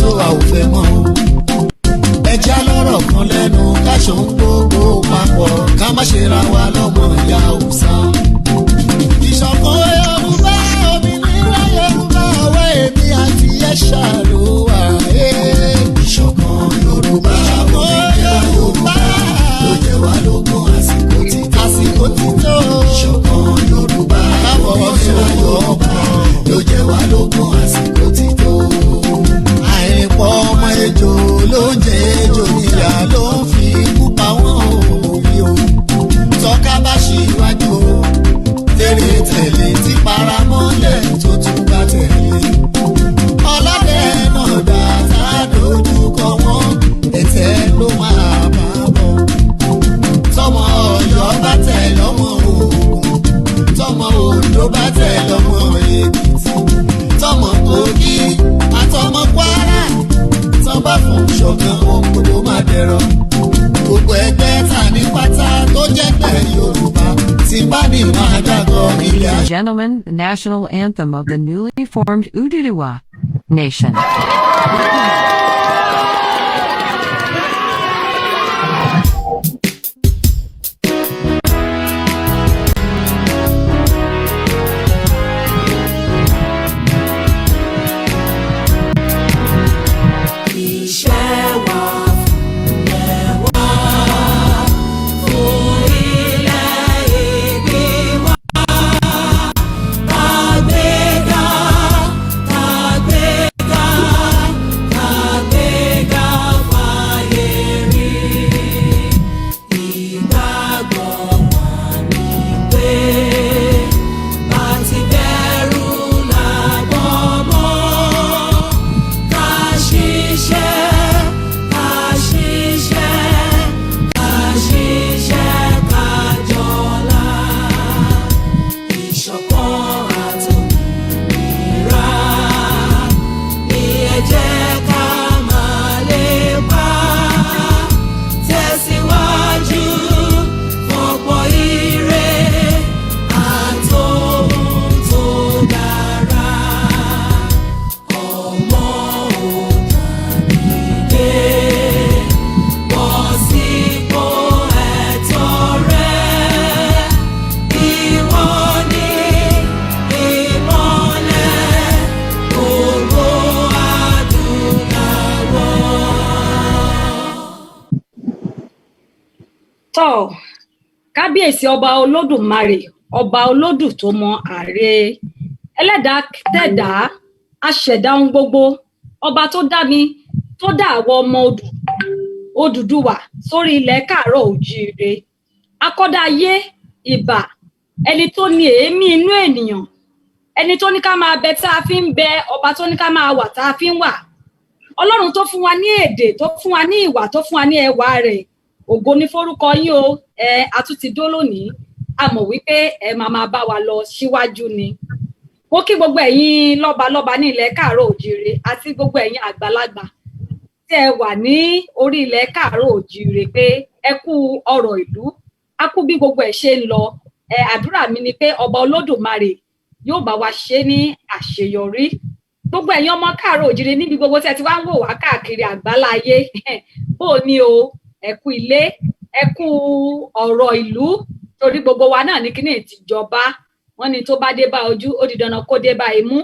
tó a ò fẹ́ mọ́ o. Ẹja lọ́rọ̀ kan lẹ́nu káṣọ ń gbogbo papọ̀ ká má ṣe ra wa lọ́mọ ìyá Haúsá. Ìṣọ̀kan Yorùbá, òmìnira Yorùbá, ọwọ́ èmi àti ẹ̀ṣà ló wà. Ìṣọ̀kan Yorùbá, òmìnira Yorùbá ló jẹ́ wá lógún, àsìkò ti tó. Àsìkò ti tó. Ìṣọ̀kan Yorùbá, òmìnira Yorùbá ló jẹ́ wá lógún, àsìkò ti tó. Àìrìnpọ̀ ọmọ ejò ló ń jẹ ejò níyà, ló ń fi ikú pa wọ́n òbí o. Tọ́ka bá ṣíwájú o, tèrè tẹ̀lé tí paramọ́lẹ̀ tó tún bá tẹ̀lé. Ọlọ́dẹ náà dá tá a dojú kọ wọ́n, ẹ̀tẹ́ ló máa bá bọ̀. Tọmọ Ọ̀yọ́ bá tẹ̀ lọ́mọ Ògùn, tọmọ Oǹdó bá tẹ̀ lọ́mọ Èkìtì, tọmọ Kogi àtọmọ Kwara tán bá fún ṣọ̀kan, ohun gbogbo máa dẹ̀rọ̀. Gbogbo ẹgbẹ́ ta ní pátá tó jẹ́ pé Yorùbá tí bá ní máa dàgọ́ ilé Ladies and gentlemen, the national anthem of the newly formed Oduduwa Nation. Iṣẹ́ wa fúnlẹ̀ wá, fún ilẹ̀ ìbí wa. Kàgbéga, kàgbéga, kàgbéga fáyé rí. Ìgbàgbọ́ wa ni pé bá ti bẹ̀rù làbọ̀ mọ́. Ká ṣiṣẹ́, ká ṣiṣẹ́, ká ṣiṣẹ́, ká jọlá. Ìṣọ̀kan àtòmìnira ní ẹ jẹ́ ká máa lépa. Tẹ̀síwájú fọ̀pọ̀ ire àtòhun tó dára. Ọmọ Oòduà dìde, bọ́ sípò ẹ̀tọ́ rẹ. Ìwọ ni ìmọ́lẹ̀ gbogbo adúláwọ̀. Tọ́ kábíyèsí ọba Olódùmarè, ọba olódù tó mọ ààrẹ ẹlẹ́dàá tẹ̀dá aṣẹ̀dá ohun gbogbo, ọba tó dá mi, tó dá àwọn ọmọ odù Odùduwà sórí ilẹ̀ káàárọ̀ òjíire, akọ́dá ayé, ìbà ẹni tó ní èémí inú ènìyàn, ẹni tó ní ká máa bẹ tá a fi ń bẹ, ọba tó ní ká máa wà tá a fi ń wà, Ọlọ́run tó fún wa ní èdè, tó fún wa ní ìwà, tó fún wa ní ẹwà rẹ̀, ògo ní forúkọ yín o. Ẹ a tún ti dó lónìí, a mọ̀ wípé ẹ máa máa bá wa lọ síwájú ni. Mo kí gbogbo ẹ̀yin lọ́balọ́ba ní ilẹ̀ káàárọ̀ òjíire àti gbogbo ẹ̀yin àgbàlagbà tí ẹ wà ní orí ilẹ̀ káàárọ̀ òjíire pé ẹ kú ọ̀rọ̀ ìlú, a kú bí gbogbo ẹ̀ ṣe ń lọ. Ẹ àdúrà mi ni pé ọba Olódùmarè yóò bá wa ṣe ní àṣeyọrí. Gbogbo ẹ̀yin ọmọ káàárọ̀ òjíire níbi gbogbo tí ẹ ti wá ń wò wá káàkiri àgbáláyé, bó o ní o, ẹ kú ilé, ẹ kú ọ̀rọ̀ ìlú, torí gbogbo wa náà ní kíní ìtìjọba wọn ni tó bá dé bá ojú, ó di dandan kó dé bá imú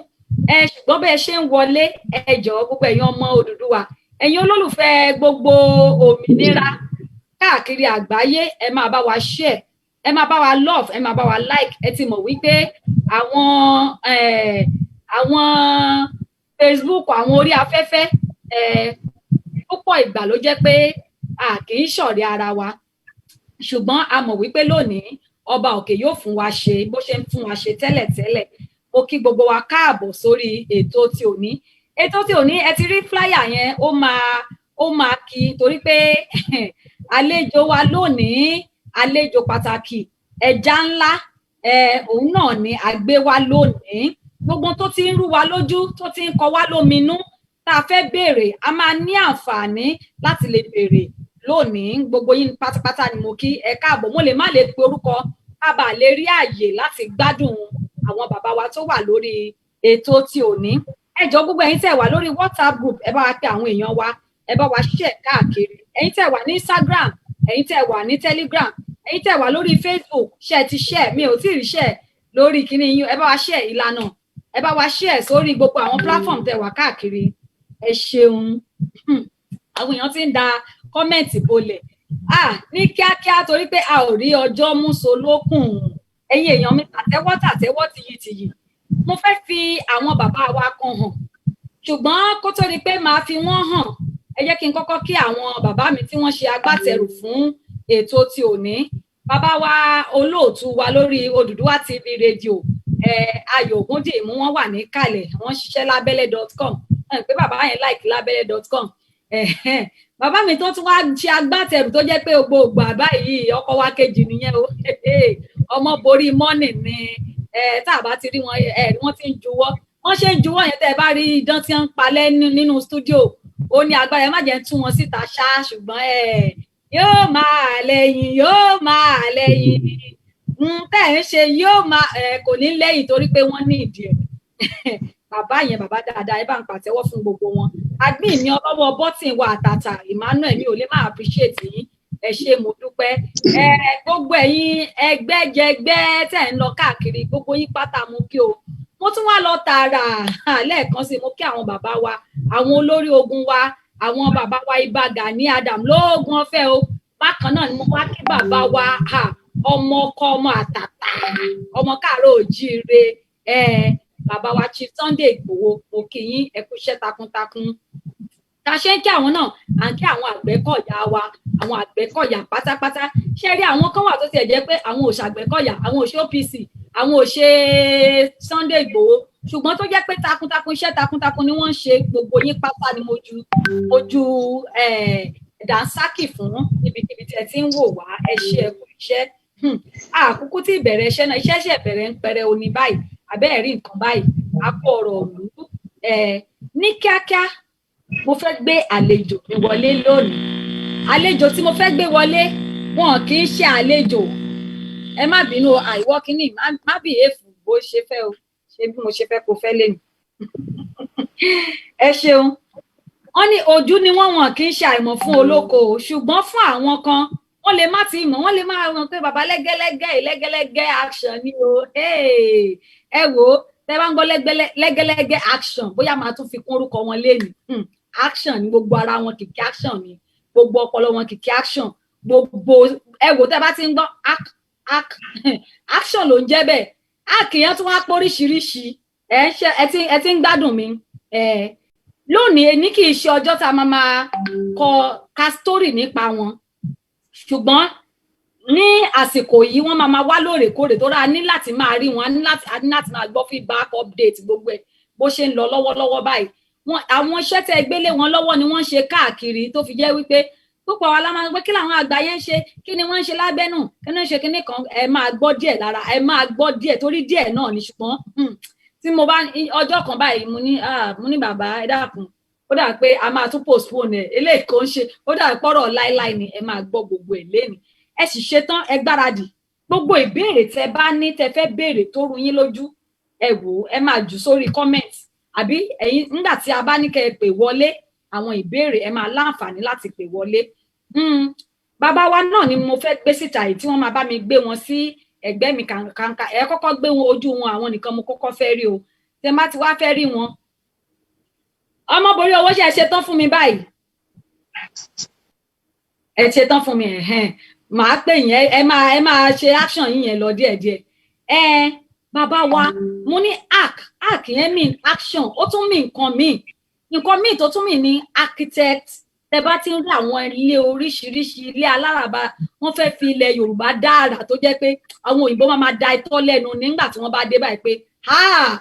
ẹ. Ṣùgbọ́n bẹ́ẹ̀ ṣe ń wọlé, ẹ jọ̀ọ́, gbogbo ẹ̀yin ọmọ Odùduwà, ẹ̀yin olólùfẹ́ gbogbo òmìnira káàkiri àgbáyé, ẹ máa bá wa share, ẹ máa bá wa love, ẹ máa bá wa like. Ẹ ti mọ̀ wípé àwọn Facebook, àwọn orí afẹ́fẹ́, púpọ̀ ìgbà ló jẹ́ pé a kì í ṣọ̀rẹ́ ara wa, ṣùgbọ́n a mọ̀ wípé lónìí ọba òkè yóò fún wa ṣe bó ṣe ń fún wa ṣe tẹ́lẹ̀tẹ́lẹ̀. Mo kí gbogbo wa káàbọ̀ sórí ètò tí òní. Ètò tí òní, ẹ ti rí flyer yẹn, ó máa kí torí pé àlejò wa lónìí, àlejò pàtàkì, ẹja ńlá ẹ, òun náà ni a gbé wá lónìí. Gbogbo tó ti ń rú wa lójú, tó ti ń kọ wá lóminú, tá a fẹ́ béèrè, a máa ní àǹfààní láti lè béèrè lónìí. Gbogbo yín pátápátá ni mo kí ẹ káàbọ̀. Mo lè má lè pe orúkọ ká bàa lè rí àyè láti gbádùn àwọn bàbá wa tó wà lórí ètò tí òní. Ẹ Ẹ jọ̀ọ́, gbogbo ẹ̀yin tẹ́ wà lórí WhatsApp group, ẹ bá wa pe àwọn èèyàn wa, ẹ bá wa share káàkiri. Ẹ̀yin tẹ́ wà ní Instagram, ẹ̀yin tẹ́ wà ní Telegram, ẹ̀yin tẹ́ wà lórí Facebook, ṣe ti share? Mi ò tí ì rí share lórí kíní yín. Ẹ bá wa share ìlànà, ẹ bá wa share sórí gbogbo àwọn platform tẹ́ wà káàkiri. Ẹ ṣeun. Àwọn èèyàn ti ń da comment bolẹ̀ ní kíákíá torí pé a ò rí ọjọ́ mú so lókùn. Ẹ̀yin èèyàn mi, tàtẹ́wọ́ tàtẹ́wọ́, tìyìtìyì. Mo fẹ́ fi àwọn bàbá wa kan hàn, ṣùgbọ́n kó tó di pé màá fi wọ́n hàn, ẹ jẹ́ kí n kọ́kọ́ kí àwọn bàbá mi tí wọ́n ṣe agbátẹrù fún ètò ti òní. Bàbá wa, olóòtú wa lórí Odùduwà TV rédíò, Ayọ̀ Ògúndìmú, wọ́n wà níkàlẹ̀, wọ́n ṣiṣẹ́ lábẹ́lẹ̀.com pé bàbá yẹn like lábẹ́lẹ̀.com. Bàbá mi tó tún wá ṣe agbátẹrù, tó jẹ́ pé gbogbo ìgbà báyìí, ọkọ wa kejì nìyẹn o, ọmọ borí mọ́nì ni. Tá a bá ti rí wọn, wọ́n ti ń juwọ́. Wọ́n ṣe ń juwọ́ yẹn, tẹ́ ẹ bá rí idán tí wọ́n ń palẹ̀ nínú stúdíò, ó ní agbára. Ẹ má jẹ́ ń tú wọn síta ṣá, ṣùgbọ́n yóò máa lẹ́yìn, yóò máa lẹ́yìn tẹ́ ẹ̀ ń ṣe, yóò máa kò ní lẹ́yìn torí pé wọ́n ní ìdí ẹ̀. Bàbá yẹn, bàbá dáadáa, ẹ bá ń pàtẹ́wọ́ fún gbogbo wọn. Admin mi, ọlọ́wọ́ button wa àtàtà, Emmanuel, mi ò lè máa appreciate yín. Ẹ ṣé, mo dúpẹ́. Ẹ gbogbo ẹ̀yin ẹgbẹ́jẹgbẹ́ tẹ̀ ń lọ káàkiri, gbogbo yín pátá mú kí o. Mo tún wá lọ tààrà lẹ́ẹ̀kan sí, mo kí àwọn bàbá wa, àwọn olórí ogun wa, àwọn bàbá wa Ìbà Gani Adam lóògùn ọ̀fẹ́ o. Bákan náà ni mo wá kí bàbá wa, ọmọ ọkọ, ọmọ àtàtà, ọmọ káàárọ̀ òjíire, bàbá wa Chief Sunday Igboho. Mo kí yín, ẹ kú iṣẹ́ takuntakun. Ta ṣe ń kí àwọn náà, à ń kí àwọn Àgbẹ̀kọ̀yà wa, àwọn Àgbẹ̀kọ̀yà pátápátá. Ṣé rí àwọn kan wà tó tiẹ̀ jẹ́ pé àwọn ò ṣàgbẹ̀kọ̀yà, àwọn ò ṣe OPC, àwọn ò ṣe Sunday Igboho, ṣùgbọ́n tó jẹ́ pé takuntakun, iṣẹ́ takuntakun ni wọ́n ń ṣe. Gbogbo yín pátá ni mo ju ojú dànsákì fún ibikíbi tí ẹ ti ń wò wá. Ẹ ṣe, ẹ kú iṣẹ́. Àkókò tí ìbẹ̀rẹ̀ iṣẹ́ náà, iṣẹ́ ṣẹ̀ bẹ̀rẹ̀ ń pẹrẹ òní báyìí, àbẹ́ẹ̀ rí nǹkan báyìí, a kó ọ̀rọ̀ òlú ní kíákíá. Mo fẹ́ gbé àlejò mi wọlé lónìí. Àlejò tí mo fẹ́ gbé wọlé, wọn kì í ṣe àlejò. Ẹ má bínú, àìwọ́ kínní, má bì éèfù bó ṣe fẹ́ o, ṣe bí mo ṣe fẹ́ kó fẹ́ lẹ́nu. Ẹ ṣeun. Wọ́n ní ojú ni wọ́n, wọn kì í ṣe àìmọ̀ fún olóko, ṣùgbọ́n fún àwọn kan, wọ́n lè má ti mọ̀, wọ́n lè má ràn pé bàbá lẹ́gẹ́lẹ́gẹ́, lẹ́gẹ́lẹ́gẹ́ action ni o. Ẹ wò ó, tẹ́ bá ń gbọ́ lẹ́gẹ́lẹ́gẹ́ action, bóyá máa tún fi kún orúkọ wọn lénìí. Action ní gbogbo ara wọn, kìkì action ni gbogbo ọpọlọ wọn, kìkì action gbogbo. Ẹ wò, tẹ́ bá ti ń gbọ́ action ló ń jẹ́ bẹ́ẹ̀. Ak yẹn tún wá póríṣiríṣi. Ẹ ti ń gbádùn mi ẹ lónìí. Èní kì í ṣe ọjọ́ tá a máa máa kọ ka story nípa wọn, ṣùgbọ́n ní àsìkò yìí, wọ́n máa máa wá lóòrèkóòrè tó rà ní láti máa rí wọn, a ní láti máa gbọ́ feedback, update, gbogbo ẹ̀ bó ṣe ń lọ lọ́wọ́lọ́wọ́ báyìí. Wọn àwọn iṣẹ́ tẹ́ gbélé wọn lọ́wọ́ ni wọ́n ń ṣe káàkiri, tó fi jẹ́ wípé púpọ̀ wa la máa ń gbé kí làwọn àgbà yẹn ń ṣe, kí ni wọ́n ń ṣe lábẹ́nù, kí ni wọ́n ń ṣe kíní kan. Ẹ máa gbọ́ díẹ̀ lára, ẹ máa gbọ́ díẹ̀ torí díẹ̀ náà ni. Ṣùgbọ́n tí mo bá ọjọ́ kan báyìí, mo ní, "Bàbá, ẹ dákun, ó dà pé a máa tún postpone ẹ." Eléyìí kò ń ṣe, ó dà pọ̀rọ̀ láíláí ni. Ẹ máa gbọ́ gbogbo ẹ̀ lénìí. Ẹ sì ṣetán, ẹ gbáradì. Gbogbo ìbéèrè tẹ bá ní, tẹ fẹ́ béèrè tó rú yín lójú, ẹ wò ó, ẹ máa jù sórí comment, àbí ẹ̀yin nígbà tí a bá ní kẹ́ ẹ pè wọlé, àwọn ìbéèrè, ẹ máa láǹfààní láti pè wọlé. Bàbá wa náà ni mo fẹ́ gbé síta yìí, tí wọ́n máa bá mi gbé wọn sí ẹ̀gbẹ́ mi kàǹkà. Ẹ kọ́kọ́ gbé wọn, ojú wọn, àwọn nìkan mo kọ́kọ́ fẹ́ rí o. Tẹ má ti wá fẹ́ rí wọn, ọmọbìnrin owó ṣe ṣe tán fún mi báyìí, ẹ ṣe tán fún mi. Ẹ̀hẹ́n, màá pè yín. Ẹ máa ṣe action yín yẹn lọ díẹ̀díẹ̀. Ẹ bàbá wa, mo ní arc. Arc yẹn mean action, ó tún mean nǹkan míì. Nǹkan míì tó tún mean ní architect. Tẹ bá ti ń rí àwọn ilé oríṣiríṣi, ilé aláràbà, wọ́n fẹ́ fi ilẹ̀ Yorùbá dára, tó jẹ́ pé àwọn òyìnbó máa máa da itọ́ lẹ́nu nígbà tí wọ́n bá dé báyìí pé ha,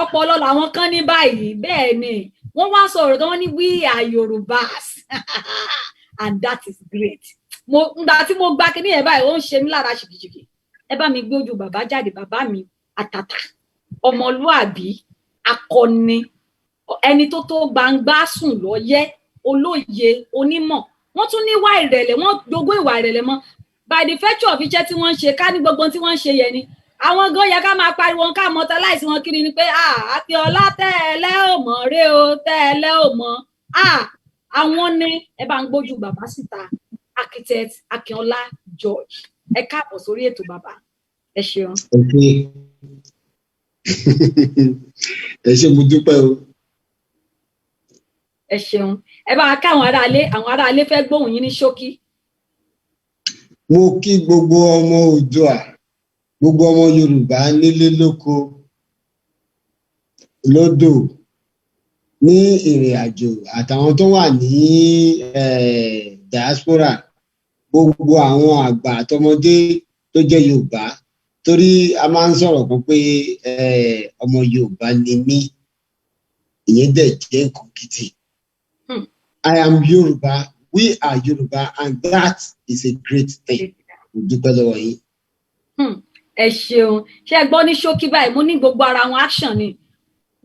ọpọlọ làwọn kan ní báyìí. Bẹ́ẹ̀ ni wọ́n wá sọ̀rọ̀ tí wọ́n ní, "We are Yorùbás and that is great." Mo ngbà tí mo gba kíní yẹn báyìí, ó ń ṣe mí lára ṣìkìṣìkì. Ẹ bá mi gbé ojú bàbá jáde. Bàbá mi àtàtà, ọmọlúàbí, akọni, ẹni tó tó gbangba sùn lọ́yẹ́, olóye, onímọ̀. Wọ́n tún níwà ìrẹ̀lẹ̀, wọ́n jogún ìwà ìrẹ̀lẹ̀ mọ́ by the virtue of iṣẹ́ tí wọ́n ń ṣe ká ní gbogbo tí wọ́n ń ṣe yẹn ni. Àwọn gan yẹ ká máa pariwo, ká mọtàláìsí wọn kiri ni pé, "Ah, Akínọlá tẹ́ẹ̀lẹ́ ò mọ̀ ré o, tẹ́ẹ̀lẹ́ ò mọ̀." Ah, àwọn ní ẹ bá ń gbójú bàbá síta. Architect Akínọlá George, ẹ káàbọ̀ sórí ètò, bàbá. Ẹ ṣeun. Ok, ẹ ṣé, mo dúpẹ́ o. Ẹ ṣeun. Ẹ bá wa káwọn aráalé, àwọn aráalé fẹ́ gbóhùn yín ní ṣókí. Mo kí gbogbo ọmọ Oòduà, gbogbo ọmọ Yorùbá nílé, lóko, lódò, ní ìrìn àjò, àtàwọn tó wà ní diaspora, gbogbo àwọn àgbà àtọmọdé tó jẹ́ Yorùbá, torí a máa ń sọ̀rọ̀ kan pé ọmọ Yorùbá ni mí, ìyẹn dẹ̀ jẹ́ nǹkan gidi. I am Yorùbá, we are Yorùbá, and that is a great thing. Mo dúpẹ́ lọ́wọ́ yín. Ẹ ṣeun. Ṣé ẹ gbọ́ ní ṣókí báyìí? Mo ní gbogbo ara wọn action ni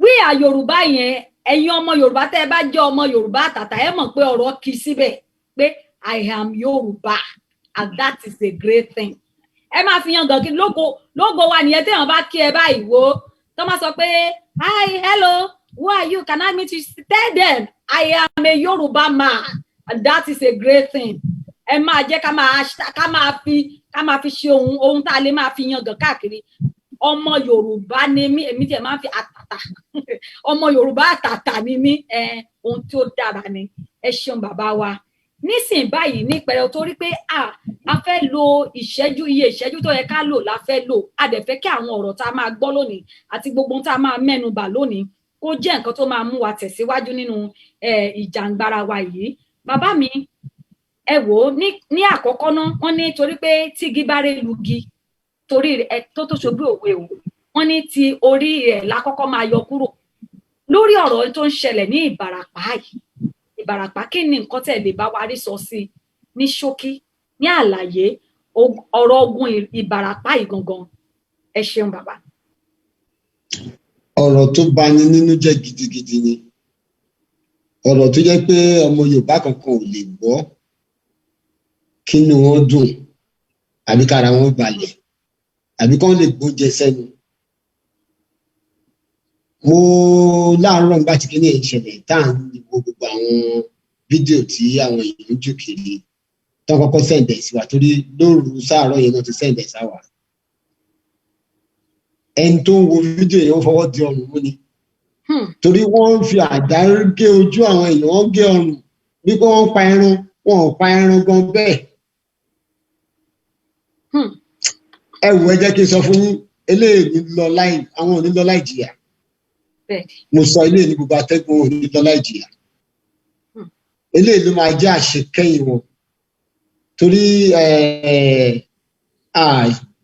we are Yorùbá yẹn. Ẹ̀yin ọmọ Yorùbá, tẹ́ ẹ bá jẹ́ ọmọ Yorùbá àtàtà, ẹ mọ̀ pé ọ̀rọ̀ kì í síbẹ̀ pé I am Yorùbá and that is a great thing. Ẹ máa fi yan gàn kí lógo lógo wa nìyẹn. Téèyàn bá kí ẹ báyìí, wo tó máa sọ pé, "Hi, hello, who are you? Can I meet you?" Tell them, "I am a Yorùbá man and that is a great thing." Ẹ máa jẹ́ ká máa fi ṣe ohun tá a lè máa fi yangàn káàkiri. Ọmọ Yorùbá ni mí, èmi tiẹ̀ máa ń fi àtàtà, ọmọ Yorùbá àtàtà ni mí. Ẹ ohun tí ó dára ni. Ẹ ṣeun, bàbá wa. Nísìnyí báyìí, ní pẹrẹ, torí pé a fẹ́ lo ìṣẹ́jú, iye ìṣẹ́jú tó yẹ ká lò la fẹ́ lò. A dẹ̀ fẹ́ kí àwọn ọ̀rọ̀ tá a máa gbọ́ lónìí àti gbogbo ohun tá a máa mẹ́nu bà lónìí kó jẹ́ nǹkan tó máa mú wa tẹ̀síwájú nínú ìjàngbara wa yìí. Bàbá mi, ẹ wò ó, ní àkọ́kọ́ náà, wọ́n ní torí pé tígi bá ré lugi, torí ẹ tó ṣojú òwe o, wọ́n ní ti orí rẹ̀ la kọ́kọ́ máa yọ kúrò. Lórí ọ̀rọ̀ tó ń ṣẹlẹ̀ ní Ìbàràpá yìí, Ìbàràpá, kí ni nǹkan tẹ́ lè bá wa rí sọ sí ní ṣókí, ní àlàyé ọ̀rọ̀ ogun Ìbàràpá yìí gangan? Ẹ ṣeun, bàbá. Ọ̀rọ̀ tó bani nínú jẹ́ gidigidi ni, ọ̀rọ̀ tó jẹ́ pé ọmọ Yorùbá kankan ò lè gbọ́ kínú wọn dùn, àbí kára wọn balẹ̀, àbí kán lè gbóúnjẹ sẹ́nu. Mo láàárọ̀ nígbà tí kíní ẹ̀ ń ṣẹlẹ̀, tá à ń wo gbogbo àwọn fídíò tí àwọn èèyàn ń jù kiri tán, kọ́kọ́ send ẹ̀ sí wa, torí lóru sáàárọ̀ yẹn náà ti send ẹ̀ sáwà. Ẹni tó ń wo fídíò yẹn, wọ́n fọwọ́ di ọrùn mú ni, torí wọ́n ń fi àdá gé ojú àwọn èèyàn, wọ́n gé ọrùn wípé wọ́n pa ẹran, wọn ò pa ẹran gan bẹ́ẹ̀. Ẹ wò, ẹ jẹ́ kí n sọ fún yín, eléyìí ní lọ láì, àwọn ò ní lọ láì jìyà. Mo sọ eléyìí ní gbogbo atẹ́gùn, ò ní lọ láì jìyà. Eléyìí ló máa jẹ́ àṣekẹ́yìn wọn, torí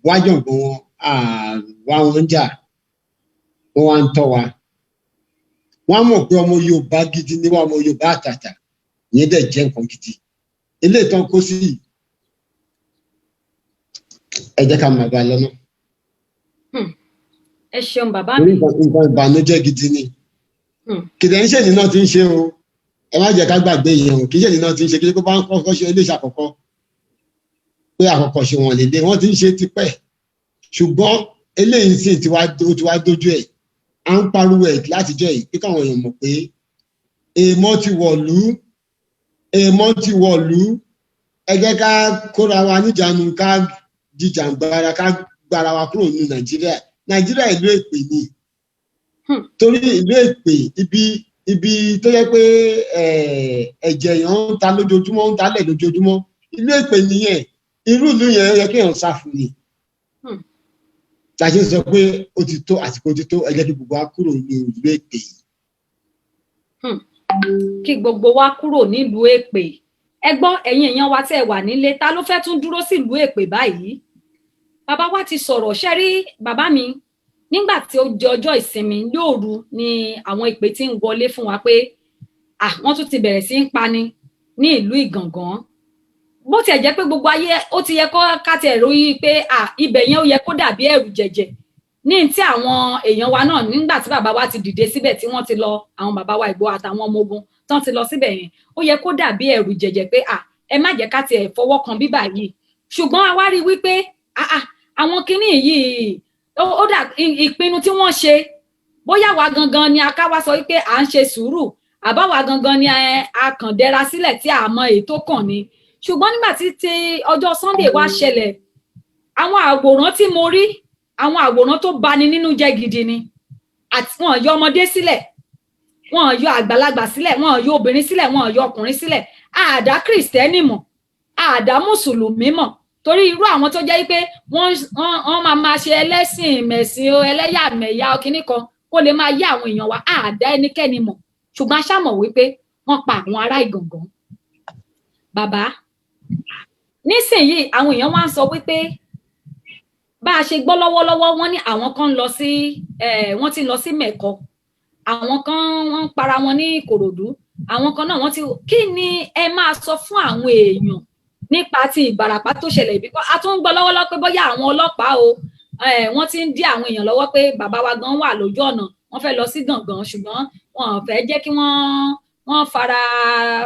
wájọ̀gbọ́n wọn, wá wọn jà, wọ́n wá ń tọ́ wa. Wọ́n á mọ̀ pé ọmọ Yorùbá gidi ni wọ́n, ọmọ Yorùbá àtàtà. Ìyẹn dẹ̀ jẹ́ nǹkan gidi. Eléyìí tán kó sí yìí, ẹ jẹ́ ká máa bá a lọ́nà. Ẹ ṣeun, bàbá Torí mi. nǹkan ìbànújẹ́ gidi ni. Kìdẹ̀ ń ṣèyí náà ti ń ṣe o, ẹ má jẹ́ ká gbàgbé yẹn o. Kì í ṣèyí náà ti ń ṣe, kí ló bá ń kọ́kọ́ ṣe iléeṣẹ́ àkọ́kọ́ pé àkọ́kọ́ ṣe wọn lè dé. Wọ́n ti ń ṣe tipẹ́, ṣùgbọ́n eléyìí sì ti wá, ó ti wá dójú ẹ̀. À ń pariwo ẹ̀ látijọ́ yìí pé káwọn èèyàn mọ̀ pé èèmọ̀ ti wọ̀lú, èèmọ̀ ti wọ̀lú. Ẹ jẹ́ ká kóra wa níjàánu, ká jìjàǹgbara, ká gbára wa kúrò ní Nàìjíríà. Nàìjíríà ìlú èpè ni. Torí ìlú èpè, ibi tó yẹ pé ẹ̀jẹ̀ èèyàn ń ta lójoojúmọ́, ń talẹ̀ lójoojúmọ́, ìlú èpè nìyẹn. Irú ìlú yẹn ó yẹ kéèyàn sá fún ni. La ṣe ń sọ pé ó ti tó, àsìkò ti tó, ẹ jẹ́ kí gbogbo wa kúrò ní ìlú èpè yìí. Kí gbogbo wa kúrò nílùú èpè. Ẹ gbọ́, ẹ̀yin èèyàn wa tẹ́ ẹ wà nílé, ta ló fẹ́ tún dúró sílùú èpè báyìí? Bàbá wa ti sọ̀rọ̀. Ṣe rí, bàbá mi, nígbà tí ó di ọjọ́ ìsinmi lóòru ni àwọn ìpè tí ń wọlé fún wa pé, ah, wọ́n tún ti bẹ̀rẹ̀ sí ń pani ní ìlú Ìgàngán. Bó tiẹ̀ jẹ́ pé gbogbo ayé ó ti yẹ kó ká tiẹ̀ ròyìn pé, ah, ibẹ̀ yẹn ó yẹ kó dàbí ẹ̀rù jẹ̀jẹ̀ ní tí àwọn èèyàn wa náà, nígbà tí bàbá wa ti dìde síbẹ̀, tí wọ́n ti lọ, àwọn bàbá wa Ìgbòho àtàwọn ọmọ ogun tán ti lọ síbẹ̀ yẹn, ó yẹ kó dàbí ẹ̀rù jẹ̀jẹ̀ pé, ah, ẹ má jẹ́ ká tiẹ̀ fọwọ́ kan bíbà yìí. Ṣùgbọ́n a wá rí wípé, ah ah, àwọn kinní yìí Ó dà ìpinnu tí wọ́n ṣe, bóyá wa gangan ni aká wá sọ wípé à ń ṣe sùúrù, àbáwa gangan ni a kàn dẹra sílẹ̀ tí a mọ èyí tó kàn ni. Ṣùgbọ́n nígbà tí ti ọjọ́ Sunday wá ṣẹlẹ̀, àwọn àwòrán tí mo rí, àwọn àwòrán tó bani nínú jẹ́ gidi ni. Àti wọn yọ ọmọdé sílẹ̀, wọn yọ àgbàlagbà sílẹ̀, wọn yọ obìnrin sílẹ̀, wọn yọ ọkùnrin sílẹ̀. Àdá Kristẹni mọ̀, àdá Mùsùlùmí mọ̀, torí irú àwọn tó jẹ́ pé wọ́n máa ṣe ẹlẹ́sìn mẹ̀sìn o, ẹlẹ́yàmẹ̀yà kínní kan, kó lè máa yé àwọn èèyàn wa. Àdá ẹnikẹ́ni mọ̀, ṣùgbọ́n a ṣá mọ̀ wípé wọ́n pa àwọn ará Ìgàngán. Bàbá, nísìnyìí àwọn èèyàn wá ń sọ wípé bá a ṣe gbọ́ lọ́wọ́lọ́wọ́, wọ́n ní àwọn kan ń lọ sí, wọ́n ti lọ sí Mẹ̀kọ, àwọn kan wọ́n ń para wọn ní Ìkòròdú, àwọn kan náà wọ́n ti. Kí ni ẹ máa sọ fún àwọn èèyàn nípa ti Ìbàràpá tó ṣẹlẹ̀? Ìbí a tún ń gbọ́ lọ́wọ́lọ́wọ́ pé bóyá àwọn ọlọ́pàá o, wọ́n ti ń dí àwọn èèyàn lọ́wọ́, pé bàbá wa gan wà lójú ọ̀nà, wọ́n fẹ́ lọ sí Gàngán, ṣùgbọ́n wọn ò fẹ́ jẹ́ kí wọ́n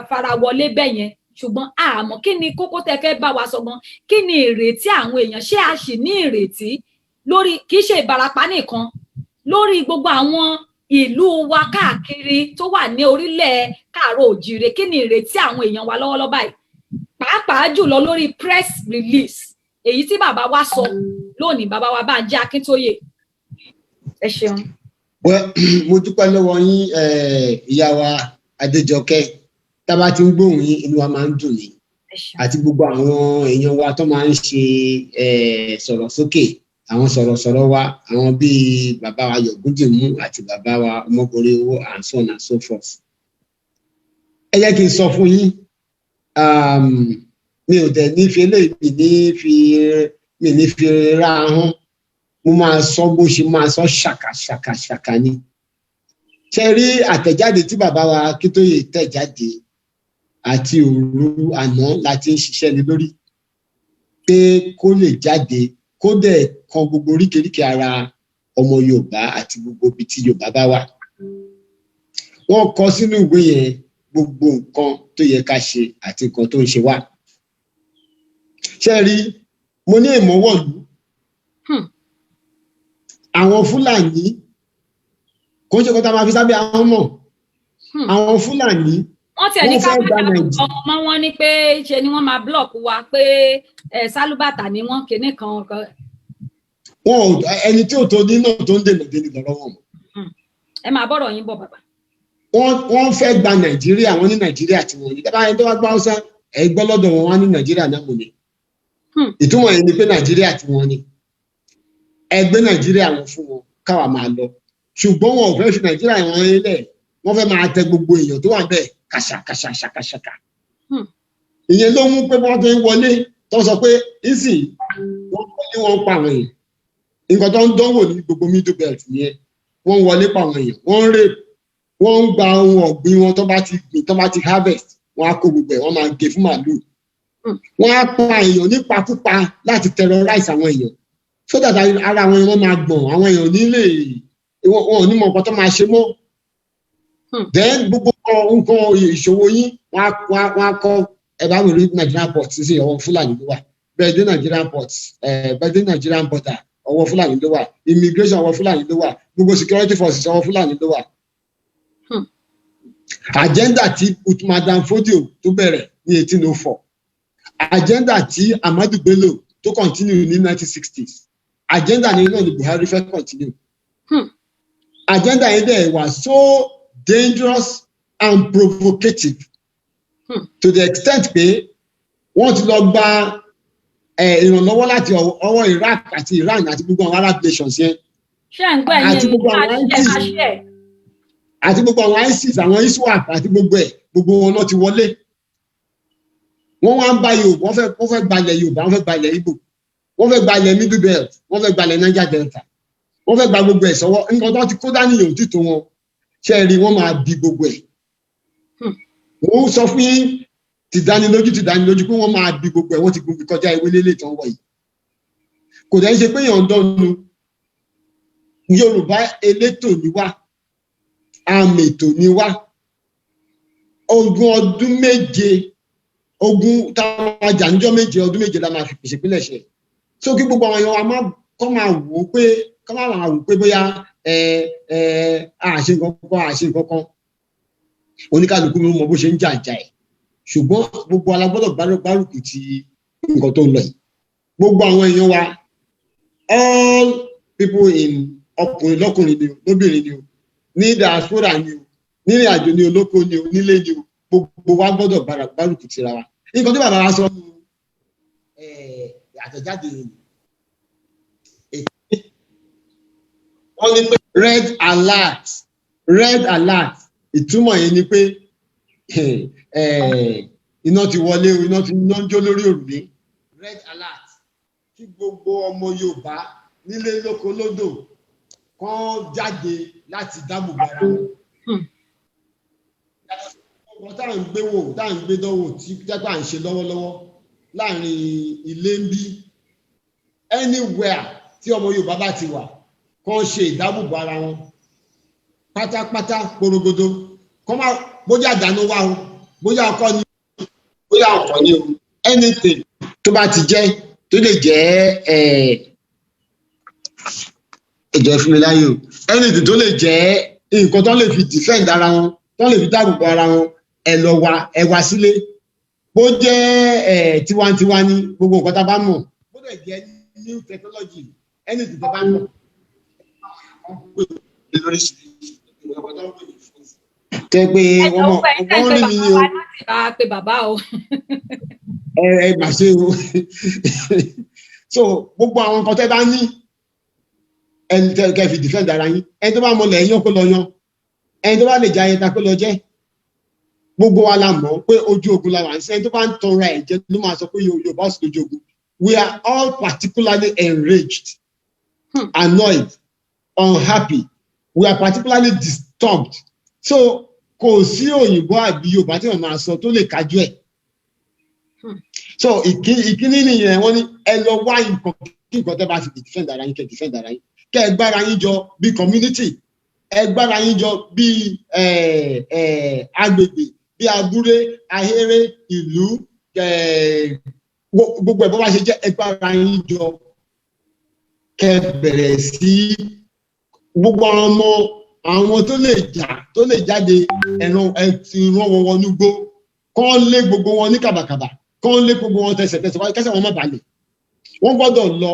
fara wọlé bẹ́ẹ̀ yẹn. Ṣùgbọ́n àmọ́ kí ni kókó tẹ́ fẹ́ bá wa sọ gan? Kí ni ìrètí àwọn èèyàn? Ṣé a sì ní ìrètí lórí, kì í ṣe Ìbàràpá nìkan, lórí gbogbo àwọn ìlú wa káàkiri tó wà ní orílẹ̀ káàárọ̀ òjìrè? Kí ni ìrètí àwọn èèyàn wa lọ́wọ́lọ́wọ́ báyìí, pàápàá jùlọ lórí press release èyí tí bàbá wa sọ lónìí, bàbá wa Bánjí Akíntóyè? Ẹ ṣeun. Well, mo dúpẹ́ lọ́wọ́ yín, ìyá wa Adéjọkẹ́. Tá a bá ti ń gbóhùn yín, inú wa máa ń dùn ní, Ẹ ṣeun. àti gbogbo àwọn èèyàn wa tó máa ń ṣe sọ̀rọ̀ sókè, àwọn sọ̀rọ̀sọ̀rọ̀ wa, àwọn bíi bàbá wa Yọ̀gúndìmú àti bàbá wa Ọmọkùnrin Owó and so on and so forth. Ẹ jẹ́ kí n sọ fún yín, mi ò dẹ̀ ní fi eléyìí, mi ní fi ra ahọ́n, mo máa sọ bó ṣe máa sọ ṣàkà ṣàkà ṣàkà ni. Ṣe rí àtẹ̀jáde tí bàbá wa Akíntóyè tẹ̀ jáde àti òru àná láti ń ṣiṣẹ́ ní lórí pé kó lè jáde, kó dẹ̀ kan gbogbo oríkèéríkèé ara ọmọ Yorùbá àti gbogbo ibi tí Yorùbá bá wà. Wọ́n kọ sínú ìwé yẹn gbogbo nǹkan tó yẹ ká ṣe àti nǹkan tó ń ṣe wá. Ṣe rí, mo ní ìmọ̀wọ̀lú àwọn Fúlàní, kò ń ṣe kó tá a máa fi sábẹ́ àwọn mọ̀ àwọn Fúlàní. Wọ́n tiẹ̀ ní Wọ́n ká fẹ́ má gba dárúkọ Nàìjíríà. wọn mọ́. Wọ́n ní pé ṣe ni wọ́n máa block wa, pé sálúbàtà ni wọ́n, kinní kan kan. Wọn ò ẹni tí ò tó ní náà tó ń dènà dé ní lọ́rọ̀ wọn. Ẹ máa bọ́rọ̀ yín bọ̀, bàbá. Wọ́n fẹ́ gba Nàìjíríà, wọ́n ní Nàìjíríà tí wọ́n ní. Dábàá ẹni tó bá gbọ́ Haúsá, ẹ gbọ́ lọ́dọ̀ wọn, wọ́n ní Nàìjíríà náà mọ̀ ní. Ìtumọ̀ yẹn ni pé Nàìjíríà tí wọ́n ní, ẹ gbé Nàìjíríà wọn fún wọn káwa máa lọ. Ṣùgbọ́n wọn ò fẹ́ fi Nàìjíríà wọn lẹ̀, wọ́n fẹ́ máa tẹ gbogbo èèyàn tó wà bẹ́ẹ̀ kàṣàkàṣà ṣàkàṣàkà. Ìyẹn ló mú pé wọ́n fi ń wọlé tó sọ pé ìsìn wọ́n wọlé, wọ́n pa àwọn èèyàn. Nǹkan tó ń dánwò ní gbogbo Middle Belt nìyẹn. Wọ́n ń wọlé pa àwọn èèyàn, wọ́n ń rape, wọ́n ń gba ohun ọ̀gbìn wọn tó bá ti gbìn, tó bá ti harvest, wọ́n á kó gbogbo ẹ̀, wọ́n máa gé fún màálù. Wọ́n á pa èèyàn nípakúpa láti terrorize àwọn èèyàn, so that ara àwọn èèyàn máa gbọ̀n, àwọn èèyàn ò ní lè, wọn ò ní mọ nǹkan tó máa ṣe mọ́. Then gbogbo nǹkan ìṣòwò yín, wọ́n á kọ́. Ẹ bá wò rí Nigerian port sí, ọwọ́ Fúlàní ló wà. Bẹ́ẹ̀ dé Nigerian port, bẹ́ẹ̀ dé Nigerian border, ọwọ́ Fúlàní ló wà. Immigration, ọwọ́ Fúlàní ló wà. Gbogbo security forces, ọwọ́ Fúlàní ló wà. Agenda tí Uthman Dan Fodio tó bẹ̀rẹ̀ ní 1804, agenda tí Ahmadu Bello tó continue ní 1960s, agenda ní náà ni Buhari fẹ́ continue. Agenda yẹn dẹ̀ wà so dangerous and provocative to the extent pé wọ́n ti lọ gba ìrànlọ́wọ́ láti ọwọ́ Iraq àti Iran àti gbogbo àwọn Arab nations yẹn Ṣé ẹ̀ ń gbọ́, ẹ̀yin àti gbogbo èèyàn? àwọn Ẹ máa ISIS. ṣe ẹ̀. Àti gbogbo àwọn ISIS, àwọn ISWAP àti gbogbo ẹ̀, gbogbo wọn náà ti wọlé. Wọ́n wá ń bá Yorùbá, wọ́n fẹ́ gbalẹ̀ Yorùbá, wọ́n fẹ́ gbalẹ̀ Igbo, wọ́n fẹ́ gbalẹ̀ Middle Belt, wọ́n fẹ́ gbalẹ̀ Niger Delta, wọ́n fẹ́ gba gbogbo ẹ̀ sọ́wọ́. Nǹkan tó ti kó dání yòó títò wọn, ṣe é rí, wọ́n máa di gbogbo ẹ̀. Wọ́n sọ fún yín ti dánilójú, ti dánilójú pé wọ́n máa di gbogbo ẹ̀. Wọ́n ti gun kọjá ewé lélẹ̀ tán wọ̀ yìí. Kò dẹ́ ṣe pé èèyàn ń dọ́nu. Yorùbá elétò ni wá, àmètò ni wá. 20 ọdún, ogun táwọn ajá níjọ́ 7, ọdún 7 la máa fi pèsè pínlẹ̀ ṣe. So kí gbogbo àwọn èèyàn wa máa kọ́ máa wò ó pé Ká má máa wò pé bóyá ẹ ẹ àṣe nǹkan kan, àṣe nǹkan kan. Oníkálukú ló mọ bó ṣe ń jà ìjà ẹ̀, ṣùgbọ́n gbogbo wa la gbọ́dọ̀ gbárùkù ti nǹkan tó ń lọ yìí. Gbogbo àwọn èèyàn wa, all people in, ọkùnrin lọ́kùnrin ni o, lóbìnrin ni o, ní diaspora ni o, nírìn àjò ni o, lóko ni o, nílé ni o, gbogbo wa gbọ́dọ̀ gbárùkù tira wa. Nǹkan tí bàbá wa sọ nínú àtẹ̀jáde yìí, wọ́n ní pé red alert, red alert. Ìtumọ̀ yẹn ni pé iná ti wọlé o, iná ti iná ń jó lórí òrùlé. Red alert, kí gbogbo ọmọ Yorùbá nílé, lóko, lódò kán jáde láti dáàbò bo ara wọn. Ọkọ̀ tá à ń gbé wò, tá à ń gbé dánwò, tí jẹ́pẹ́ à ń ṣe lọ́wọ́lọ́wọ́ láàrin ilé ń bí, anywhere tí ọmọ Yorùbá bá ti wà, kán ṣe ìdáàbòbò ara wọn pátápátá porogodo. Kán má bóyá àdánù wá o, bóyá ọkọ ni, bóyá ọkọ ni o, anything tó bá ti jẹ́, tó lè jẹ́ ẹjọ́ fún mi láyé o, anything tó lè jẹ́ nǹkan tó lè fi defend ara wọn, tó lè fi dáàbò bo ara wọn, ẹ lọ wá, ẹ wá sílé. Bó jẹ́ tiwantiwa ní gbogbo nǹkan tá a bá mọ̀, bó dẹ̀ jẹ́ new technology, anything tó bá mọ̀ lóríṣiríṣi tẹ pé wọ́n mọ̀ wọ́n rí mi ní o. Bá a pe bàbá o. Ẹ mà ṣe o. So gbogbo àwọn nǹkan tẹ́ bá ní, ẹni tẹ́ kẹ́ fi defend ara yín, ẹni tó bá mọlẹ̀ yán kó lọ yan, ẹni tó bá lè jẹ ayẹta kó lọ jẹ. Gbogbo wa la mọ̀ pé ojú ogun la wà ń sẹ́. Ẹni tó bá ń tanra ẹ̀ jẹ ló máa sọ pé Yorùbá sì lójú ogun. We are all particularly enraged, annoyed, unhappy. We are particularly disturbed. So kò sí òyìnbó àbí Yorùbá tí wọ́n máa sọ tó lè kájú ẹ̀. So ìkíní nìyẹn. Wọ́n ní ẹ lọ wá nǹkan kí nǹkan tẹ́ bá fi defend ara yín, kẹ́ defend ara yín, kẹ́ ẹ gbára yín jọ bí community, ẹ gbára yín jọ bí agbègbè, bí abúlé, ahéré, ìlú, gbogbo ẹ̀ bó bá ṣe jẹ́, ẹ gbára yín jọ, kẹ́ bẹ̀rẹ̀ sí gbogbo àwọn ọmọ, àwọn tó lè jà, tó lè jáde, ẹran ẹ ti rán wọn wọnú gbó, kán lé gbogbo wọn ní kàbàkàbà, kán lé gbogbo wọn tẹsẹ̀tẹsẹ̀, kẹsẹ̀ wọn má balẹ̀. Wọ́n gbọ́dọ̀ lọ.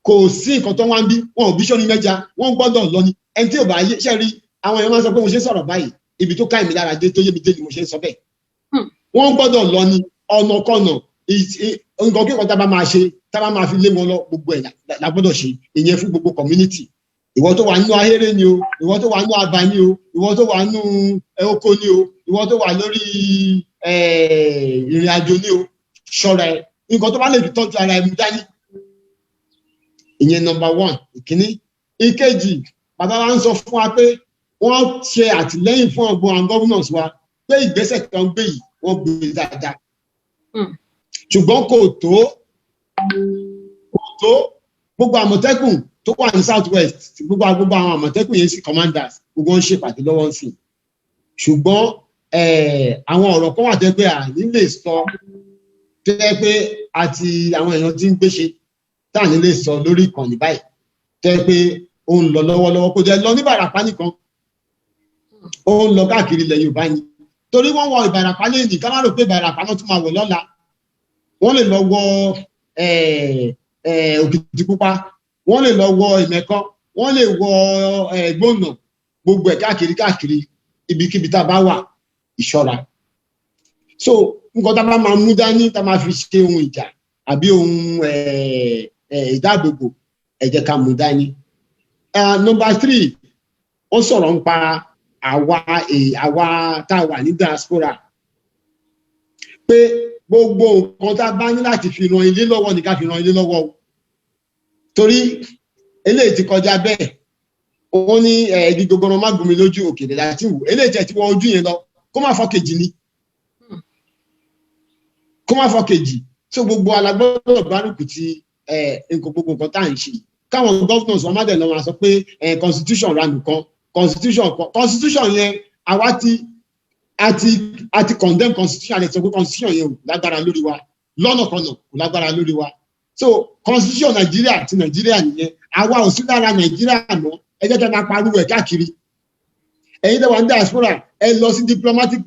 Kò sí nǹkan tó wá ń bí wọn ò bí sọ́ni mẹ́ja, wọ́n gbọ́dọ̀ lọ ni. Ẹni tí ò bá yé ṣe rí, àwọn èèyàn máa ń sọ pé mo ṣe ń sọ̀rọ̀ báyìí, ibi tó ká èmi lára dé, tó yé mi dé ni mo ṣe ń sọ bẹ́ẹ̀. Wọ́n gbọ́dọ̀ lọ ni. Ọ̀nàkọ̀nà, nǹkan kíkan tá a bá máa ṣe, tá a bá máa fi lé wọn lọ, gbogbo ẹ̀ la gbọ́dọ̀ ṣe. Ìyẹn fún gbogbo community. Ìwọ tó wà nínú ahéré ni o, ìwọ tó wà nínú abà ni o, ìwọ tó wà nínú oko ni o, ìwọ tó wà lórí ìrìn àjò ni o, ṣọ́ra ẹ. Nǹkan tó bá lè fi tọ́jú ara ẹ, mú dání. Ìyẹn number one, ìkíní. Ìkejì, bàbá wa ń sọ fún wa pé wọ́n ṣe àtìlẹ́yìn fún ọgbọ́n àwọn governors wa, pé ìgbésẹ̀ kan gbé yìí, wọ́n gbé dáadáa, ṣùgbọ́n kò tó, kò tó. Gbogbo Àmọ̀tẹ́kùn tó wà ní South West, gbogbo àwọn Àmọ̀tẹ́kùn yẹn sí, commanders, gbogbo wọn ń ṣèpàdé lọ́wọ́ ń sìn. Ṣùgbọ́n àwọn ọ̀rọ̀ kan wà tẹ́ pé àní lè sọ, tẹ́ pé àti àwọn èèyàn tí ń gbéṣe tá à ní lè sọ lórí ìkànnì báyìí, tẹ́ pé ó ń lọ lọ́wọ́lọ́wọ́. Kò jẹ́ lọ ní Ìbàràpá nìkan, ó ń lọ káàkiri ilẹ̀ Yorùbá ni. Torí wọ́n wọ Ìbàràpá lẹ́yìn, ká má rò pé Ìbàràpá náà tún máa wọ̀ lọ́la. Wọ́n lè lọ wọ Òkìtìpupa, wọ́n lè lọ wọ Ìmẹ̀kọ, wọ́n lè wọ Gbónà, gbogbo ẹ̀ káàkiri káàkiri, ibikíbi tá a bá wà, ìṣọ́ra. So nǹkan tá a bá máa mú dání, tá a máa fi ṣe ohun ìjà àbí ohun ìdáàbòbò, ẹ jẹ́ ká mú dání. Number three, wọ́n sọ̀rọ̀ nípa àwa tá a wà ní diaspora, pé gbogbo nǹkan tá a bá ní láti fi ran ilé lọ́wọ́ ní ká fi ran ilé lọ́wọ́ o, torí eléyìí ti kọjá bẹ́ẹ̀. Wọ́n ní igi gogoro má gún mi lójú, òkèlè láti wù. Eléyìí tẹ̀ tí wọ́n ojú yẹn lọ, kó má fọ́ kejì ni, kó má fọ́ kejì. So gbogbo alágbọ́dọ̀ gbárùkù ti nǹkan, gbogbo nǹkan tá à ń ṣe. Káwọn governors wọn má dẹ̀ lọ máa sọ pé constitution ra nìkan, constitution kan, constitution yẹn, àwa ti àti condemn constitution, àti sọ pé constitution yẹn ò lágbára lórí wa lọ́nàkọnà, kò lágbára lórí wa. So constitution Nàìjíríà ti Nàìjíríà nìyẹn. Àwa ò sí lára Nàìjíríà mọ́. Ẹ jẹ́ kí ẹ máa pariwo ẹ̀ káàkiri. Ẹ̀yin tẹ́ wà ní diaspora, ẹ lọ sí diplomatic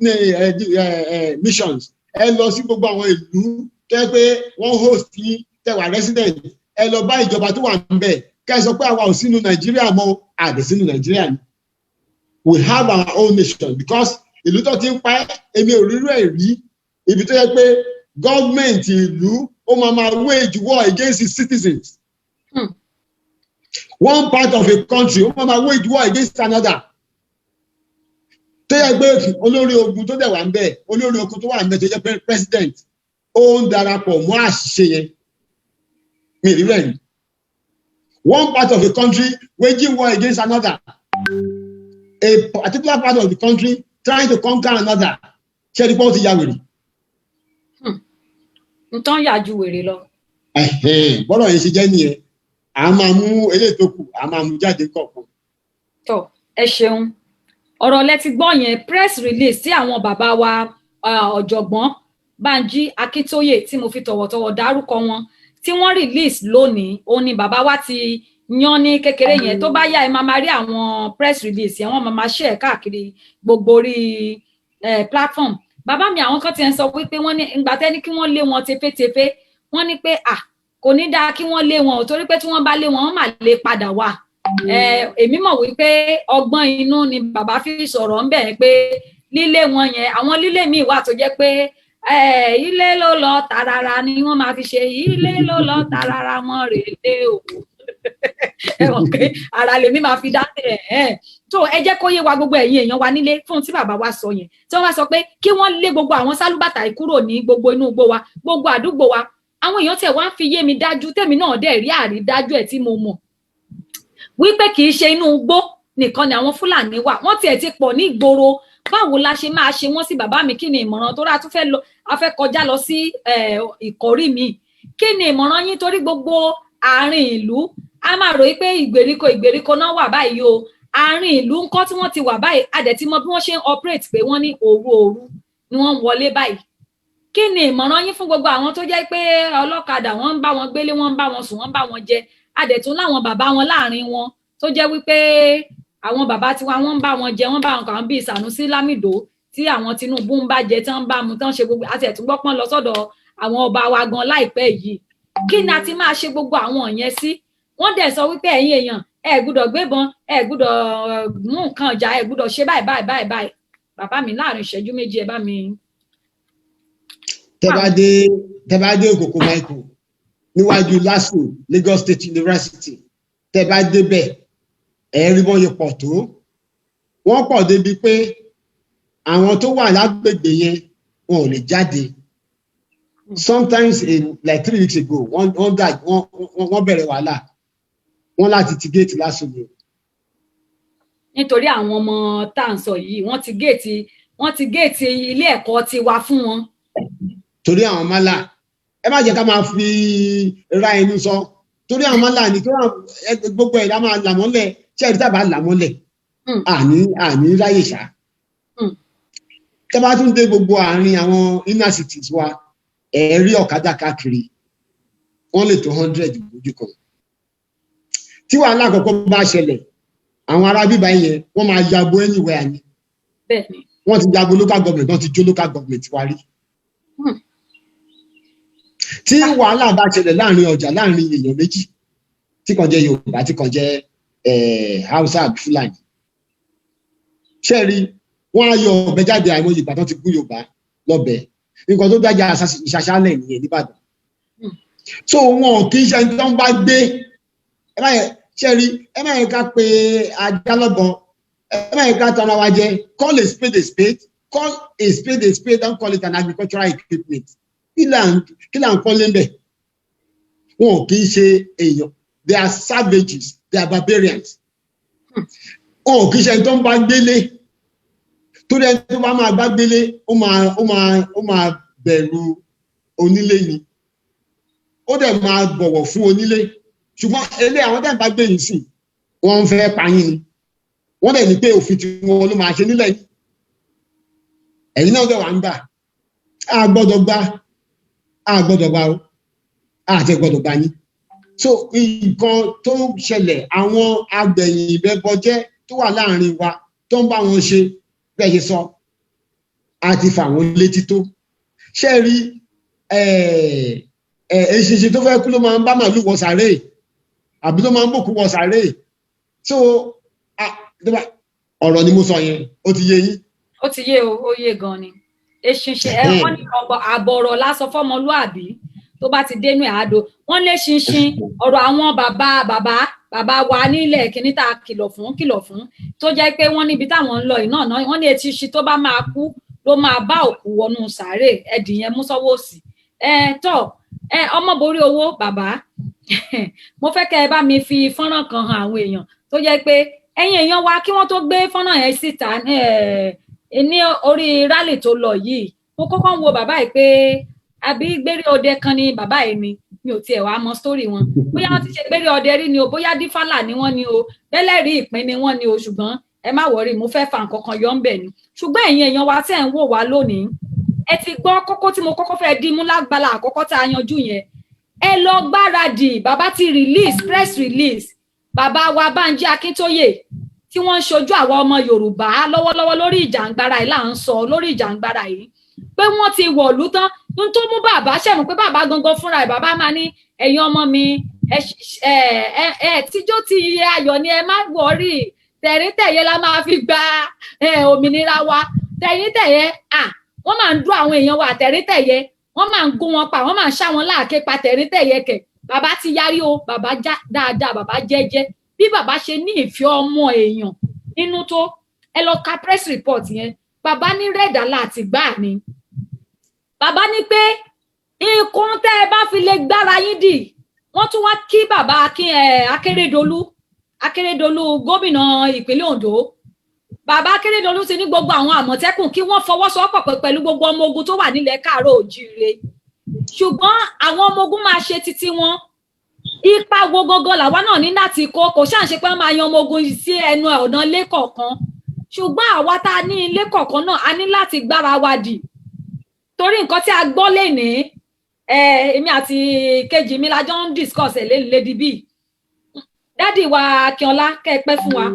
missions, ẹ lọ sí gbogbo àwọn ìlú tó yẹ pé wọ́n host yín, tẹ́ wà resident, ẹ lọ bá ìjọba tó wà níbẹ̀, kẹ́ ẹ sọ pé àwa ò sínú Nàìjíríà mọ́, àdé sínú Nàìjíríà ni. We have our own nation, because ìlú tó ti ń pa ẹ́, èmi ò rírú ẹ̀ rí, ibi tó yẹ pé gọ́ọ̀mẹ̀ntì ìlú ó máa wage war against its citizens. One part of a country ó máa wage war against another, tó yẹ pé olórí ogun tó dẹ̀ wà ń bẹ̀, olórí ogun tó wà ń bẹ̀ tó jẹ́ president, ó ń darapọ̀ mọ́ àṣìṣe yẹn. Mi ì rí rẹ̀ rí. One part of a country waging war against another, a particular part of the country trying to conquer another. Ṣé ẹni pé ó ti ya wèrè? Nǹkan yà ju wèrè lọ. Ẹ̀hẹ́n, bọ́rọ̀ yẹn ṣe jẹ́ nìyẹn. À máa mú eléyìí tó kù, à máa mú jáde kọ̀ọ̀kan. Tọ, ẹ ṣeun. Ọ̀rọ̀ lẹ ti gbọ́ yẹn. Press release tí àwọn bàbá wa, ọ̀jọ̀gbọ́n Bánjí Akíntóyè, tí mo fi tọ̀wọ̀tọ̀wọ̀ dárúkọ wọn, tí wọ́n release lónìí, òun ni bàbá wa ti yan ní kékeré yẹn. Tó bá yá, ẹ máa máa rí àwọn press release yẹn, wọ́n máa máa share káàkiri gbogbo orí platform. Bàbá mi, àwọn kan ti ń sọ wípé wọ́n ní ìgbà tẹ́ni kí wọ́n lé wọn tefétefé, wọ́n ní pé à kò ní dáa kí wọ́n lé wọn ò, torí pé tí wọ́n bá lé wọn, wọ́n mà lè padà wá. Èmi mọ̀ wípé ọgbọ́n inú ni bàbá fi sọ̀rọ̀ ń bẹ̀ pé lílé wọn yẹn, àwọn lílé míì wà tó jẹ́ pé ilé ló lọ tààràrà ni wọ́n máa fi ṣe, ilé ló lọ tààràrà wọn rèé o. Ẹ mọ̀ pé ara lèmi máa fi dá ẹ̀ ẹ̀ tó. Ẹ jẹ́ kó yé wa, gbogbo ẹ̀yin èèyàn wa nílé, fún tí bàbá wa sọ yẹn, tí wọ́n bá sọ pé kí wọ́n lé gbogbo àwọn sálúbàtà yìí kúrò ní gbogbo inú igbó wa, gbogbo àdúgbò wa, àwọn èèyàn tẹ̀ wá ń fi yé mi dájú, tèmi náà dẹ̀ rí àrídájú ẹ̀ tí mo mọ̀ wípé kì í ṣe inú igbó nìkan ni àwọn Fúlàní wà, wọ́n tiẹ̀ ti pọ̀ ní ìgboro. Báwo la ṣe máa ṣe wọ́n sí, bàbá mi? Kí ni ìmọ̀ràn tó rà tún fẹ́ lọ, a fẹ́ kọjá lọ sí ìkọ́rí mi? Kí ni ìmọ̀ràn yín? Torí gbogbo àárín ìlú, a máa rò pé ìgbèríko ìgbèríko náà wà báyìí o. Àárín ìlú ńkọ́ tí wọ́n ti wà báyìí? A dẹ̀ ti mọ bí wọ́n ṣe ń operate, pé wọ́n ní òru òru ni wọ́n ń wọlé báyìí. Kí ni ìmọ̀ràn yín fún gbogbo àwọn tó jẹ́ pé ọlọ́kadà, wọ́n ń bá wọn gbélé, wọ́n ń bá wọn sùn, wọ́n ń bá wọn jẹ? A dẹ̀ tún láwọn bàbá wọn láàrin wọn tó jẹ́ wípé àwọn bàbá tiwa, wọ́n ń bá wọn jẹ, wọ́n bá wọn kàn bíi Sànúsí Lámìdó tí àwọn Tinubu ń bá jẹ, tí wọ́n ń bá mu, tí wọ́n ṣe gbogbo àti ẹ̀tún gbọ́pọ́n lọ sọ́dọ̀ àwọn ọba wa gan láìpẹ́ yìí. Kí ni a ti máa ṣe gbogbo àwọn yẹn sí? Wọ́n dẹ̀ sọ wípé ẹ̀yin èèyàn, ẹ gbúdọ̀ gbébọn, ẹ gbúdọ̀ mú nǹkan ìjà, ẹ gbúdọ̀ ṣe báyìí báyìí báyìí báyìí. Bàbá mi, láàrin ìṣẹ́jú 2, ẹ bá mi. Tẹ bá dé Òkòkò Michael níwájú LASU, Lagos State University, tẹ bá débẹ̀, ẹ rí bọ́n ṣe pọ̀ tó. Wọ́n pọ̀ débi pé àwọn tó wà lágbègbè yẹn, wọn ò lè jáde. Sometimes in like 3 weeks ago, wọ́n dà wọ́n bẹ̀rẹ̀ wàhálà, wọ́n láti ti géètì LASU ni. Nítorí àwọn ọmọ tá à ń sọ yìí, wọ́n ti géètì ilé ẹ̀kọ́ tiwa fún wọn. Torí àwọn mọ́là, ẹ má jẹ́ ká máa fi ra ẹnu sọ, torí àwọn mọ́là ni, torí gbogbo ẹ̀ la máa là mọ́lẹ̀. Ṣé ẹ̀rí tábà là mọ́lẹ̀, àní ráyè ṣá. Tẹ́ bá tún dé gbogbo àárín àwọn inner cities wa, ẹ̀ rí ọ̀kadà káàkiri, wọ́n lè tó 100 lójú kan. Tí wàhálà àkọ́kọ́ bá ṣẹlẹ̀, àwọn ará bíbá yẹn, wọ́n máa yabo anywhere ni. Wọ́n ti yabo local government, wọ́n ti jó local government wa rí. Tí wàhálà bá ṣẹlẹ̀ láàrin ọjà, láàrin èèyàn méjì, tí kan jẹ́ Yorùbá, tí kan jẹ́ Hausa àbí Fúlàní, ṣé rí, wọ́n á yọ ọ̀bẹ jáde. Àìmọye ìgbà tán ti gún Yorùbá lọ́bẹ. Nǹkan tó dájà ìṣàṣálẹ̀ nìyẹn nìbàdàn. So wọn kì í ṣe ẹni tó ń bá gbé. Ẹ má yẹ ṣe rí, ẹ má yẹ ká pe ajá lọ́bọ, ẹ má yẹ ká tara wa jẹ. Call a spade a spade, call a spade a spade, don't call it an agricultural equipment. Kí là ń kọ́ lébẹ̀? Wọn kì í ṣe èèyàn. They are savages, they are barbarians. Wọn kì í ṣe ẹni tó ń bá gbélé, torí ẹni tó bá máa bá gbélé, ó máa bẹ̀rù onílé ni, ó dẹ̀ máa bọ̀wọ̀ fún onílé. Ṣùgbọ́n ilé àwọn tẹ́ ń bá gbé yìí sí, wọ́n ń fẹ́ pa yín ni. Wọ́n dẹ̀ ní pé òfin tí wọn ló máa ṣe nílẹ̀ yìí. Ẹ̀yin náà dẹ̀ wà ń gbà. A gbọ́dọ̀ gbà, a gbọ́dọ̀ gbà o, a ti gbọ́dọ̀ gbà yín. So nǹkan tó ń ṣẹlẹ̀, àwọn agbẹ̀yìn ìbẹ́bọjẹ́ tó wà láàrin wa tó ń bá wọn ṣe bẹ́ẹ̀ ṣe sọ, àti fà wọ́n létí tó ṣe rí. Eṣinṣin tó fẹ́ kú ló máa ń bá màlúù wọ sàréè, àbí ló máa ń bòkú wọ sàréè. So ọ̀rọ̀ ni mo sọ yẹn, ó ti yé yín. Ó ti yé o, ó yé gan ni. Eṣinṣin ẹ, wọ́n ní àbọ̀rọ̀ lásán fọ́mọlúàbí, tó bá ti dénú ẹ̀ àdó wọ́n lé ṣinṣin. Ọ̀rọ̀ àwọn bàbá bàbá bàbá wa nílẹ̀ kìíní tá a kìlọ̀ fún, tó jẹ́ pé wọ́n níbi táwọn ń lọ iná náà, wọ́n ní eṣinṣin tó bá máa kú ló máa bá òkú wọnú sàárè. Ẹdì yẹn mú sọ́wọ́ òsì. Ẹ tọ́ ẹ, ọmọborí owó bàbá, mo fẹ́ kẹ́ ẹ bá mi fi fọ́nrán kan hàn àwọn èèyàn, tó jẹ́ pé ẹ̀yin èèyàn wa, kí wọ́n tó gbé fọ́nrán yẹn síta ní orí rally tó lọ yìí, mo kọ́kọ́ ń wo bàbá yìí pé àbí gbére ọdẹ kan ni bàbá yìí ni. Mi ò tiẹ̀ wá mọ story wọn, bóyá wọ́n ti ṣe gbére ọdẹ rí ni o, bóyá dífàlà ni wọ́n ni o, bẹ́lẹ́rìí ìpín ni wọ́n ni o. Ṣùgbọ́n ẹ má worry, mo fẹ́ fa nǹkan kan yọ ń bẹ̀ ni. Ṣùgbọ́n ẹ̀yin èèyàn wa tẹ́ ń wò wá lónìí, ẹ ti gbọ́ kókó tí mo kọ́kọ́ fẹ́ dí mú lágbára àkọ́kọ́ tá a yanjú yẹn. Ẹ lọ gbáradì, bàbá ti release press release. Bàbá wa Bánjí Akíntóyè, tí wọ́n ń ṣojú àwa ọmọ Yorùbá lọ́wọ́lọ́wọ́ lórí ìjàngbara yìí là ń sọ, lórí ìjàngbara yìí pé wọ́n ti wọ̀lú tán. N tó mú bàbá ṣẹ̀mú pé bàbá gangan fúnra ẹ̀, bàbá máa ní, "Ẹ̀yin ọmọ mi, ẹ ẹ ẹ tíjó ti yẹ ayọ̀ ni, ẹ má worry, tẹ̀ríntẹ̀yẹ la máa fi gba òmìnira wa." Tẹ̀ríntẹ̀yẹ à, wọ́n máa ń dún àwọn èèyàn wa tẹ̀ríntẹ̀yẹ, wọ́n máa ń gún wọn pa, wọ́n máa ń ṣá wọn láàké pa tẹ̀ríntẹ̀yẹ kẹ̀. Bàbá ti yarí o, bàbá já dáadáa, bàbá jẹ́jẹ́. Bí bàbá ṣe ní ìfẹ́ ọmọ èèyàn nínú tó, ẹ lọ ka press report yẹn. Bàbá ní red alert gbáà ni. Bàbá ní pé nǹkan tẹ́ ẹ bá fi lè gbára yín dì. Wọ́n tún wá kí bàbá Akérédolú, Akérédolú gómìnà ìpínlẹ̀ Ondo. Bàbá Akérédolú ti ní gbogbo àwọn Àmọ̀tẹ́kùn kí wọ́n fọwọ́sowọ́pọ̀ pẹ̀lú gbogbo ọmọ ogun tó wà nílẹ̀ káàárọ̀ òjíire, ṣùgbọ́n àwọn ọmọ ogun máa ṣe títí wọn. Ipa wo gangan làwa náà ní láti kó? Kò ṣáà ṣe pé wọ́n máa yan ọmọ ogun sí ẹnu ọ̀nà ilé kọ̀ọ̀kan, ṣùgbọ́n àwa tá a ní ilé kọ̀ọ̀kan náà, a ní láti gbára wa dì, torí nǹkan tí a gbọ́ lénìí, èmi àti kejì mi la jọ ń discuss ẹ̀ lẹ́nu. Lady B, daddy wa Akínọlá, kẹ́ ẹ pẹ́ fún wa.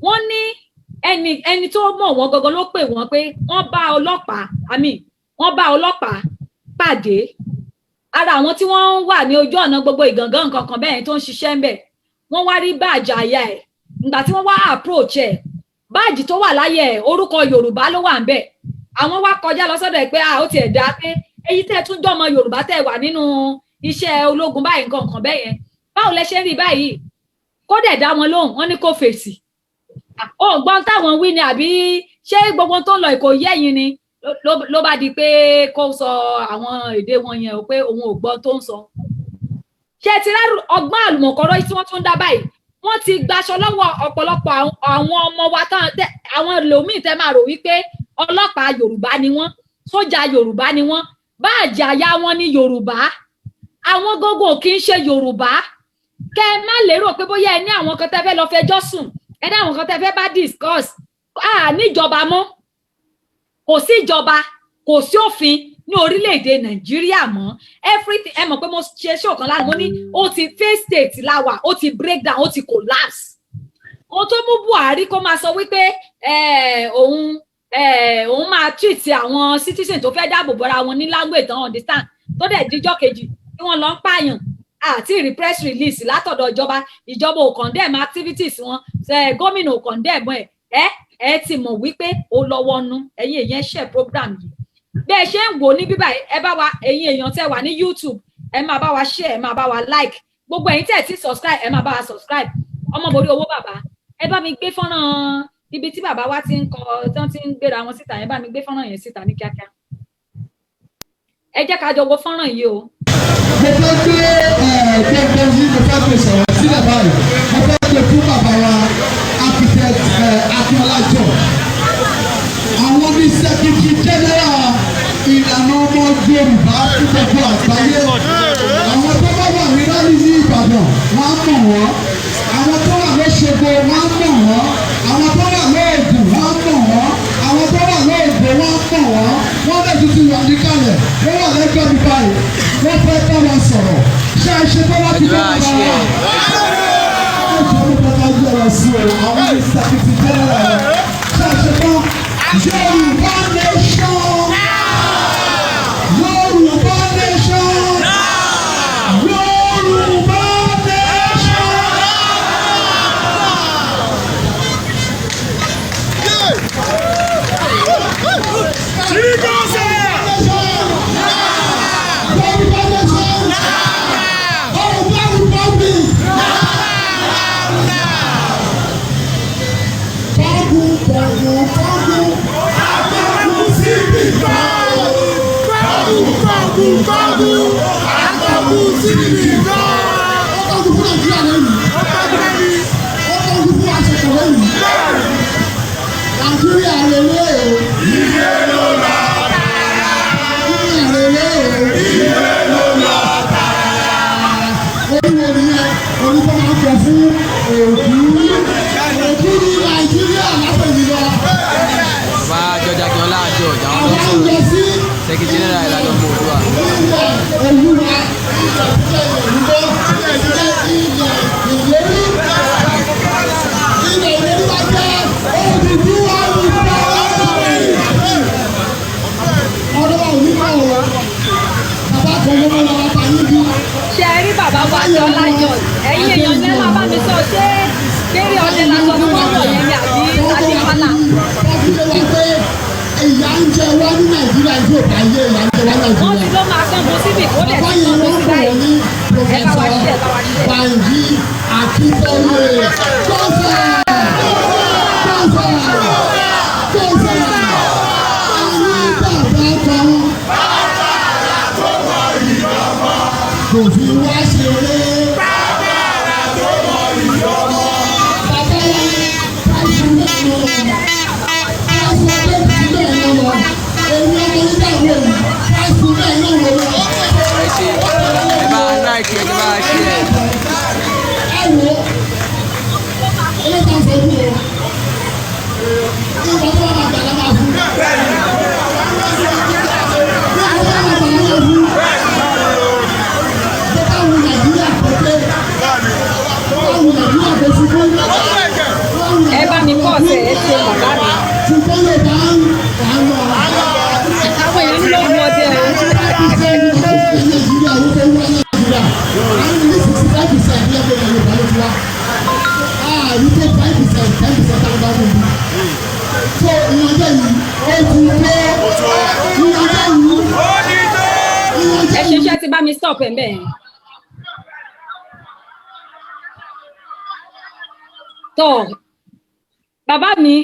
Wọ́n ní ẹni tó mọ̀ wọ́n gangan ló pè wọ́n pé wọ́n bá ọlọ́pàá, àmì wọ́n bá ọlọ́pàá pàdé ara àwọn tí wọ́n wà ní ojú ọ̀nà gbogbo ìgàngán nǹkan kan bẹ́ẹ̀ tó ń ṣiṣẹ́ ń bẹ̀. Wọ́n wá rí báàjì àyà ẹ̀. Ìgbà tí wọ́n wá approach ẹ̀, báàjì tó wà láyé ẹ̀, orúkọ Yorùbá ló wà ń bẹ̀. Àwọn wá kọjá lọ sọ́dọ̀ ẹ̀ pé ah, ó tiẹ̀ dá pé èyí tẹ́ tún jọmọ Yorùbá tẹ́ wà nínú iṣẹ́ ológun báyìí, nǹkan kan bẹ́ẹ̀ yẹn, báwo lẹ ṣe ń rí báyìí? Kó dẹ̀ dá wọn lóhùn, wọ́n ní kó fèsì. Ó gbọ́n táwọn wí ni, àbí ṣé gbogbo tó ń lọ ìkò yẹ́yìn ni? Ló bá di pé kó sọ àwọn èdè wọn yẹn o, pé òun ò gbọ́ tó ń sọ. Ṣé ti rárú ọgbọ́n àlùmọ̀kọ́rọ́ tí wọ́n tún dá báyìí? Wọ́n ti gbaṣọ lọ́wọ́ ọ̀pọ̀lọpọ̀ àwọn ọmọ wa tán. Àwọn ẹlòmíì tẹ́ máa rò wípé ọlọ́pàá Yorùbá ni wọ́n, sójà Yorùbá ni wọ́n, báàjì àyà wọn ní Yorùbá, àwọn gógó kì í ṣe Yorùbá. Kẹ́ ẹ má lérò pé bóyá ẹ ní àwọn kan tẹ́ fẹ́ lọ fẹjọ́ sùn, ẹ ní àwọn kan tẹ́ fẹ́ bá discuss. À níjọba mọ́, kò sí ìjọba, kò sí òfin ní orílẹ̀-èdè Nàìjíríà mọ́. Everything, ẹ mọ̀ pé mo ṣe show kan lánàá, mo ní ó ti fail state la wà, ó ti break down, ó ti collapse. Ohun tó mú Buhari kó máa sọ wípé òun máa treat àwọn citizen tó fẹ́ dáàbò bọ́ra wọn ní language tán understand, tó dẹ̀ díjọ́ kejì tí wọ́n lọ ń pààyàn, àti rí press release látọ̀dọ̀ ìjọba. Ìjọba ò condemn activities wọn, gómìnà ò condemn ẹ̀. Ẹ ti mọ̀ wípé ó lọ́wọ́ nú. Ẹ̀yin èèyàn, share program yìí bẹ́ẹ̀ ṣe ń wò ní bíbá. Ẹ bá wa, ẹ̀yin èèyàn tẹ́ wà ní YouTube, ẹ máa bá wa share, ẹ máa bá wa like. Gbogbo ẹ̀yin tẹ́ ẹ ti subscribe, ẹ máa bá wa subscribe. Ọmọ borí owó bàbá, ẹ bá mi gbé fọ́nrán ibi tí bàbá wa ti ń kọ, tí wọ́n ti ń gbéra wọn síta. Ẹ bá mi gbé fọ́nrán yẹn síta ní kíákíá. Ẹ jẹ́ ká jọ wo fọ́nrán yìí o. Mo fẹ́ gbé gbogbo yìí, mo fẹ́ gbé sọ̀rọ̀ sílẹ̀ báyìí. Mo fẹ́ gbé fún bàbá wa, architect Akínọlá George. Àwọn ní secretary general Ìlànà Ọmọ Yorùbá fún gbogbo àgbáyé. Àwọn tó bá wà ní rally ní Ìbàdàn, wọ́n á mọ̀ wọ́n. Àwọn tó wà lọ́ṣogbo, wọ́n á mọ̀ wọ́n. Àwọn tó wà lóògùn, wọ́n á mọ̀ wọ́n. Àwọn tó wà lóògbé, wọ́n á mọ̀ wọ́n, wọ́n bẹ̀ tuntun wà níkàlẹ̀, wọ́n wà lẹ́gbẹ̀ẹ́ mi báyìí, wọ́n fẹ́ bá wa sọ̀rọ̀. Ṣé ẹ ṣe bá láti bá wa wá? Ẹ jẹ́ ló fẹ́ ká yọ̀rọ̀ sí o, àwọn ní Secretary General. Ṣé ẹ ṣe tán? Yorùbá Nation! Yorùbá Nation! Yorùbá Nation! Yorùbá Nation! Yorùbá Republic! Kọ́gùn kọ́gùn kọ́gùn akọ́gùn síbi kan. Kọ́gùn kọ́gùn kọ́gùn akọ́gùn síbi kan. Ó kọ́gùn fún Nàìjíríà lẹ́yìn. Ó kọ́gùn fún àṣekọ̀ lẹ́yìn. Nàìjíríà lélẹ̀ o. Ilé ló lọ tààrà. Nàìjíríà lélẹ̀ o. Ilé ló lọ tààrà. Oríwo nìyẹn, orúkọ máa ń kọ fún òkú. Òkú ní Nàìjíríà látẹ̀yìn lọ. Bàbá George Akínọlá George, àwọn ló ń Àwọn ń sọ̀rọ̀. lọ sí Secretary General Ìlànà Ọmọ Oòduà. ilẹ̀ Olúwa, ilẹ̀ Yorùbá, ilẹ̀ ìlérí. Ilẹ̀ ìlérí wa jẹ́ Odùduwà Republic. Ọ̀dọ́ wa ò ní kọ́ ọ. Bàbá kan ló máa wá ta yín bí. Ṣe rí bàbá wa Jọlá George, ẹ̀yin èèyàn ní ẹ máa bá mi sọ, ṣé kéré ọdẹ lásọ tí wọ́n wọ̀ yẹn ni àbí adéfálà? Wọ́n fi lé wa pé ìyà ń jẹ wá ní Nàìjíríà, tí ò bá yé, ìyà ń jẹ wá Wọ́n ti Nàìjíríà. ló máa kángun síbì kó dẹ̀ Bàbá ti yẹn kángun wọ́n sí pè wọ́n báyìí. ní Ẹ bá wa Professor ṣe, ẹ bá wa ṣe. Banji Akintoye. Jọ́sẹ̀! Jọ́sẹ̀! Jọ́sẹ̀! Ẹni bàbá kan kò fi wá ṣeré. Bàbá wa káṣí náà lọ. Káṣí ọdẹ náà lọ. Èmi ọmọ nígbà wo yìí? Káṣí náà lọ. Ẹ ṣe, ẹ bá like, ẹ bá share. Ẹ wo, eléyìí sọ fún o, nígbà tó bá máa gbà lábàá fún, nígbà tó bá máa gbà lábàá fún, tó bá wù Nàìjíríà pété, tó bá wù Nàìjíríà kó ṣubú, tó bá wù Ẹ bá mi kọ́ ọ̀sẹ̀, ẹ ṣe bàbá mi. Ṣùgbọ́n yóò bá ń wà lọ. Àwọn èèyàn ń lóògùn ọdẹ o. Nàìjíríà ló fẹ́ wá Nàìjíríà. À ń ní 65% ní ẹgbẹ́ Yorùbá ló ti wá. Ààrí tó 5%, 10% tá a bá wù mí. So ìyànjẹ́ yìí, ó ti tó. Ìyànjẹ́ yìí, ìyànjẹ́ Ẹ ṣe yìí. iṣẹ́ tí bá mi stop ẹ̀ bẹ́ẹ̀. Tọ́ bàbá mi,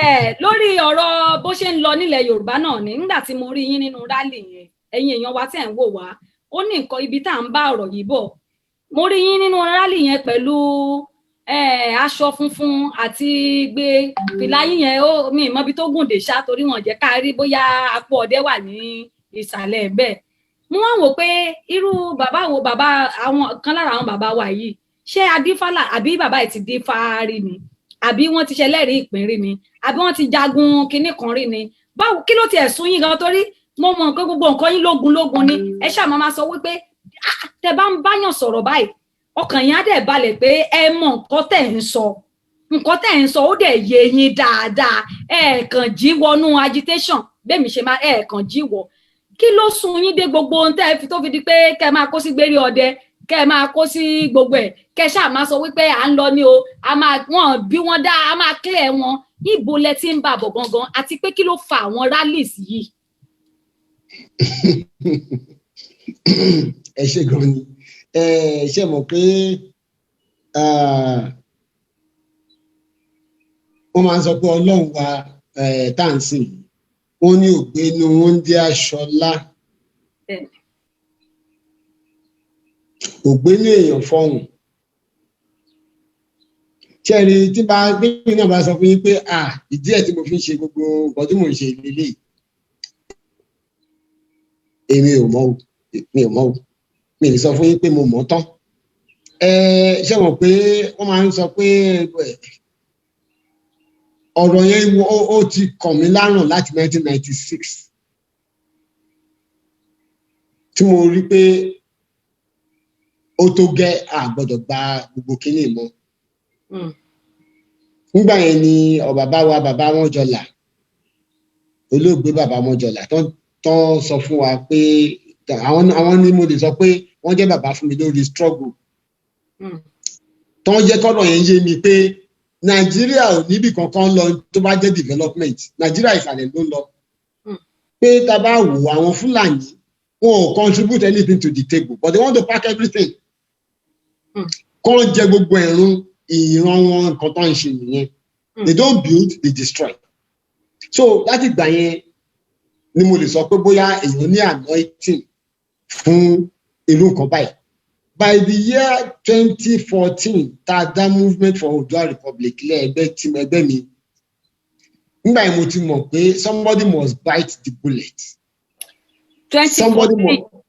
ẹ lórí ọ̀rọ̀ bó ṣe ń lọ nílẹ̀ Yorùbá náà ni, nígbà tí mo rí yín nínú rally yẹn, ẹ̀yin èèyàn wa tẹ̀ ń wò wá, ó ní nǹkan ibi tá à ń bá ọ̀rọ̀ yìí bọ̀. Mo rí yín nínú rally yẹn pẹ̀lú aṣọ funfun àti gbé fìlà yín yẹn, ó mi ì mọbi tó gùn dé ṣá, torí wọn jẹ́ ká rí bóyá apò ọdẹ wà ní ìsàlẹ̀ bẹ́ẹ̀. Mo wá wò pé irú bàbá wo, bàbá àwọn kan lára àwọn bàbá wa yìí, ṣé adífálà àbí bàbá ẹ̀ ti dífá rí ni, àbí wọ́n ti ṣẹlẹ́rìí ìpín rí ni, àbí wọ́n ti jagun kinní kan rí ni? Báwo, kí ló tiẹ̀ sún yín gan? Torí mo mọ̀ pé gbogbo nǹkan yín lógun lógun ni. Ẹ ṣáà máa máa sọ wípé, "Ah, tẹ bá ń báyàn sọ̀rọ̀ báyìí, ọkàn yín á dẹ̀ balẹ̀ pé ẹ mọ̀ nǹkan tẹ̀ ń sọ, nǹkan tẹ̀ ń sọ ó dẹ̀ yé yín dáadáa." Ẹ kàn jí wọnú agitation bẹ́ẹ̀ mi ṣe máa, ẹ kàn jí wọ. Kí ló sún yín dé gbogbo ohun tẹ́ ẹ fi tó fi di pé kẹ́ ẹ máa kó sí gbérí ọdẹ, kẹ́ ẹ máa kó sí gbogbo ẹ̀, kẹ́ ẹ ṣáà máa sọ wípé à ń lọ ní o, a máa wọn bí wọn dá, a máa clear wọn? Ibo lẹ ti ń bà bọ̀ gangan, àti pé kí ló fa àwọn rallies yìí? Ẹ ṣe gan ni. Ẹ ṣe mọ̀ pé wọ́n máa ń sọ pé Ọlọ́run wa tá à ń sìn yìí, wọ́n ní ògbénu oúnjẹ aṣọlá, ògbénu èèyàn fọhùn. Ṣé ẹ rí tí bá gbé náà bá sọ fún yín pé ìdí ẹ̀ tí mo fi ń ṣe gbogbo nǹkan tí mò ń ṣe lélẹ́yìí, èmi ò mọ̀ o, mi ò mọ̀ o, mi ò sọ fún yín pé mo mọ̀ tán. Ẹ ṣe mọ̀ pé wọ́n máa ń sọ pé Ọ̀rọ̀ yẹn ó ti kàn mí lárùn láti 1996 tí mo rí pé ó tó gẹ́, a gbọ́dọ̀ gba gbogbo kínní mọ́. Nígbà yẹn ni ọ bàbá wa, bàbá wọn jọlà, olóògbé bàbá wọn jọlà, tó sọ fún wa pé àwọn ni mo lè sọ pé wọ́n jẹ́ bàbá fún mi lórí struggle, tó ń jẹ́ kọ́rọ̀ yẹn yé mi pé Nàìjíríà ò níbì kankan lọ tó bá jẹ́ development. Nàìjíríà, ìsàlẹ̀ ló ń lọ. Pé tá a bá wò, àwọn Fúlàní, wọn ò contribute anything to the table, but they want to pack everything. Kán jẹ gbogbo ẹ̀rún ìran wọn. Nǹkan tó ń ṣe nìyẹn. They don't build, they destroy. So láti ìgbà yẹn ni mo lè sọ pé bóyá èèyàn ní anointing fún irú nǹkan báyìí. By the year 2014, tá a dá Movement for Oòduà Republic lẹ́ẹ̀gbẹ́ tí ẹgbẹ́ mi, nígbà yẹn mo ti mọ̀ pé somebody must bite the bullet. Twenty Somebody fourteen. must.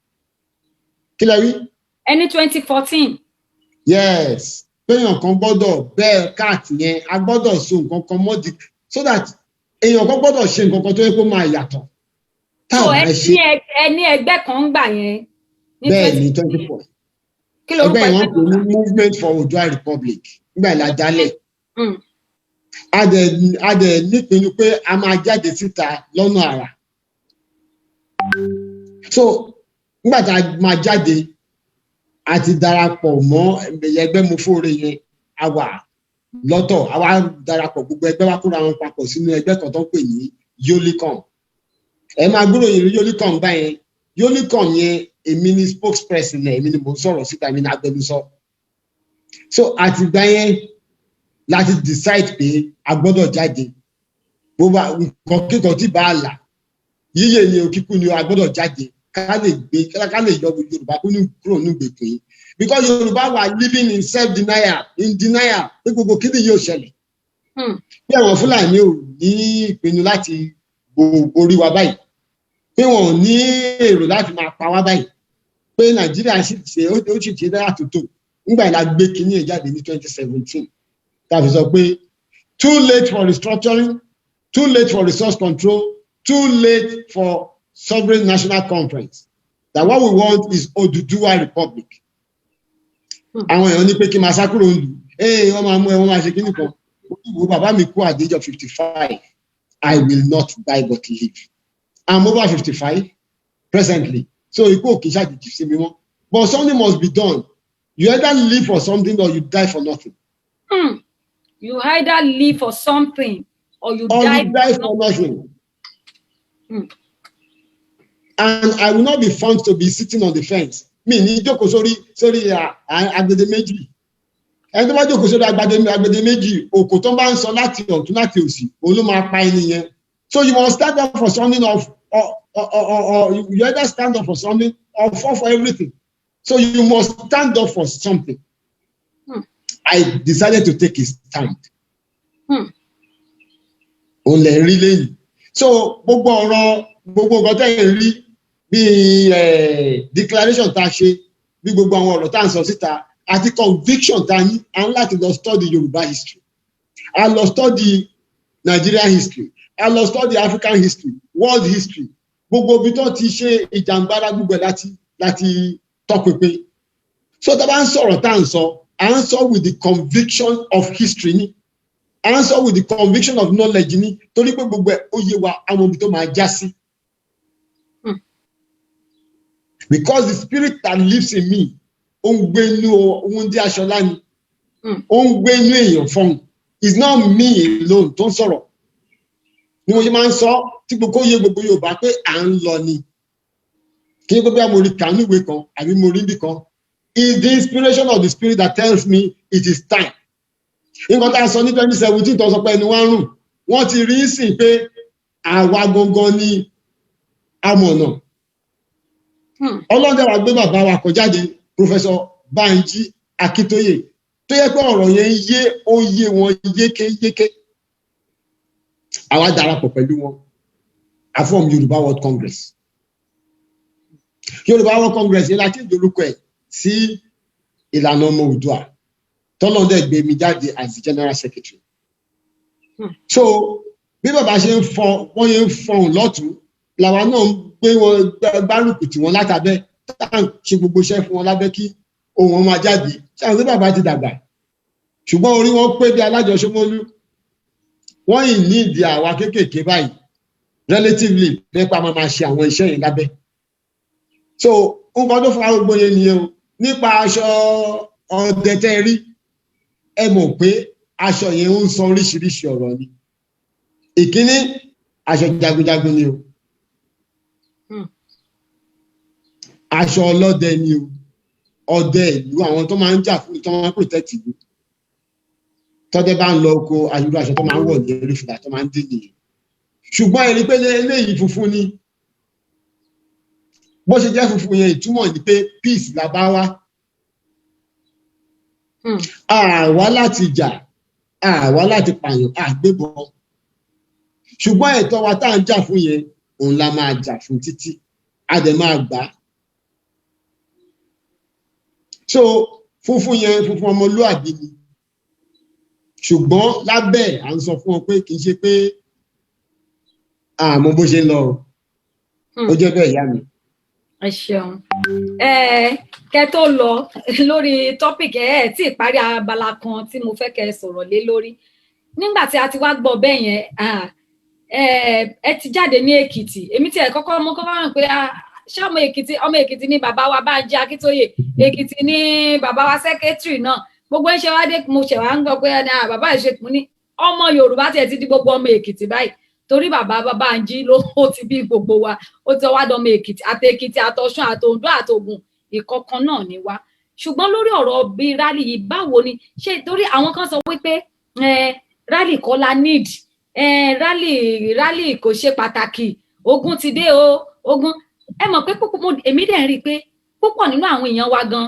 Kí lẹ rí? Ẹni 2014. Yes, péyàn kan gbọ́dọ̀ bẹ́ẹ̀ káàtì yẹn, a gbọ́dọ̀ so nǹkan kan mọ́ di so that èèyàn kan gbọ́dọ̀ ṣe nǹkan kan tó yẹ kó máa yàtọ̀ tá So ò ẹ bá ṣe. ní ẹ ní ẹgbẹ́ kan ń gbà yẹn ní Bẹ́ẹ̀ ni. 2014. 24. Kí lorúkọ Ẹgbẹ́ yẹn, wọ́n ẹgbẹ́ pè ní náà? Movement for Oòduà Republic. Nígbà yẹn la dálẹ̀. A dẹ̀ nípinnu pé a máa jáde síta lọ́nà àrà. So nígbà tá a máa jáde, a ti darapọ̀ mọ́ ẹgbẹ́ Mofóore yẹn. A wà lọ́tọ̀, a wá darapọ̀, gbogbo ẹgbẹ́ wa kóra wọn papọ̀ sínú ẹgbẹ́ kan tó ń pè ní Yolicon. Ẹ máa gbúrò yìí, Yolicon gbá yẹn. Yolicon yẹn, èmi ni spokesperson ẹ̀, èmi ni mò ń sọ̀rọ̀ síta, èmi ni agbẹnusọ. So àtìgbà yẹn láti decide pé a gbọ́dọ̀ jáde. Bó bá nǹkan kíkan tí bá a là, yíyè ni o, kíkú ni o, a gbọ́dọ̀ jáde ká lè gbé, ká lè yọ Yorùbá kúrò ní ìgbèkùn yìí, because Yorùbá wà living in self denial, in denial pé gbogbo kíni yóò ṣẹlẹ̀, bí àwọn Fúlàní ò ní ìpinnu láti borí wa báyìí, pé wọn ò ní èrò láti máa pa wá báyìí, pé Nàìjíríà sì ṣe, ó sì ṣe dára tó tó. Nígbà yẹn la gbé kinní ẹ̀ jáde ní 2017, tá a fi sọ pé too late for restructuring, too late for resource control, too late for sovereign national conference, that what we want is Oduduwa Republic. Àwọn èèyàn ní pé kí n máa sá kúrò ń lù ee, wọ́n máa mú ẹ, wọ́n máa ṣe kíní kan. Olúwo bàbá mi kú at the age of 55. I will not die but live. I'm over 55 presently, so ikú ò kì í ṣàjèjì sí mi mọ́, but something must be done. You either live for something or you die for nothing. You either live for something or you or die you die for nothing. And I will not be found to be sitting on the fence. Mi ní jókòó sórí agbede méjì. Ẹni tó bá jókòó sórí agbede méjì, òkò tó bá ń sọ láti ọ̀tún láti òsì, òun ló máa pa ẹni yẹn. So you must stand up for something of or you either stand up for something or fall for everything. So you must stand up for something. I decided to take a stand. Òun lè rí lẹ́yìn. So gbogbo ọ̀rọ̀, gbogbo nǹkan tẹ́ ẹ̀ ń rí bíi declaration tá a ṣe, bí gbogbo àwọn ọ̀rọ̀ tá à ń sọ síta àti conviction tá a ní, à ń láti lọ study Yorùbá history, a lọ study Nigerian history, a lọ study African history, world history, gbogbo ibi tó ti ṣe ìjàngbara, gbogbo ẹ̀ láti tọpinpin. So tá a bá ń sọ̀rọ̀ tá à ń sọ, à ń sọ with the conviction of history ni, à ń sọ with the conviction of knowledge ni, torí pé gbogbo ẹ̀ ó yé wa, àwọn ibi tó máa já sí. Because the spirit that lives in me, ó ń gbé inú ohun tí aṣọlá ni, ó ń gbé inú èèyàn fọ́hùn. It's not me alone tó ń sọ̀rọ̀ ni. Mo ṣe máa ń sọ tí gbogbo yé gbogbo Yorùbá pé à ń lọ ni, kí n gbé bí mo rí kànú ìwé kan àbí mo rí ibì kan, is the inspiration of the spirit that tells me it is time. Nǹkan tá a sọ ní 2017, tó sọ pé ẹni wá ń rùn, wọ́n ti rí sìn pé àwa gangan ni amọ̀nà. Ọlọ́dẹ wa gbé bàbá wa kọ jáde, Professor Banji Akíntóyè, tó yẹ pé ọ̀rọ̀ yẹn ń yé, ó yé wọn yékéyéké. Àwa darapọ̀ pẹ̀lú wọn, a form Yorùbá World Congress. Yorùbá World Congress yẹn la change orúkọ ẹ̀ sí Ìlànà Ọmọ Oòduà, tọ́lọ́dẹ̀ gbé mi jáde as the general secretary. So bí bàbá ṣe ń fọ, wọ́n ṣe ń fọhùn lọ́tún, làwa náà ń gbé wọn gbárùkù tì wọ́n látàbẹ́, tá à ń ṣe gbogbo iṣẹ́ fún wọn lábẹ́ kí ohùn wọn máa jáde. Ṣáà pé bàbá ti dàgbà, ṣùgbọ́n orí wọn pé bí alájọṣọmọlú. Wọ́n yìí ní ìdí àwa kéékèèké báyìí relatively nípa máa ṣe àwọn iṣẹ́ yẹn lábẹ́. So nǹkan tó fa gbogbo yẹn nìyẹn o. Nípa aṣọ ọdẹ tẹ́ rí, ẹ mọ̀ pé aṣọ yẹn ń sọ oríṣiríṣi ọ̀rọ̀ ni. Ìkíní, aṣọ jagunjagun ni o. Aṣọ ọlọ́dẹ ni o, ọdẹ ìlú, àwọn tó máa ń jà fún, tó máa ń protect ìlú. Tọ́dẹ bá ń lọ oko, àyùrọ aṣọ tó máa ń wọ̀ ní orí fìlà tó máa ń dín nìyẹn. Ṣùgbọ́n ẹni pé eléyìí funfun ni. Bó ṣe jẹ́ funfun yẹn, ìtumọ̀ ni pé peace la bá wá. Àwa láti jà, àwa láti pààyàn, àgbébọn, ṣùgbọ́n ẹ̀tọ́ wa tá à ń jà fún yẹn, òun la máa jà fún títí a dẹ̀ máa gbà á. So funfun yẹn, funfun ọmọlúàbí ni, ṣùgbọ́n lábẹ́ à ń sọ fún wọn pé kì í ṣe pé àmọ́ bó ṣe ń lọ o. Ó jẹ́ bẹ́ẹ̀, ìyá mi. Ẹ ṣeun. Ẹ kẹ́ tó lọ lórí topic ẹ, ẹ tí ì parí abala kan tí mo fẹ́ kẹ́ sọ̀rọ̀ lé lórí. Nígbà tí a ti wá gbọ́ bẹ́ẹ̀ yẹn, ẹ ti jáde ní Èkìtì. Èmi tí ẹ kọ́kọ́ mú kọ́kọ́ rò pé, ṣé ọmọ Èkìtì, ọmọ Èkìtì ní bàbá wa Bánjí Akíntóyè, Èkìtì ní bàbá wa secretary náà, gbogbo ń ṣe wá dé. Mo ṣẹ̀ wá ń gbọ́ pé bàbá ìṣe mo ní ọmọ Yorùbá tiẹ̀ ti di gbogbo ọmọ Èkìtì báyìí, torí bàbá Bánjí ló ó ti bí gbogbo wa, ó ti wá dọmọ Èkìtì, àti Èkìtì, àtọ̀ṣun, àtòǹdó, àtògùn, ìkọ̀kan náà ni wá. Ṣùgbọ́n lórí ọ̀rọ̀ bíi rally yìí, báwo ni ṣé? Torí àwọn kan sọ wípé rally kọ́ la need, rally kò ṣe pàtàkì, ogun ti dé o, ogun. Ẹ mọ̀ pé púpọ̀, èmi dẹ̀ ń rí i pé púpọ̀ nínú àwọn èèyàn wa gan,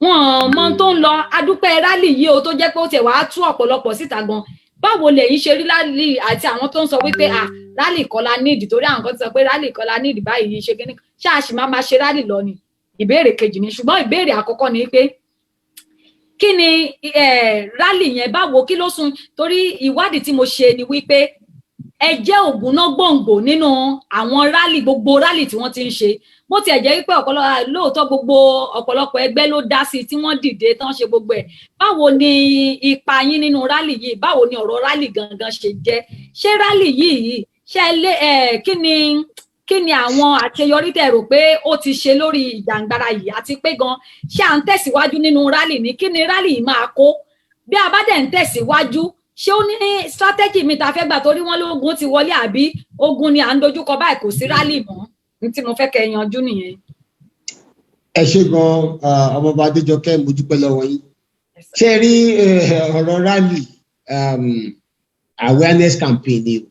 wọn mọ tó ń lọ. Adúpẹ́ rally yìí o, tó jẹ́ pé ó tiẹ̀ wàá tú ọ̀pọ̀lọpọ̀ síta gan. Báwo lẹ̀yin ṣe rí rally àti àwọn tó ń sọ wípé, ah, rally kọ́ la need? Torí àwọn kan ti sọ pé rally kọ́ la need báyìí, ṣe kíní, ṣáà sì máa ṣe rally lọ ni. Ìbéèrè kejì ni. Ṣùgbọ́n ìbéèrè àkọ́kọ́ ni pé kí ni rally yẹn, báwo, kí ló sún? Torí ìwádìí tí mo ṣe ni wípé ẹ jẹ́ ògúnná gbòǹgbò nínú àwọn rally, gbogbo rally tí wọ́n ti ń ṣe. Bó tiẹ̀ jẹ́ wípé ọ̀pọ̀lọpọ̀, lóòótọ́, gbogbo ọ̀pọ̀lọpọ̀ ẹgbẹ́ ló dá sí tí wọ́n dìde tán ṣe gbogbo ẹ̀. Báwo ni ipa yín nínú rally yìí? Báwo ni ọ̀rọ̀ rally gangan ṣe jẹ́? Ṣé rally yìí ṣe lé ẹ, kí ni àwọn àṣeyọrí tẹ́ rò pé ó ti ṣe lórí ìjàngbara yìí? Àti pé gan, ṣé à ń tẹ̀síwájú nínú rally ní? Kí ni rally yìí máa kó bí a bá dẹ̀ ń tẹ̀síwájú? Ṣé ó ní strategy mi ta fẹ́ gbà? Torí wọ́n lógun ti wọlé, àbí ogun ni à ń dojúkọ báyìí, kò sí rally mọ́. Ní tí mo fẹ́ kẹ́ yanjú nìyẹn. Ẹ ṣé gan, ọmọọba Adéjọkẹ́, mo dúpẹ́ lọ́wọ́ yín. Ṣé rí ọ̀rọ̀ rally, awareness campaign ni o,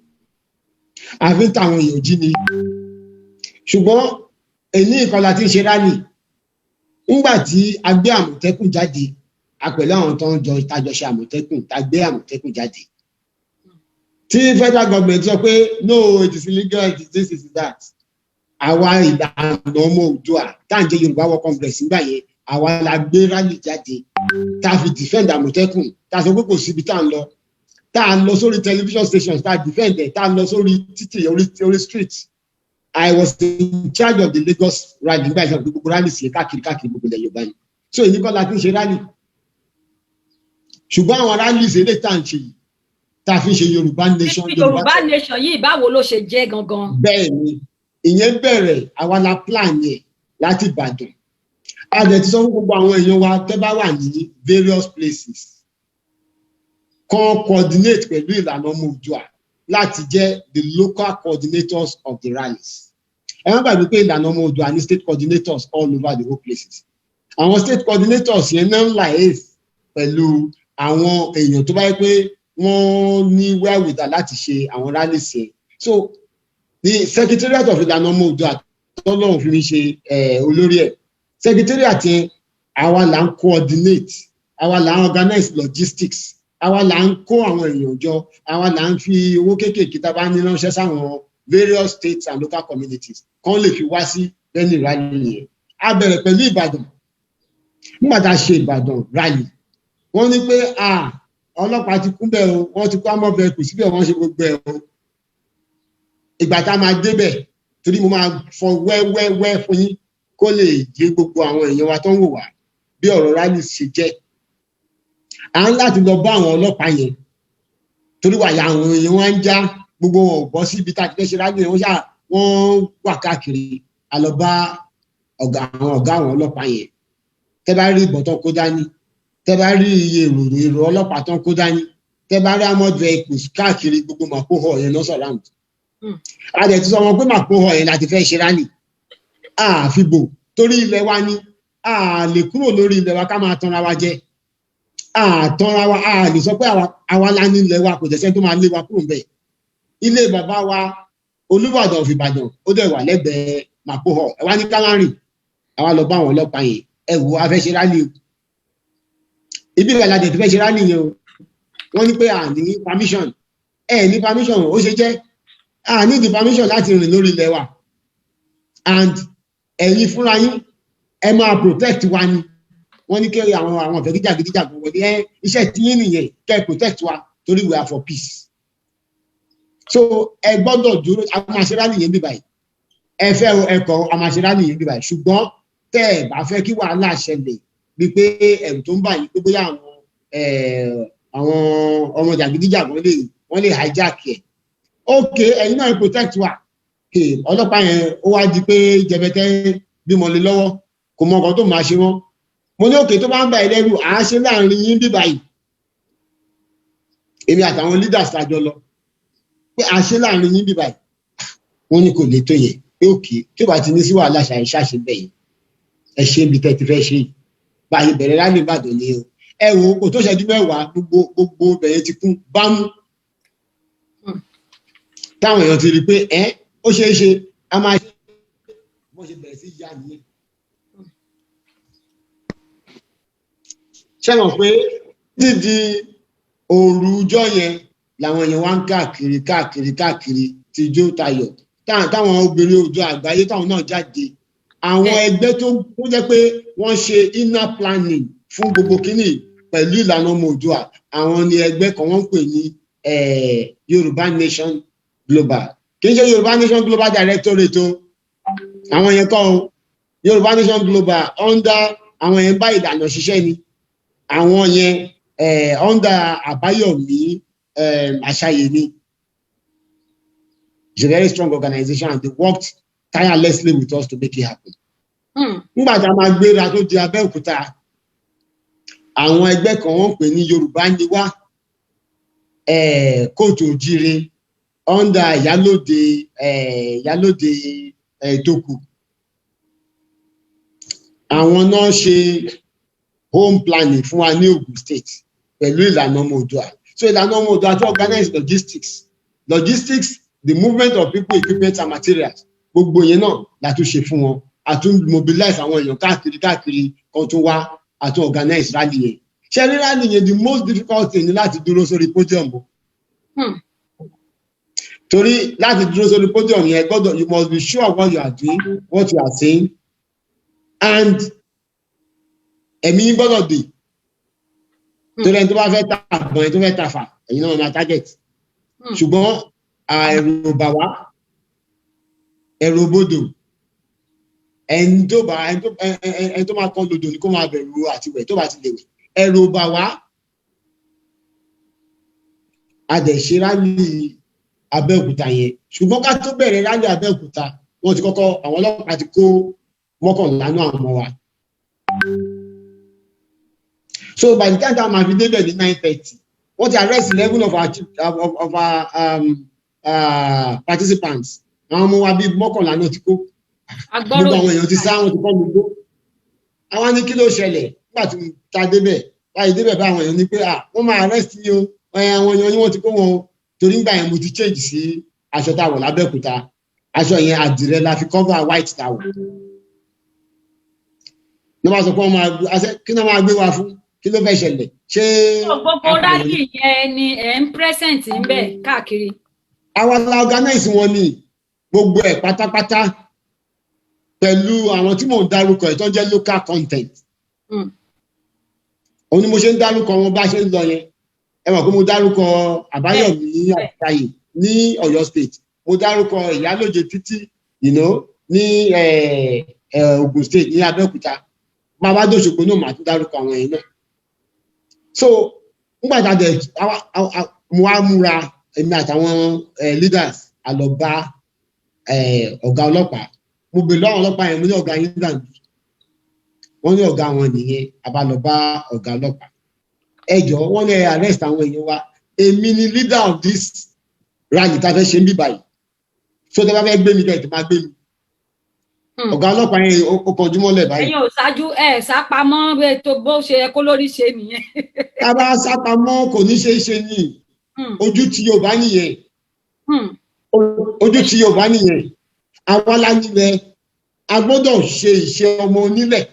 àfi ń tàwọn èèyàn jí ni. Ṣùgbọ́n èyí nǹkan la ti ń ṣe rally. Ńgbà tí a gbé Àmọ̀tẹ́kùn jáde, a pẹ̀lú àwọn tó ń jọ tajọ ṣe Àmọ̀tẹ́kùn, tá gbé Àmọ̀tẹ́kùn jáde, tí federal government sọ pé no, it is illegal, it is this, it is that, àwa Ìlànà Ọmọ Oòduà tá à ń jẹ́ Yorùbá World Congress nígbà yẹn, àwa la gbé rally jáde tá a fi defend Àmọ̀tẹ́kùn, tá a sọ pé kò síbi tá à ń lọ, tá a lọ sórí television stations, tá a defend ẹ̀, tá a lọ sórí títì, orí street. I was in charge of the Lagos rally nígbà yẹn. Gbogbo rally sí káàkiri káàkiri gbogbo ilẹ̀ Yorùbá yìí. So èyí kọ́ la ti ń ṣe rally, ṣùgbọ́n àwọn rallies eléyìí tá à ń ṣe yìí, tá a fi ń ṣe Yorùbá nation. Yorùbá nation yìí, báwo ló ṣe jẹ́ gangan? Bẹ́ẹ̀ ni, ìyẹn bẹ̀rẹ̀, àwa la plan yẹn láti Ìbàdàn. A dẹ̀ ti sọ fún gbogbo àwọn èèyàn wa tẹ́ bá wà ní various places kan coordinate pẹ̀lú Ìlànà Ọmọ Oòduà láti jẹ́ the local coordinators of the rallies. Ẹ má gbàgbé pé Ìlànà Ọmọ Oòduà ní state coordinators all over the whole places. Àwọn state coordinators yẹn náà ń liaise pẹ̀lú àwọn èèyàn tó bá yẹ pé wọ́n ní wherewithal láti ṣe àwọn rallies yẹn. So the secretariat of Ìlànà Ọmọ Oòduà, tọ́lọ́run fi mi ṣe olórí ẹ̀, secretariat yẹn, àwa là ń coordinate, àwa là ń organize logistics, àwa là ń kó àwọn èèyàn jọ, àwa là ń fi owó kéékèèké tá a bá ní ránṣẹ́ sáwọn various states and local communities kán lè fi wá sí venue rally yẹn. A bẹ̀rẹ̀ pẹ̀lú Ìbàdàn. Nígbà tá a ṣe Ìbàdàn rally, wọ́n ní pé Ọlọ́pàá ti kún bẹ́ẹ̀ o, wọ́n ti kó armoured vehicle síbẹ̀, wọ́n ṣe gbogbo ẹ̀ o. Ìgbà tá a máa débẹ̀, torí mo máa fọ wẹ́wẹ́wẹ́ fún yín kó lè yé gbogbo àwọn èèyàn wa tó ń wò wá bí ọ̀rọ̀ rally ṣe jẹ́. À ń láti lọ bá àwọn ọlọ́pàá yẹn, torí wàyà àwọn èèyàn wá ń já, gbogbo wọn ò bọ́ sí ibi tá a ti fẹ́ ṣe rally yẹn. Wọ́n ṣáà wọ́n wà káàkiri. A lọ bá ọ̀gá àwọn ọ̀gá àwọn ọlọ́pàá yẹn. Tẹ́ bá rí ìbọn tó kó dání, tẹ́ bá rí iye èrò ọlọ́pàá tó kó dání, tẹ́ bá rí armored vehicles káàkiri gbogbo Mapo Hall yẹn lọ́sọ̀ round. A dẹ̀ ti sọ wọn pé Mapo Hall yẹn láti fẹ́ ṣe rally. Àfi bò torí ilẹ̀ wa ni, a lè kúrò lórí ilẹ̀ wa ká máa tanra wa jẹ. A tanra wa, a lè sọ pé àwa la ní ilẹ̀ wa, kò dẹ̀ sẹ́ni tó máa lé wa kúrò ńbẹ̀. Ilé bàbá wa Olúbàdàn of Ìbàdàn, ó dẹ̀ wà lẹ́gbẹ̀ẹ́ Mapo Hall. Ẹ wá ní ká má rìn. Àwa lọ bá àwọn ọlọ́pàá yẹn. Ẹ wò, a fẹ́ ṣe rally o, ibi ìbẹ̀rẹ̀ la dẹ̀ ti fẹ́ ṣe rally yẹn o. Wọ́n ní pé a ní permission. Ẹ ní permission, ó ṣe jẹ́ a ní the permission láti rìn lórí ilẹ̀ wa, and ẹ̀yin fúnra yín, ẹ máa protect wa ni. Wọ́n ní kí àwọn ọ̀fẹ́ gíjàgídíjàgan wọlé. Ẹ iṣẹ́ tí yín nìyẹn, kẹ́ ẹ protect wa, torí we are for peace. So ẹ gbọ́dọ̀ dúró, a máa ṣe rally yẹn bí báyìí. Ẹ fẹ́ o, ẹ kọ̀, a máa ṣe rally yẹn bí báyìí. Ṣùgbọ́n tẹ́ ẹ bá fẹ́ kí wàhálà ṣẹlẹ̀, bíi pé ẹ̀rù tó ń bà yín pé bóyá àwọn ọmọ jàgídíjàgan lè wọ́n lè hijack ẹ̀, OK, ẹ̀yin náà protect wa. Ọlọ́pàá yẹn, ó wá di pé jẹbẹtẹ bímọ lé lọ́wọ́, kò mọ nǹkan tó máa ṣe wọ́n. Mo ní okay, tó bá ń bá ẹ lẹ́rù, à á ṣe láàrin yín bí báyìí. Èmi àtàwọn leaders lájọ lọ pé à á ṣe láàrin yín bí báyìí. Wọ́n ní kò lè tó yẹ, pé okay, tí ó bá ti ní sí wàhálà, ṣàṣe bẹ́ẹ̀ yẹn, ẹ ṣe ibi tẹ́ ti fẹ́ ṣe yìí. Báyìí bẹ̀rẹ̀ rally Ìbàdàn ni o. Ẹ wo, kò tó ṣẹ́jú 10, gbogbo gbogbo bẹ̀yẹn ti kún bámú, táwọn èèyàn ti rí i pé ẹ ó ṣeé ṣe, a máa ṣe bó ṣe bẹ̀rẹ̀ sí yá nìyẹn. Ṣé mọ̀ pé dídi òru ọjọ́ yẹn làwọn èèyàn wá ń káàkiri káàkiri káàkiri, tijó tayọ̀, táwọn obìnrin òjò àgbáyé táwọn náà jáde, àwọn ẹgbẹ́ tó jẹ́ pé wọ́n ṣe inner planning fún gbogbo kínní pẹ̀lú ìlànà ọmọ Oòduà. Àwọn ni ẹgbẹ́ kan wọ́n ń pè ní Yorùbá Nation Global. Kì í ṣe Yorùbá Nation Global Directorate o, àwọn yẹn kọ́ o. Yorùbá Nation Global under, àwọn yẹn bá ìlànà ṣiṣẹ́ ni. Àwọn yẹn under Àbáyọ̀mí Àṣàyè ni. It's a very strong organization and they worked tirelessly with us to make it happen. Nígbà tá a máa gbéra tó di Abẹ́òkúta, àwọn ẹgbẹ́ kan wọ́n pè ní Yorùbá ni wá, kóòtù òjire, under Ìyálóde Tókù, àwọn náà ṣe home planning fún wa ní Ogun State pẹ̀lú ìlànà ọmọ Oòduà. So ìlànà ọmọ Oòduà to organize logistics, the movement of people, equipment and materials, gbogbo yẹn náà la tún ṣe fún wọn. A tún mobilize àwọn èèyàn káàkiri káàkiri kan tún wá, a tún organize rally yẹn. Ṣe rí rally yẹn, the most difficult thing ni láti dúró sórí podium o. Torí láti dúró sórí podium yẹn, gbọ́dọ̀, you must be sure what you are doing, what you are saying, and ẹ̀mí yín gbọ́dọ̀ dè, torí ẹni tó bá fẹ́ ta àbọ̀n, ẹni tó fẹ́ ta fà, ẹ̀yin náà máa target. Ṣùgbọ́n ẹ̀rù bà wá, ẹ̀rù bodò. Ẹni tó bá ẹni tó máa kọ́ lodò ni kó máa bẹ̀rù àti wẹ̀ tó bá ti lè wẹ̀. Ẹ̀rù bà wá. A dẹ̀ ṣe rally Abẹ́òkúta yẹn. Ṣùgbọ́n ká tó bẹ̀rẹ̀ rally Abẹ́òkúta, wọ́n ti kọ́kọ́, àwọn ọlọ́pàá ti kó 11 náà àwọn ọmọ wa. So by the time tá a máa fi débẹ̀ ní 9:30, wọ́n ti arrest 11 of our participants. Àwọn ọmọ wa bíi 11 náà ti kó. Gbogbo àwọn èèyàn ti sá, wọn ti kọ́ gbogbo. Àwọn ní kí ló ṣẹlẹ̀? Nígbà tí ta débẹ̀ báyìí, débẹ̀ bá àwọn èèyàn ní pé, ah, wọ́n máa arrest yín o, àwọn èèyàn yín, wọ́n ti kó wọn o. Torí nígbà yẹn, mo ti change sí aṣọ tá a wọ̀ lábẹ́òkúta. Aṣọ yẹn, àdìrẹ la fi cover white tá a wọ̀. Ló bá sọ pé wọ́n máa kí náà máa gbé wa fún, kí ló fẹ́ ṣẹlẹ̀? Ṣé Gbogbo rally yẹn ni ẹ̀ ń present ń bẹ̀ káàkiri? Àwa la organize wọn ní gbogbo ẹ̀ pátápátá pẹ̀lú àwọn tí mò ń dárúkọ ẹ̀ tó ń jẹ́ local content. Òun ni mo ṣe ń dárúkọ wọn bá ṣe ń lọ yẹn. Ẹ mọ̀ pé mo dárúkọ Àbáyọ̀mí Àjàyè ní Ọ̀yọ́ State, mo dárúkọ Ìyálóje títí ní Ògùn State, ní Abẹ́òkúta. Bàbá dòṣogbo náà, màá tún dárúkọ àwọn yẹn náà. So nígbà tá a dẹ̀ mo wá múra, èmi àtàwọn leaders, a lọ bá ọ̀gá ọlọ́pàá. Mo bèèrè lọ́wọ́ ọlọ́pàá yẹn, mo ní, "Ọ̀gá yín dàbí?" Wọ́n ní ọ̀gá wọn nìyẹn. A bá lọ bá ọ̀gá ọlọ́pàá. "Ẹ jọ̀ọ́," wọ́n ní ẹ arrest àwọn èèyàn wa. Èmi ni leader of this rally tá a fẹ́ ṣe ń bí báyìí, so tẹ́ bá fẹ́ gbé mi, kẹ́ ẹ̀ tó máa gbé mi. Ọ̀gá ọlọ́pàá yẹn, ó kọjú mọ́lẹ̀ báyìí. Ẹ̀yin ò ṣáájú, ẹ sápamọ́ tó bó ṣe yẹ kó lórí ṣe nìyẹn. Tá a bá sápamọ́, kò ní ṣeé ṣe ní. Ojú tí Yorùbá nìyẹn. Ojú tí Yorùbá nìyẹn. Àwa la nílẹ̀, a gbọ́dọ̀ ṣe ìṣe ọmọ onílẹ̀.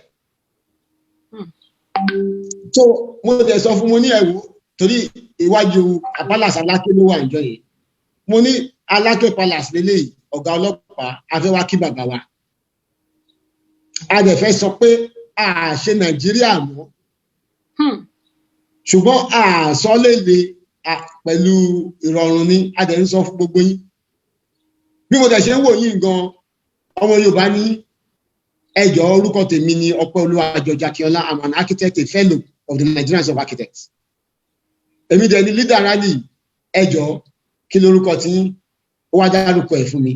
So mo dẹ̀ sọ fún mo ní ẹ̀wò, torí iwájú palace Aláké ló wà níjọ́ yẹn. Mo ní, "Aláké Palace lélẹ́yìí, ọ̀gá ọlọ́pàá, a fẹ́ wá kí bàbá wa. A dẹ̀ fẹ́ sọ pé a ṣe Nàìjíríà mọ́, ṣùgbọ́n a sọ léde pẹ̀lú ìrọ̀rùn ni. A dẹ̀ ń sọ fún gbogbo yín. Bí mo dẹ̀ ṣe ń wò yín gan, ọmọ Yorùbá ní. Ẹ jọ̀ọ́, orúkọ tèmi ni Ọpẹ́olúwa George Akínọlá. I'm an architect, a fellow of the Nigerian Institute of Architects. Èmi dẹ̀ ni leader rally. Ẹ jọ̀ọ́, kí lorúkọ tí?" Ó wá dárúkọ ẹ̀ fún mi.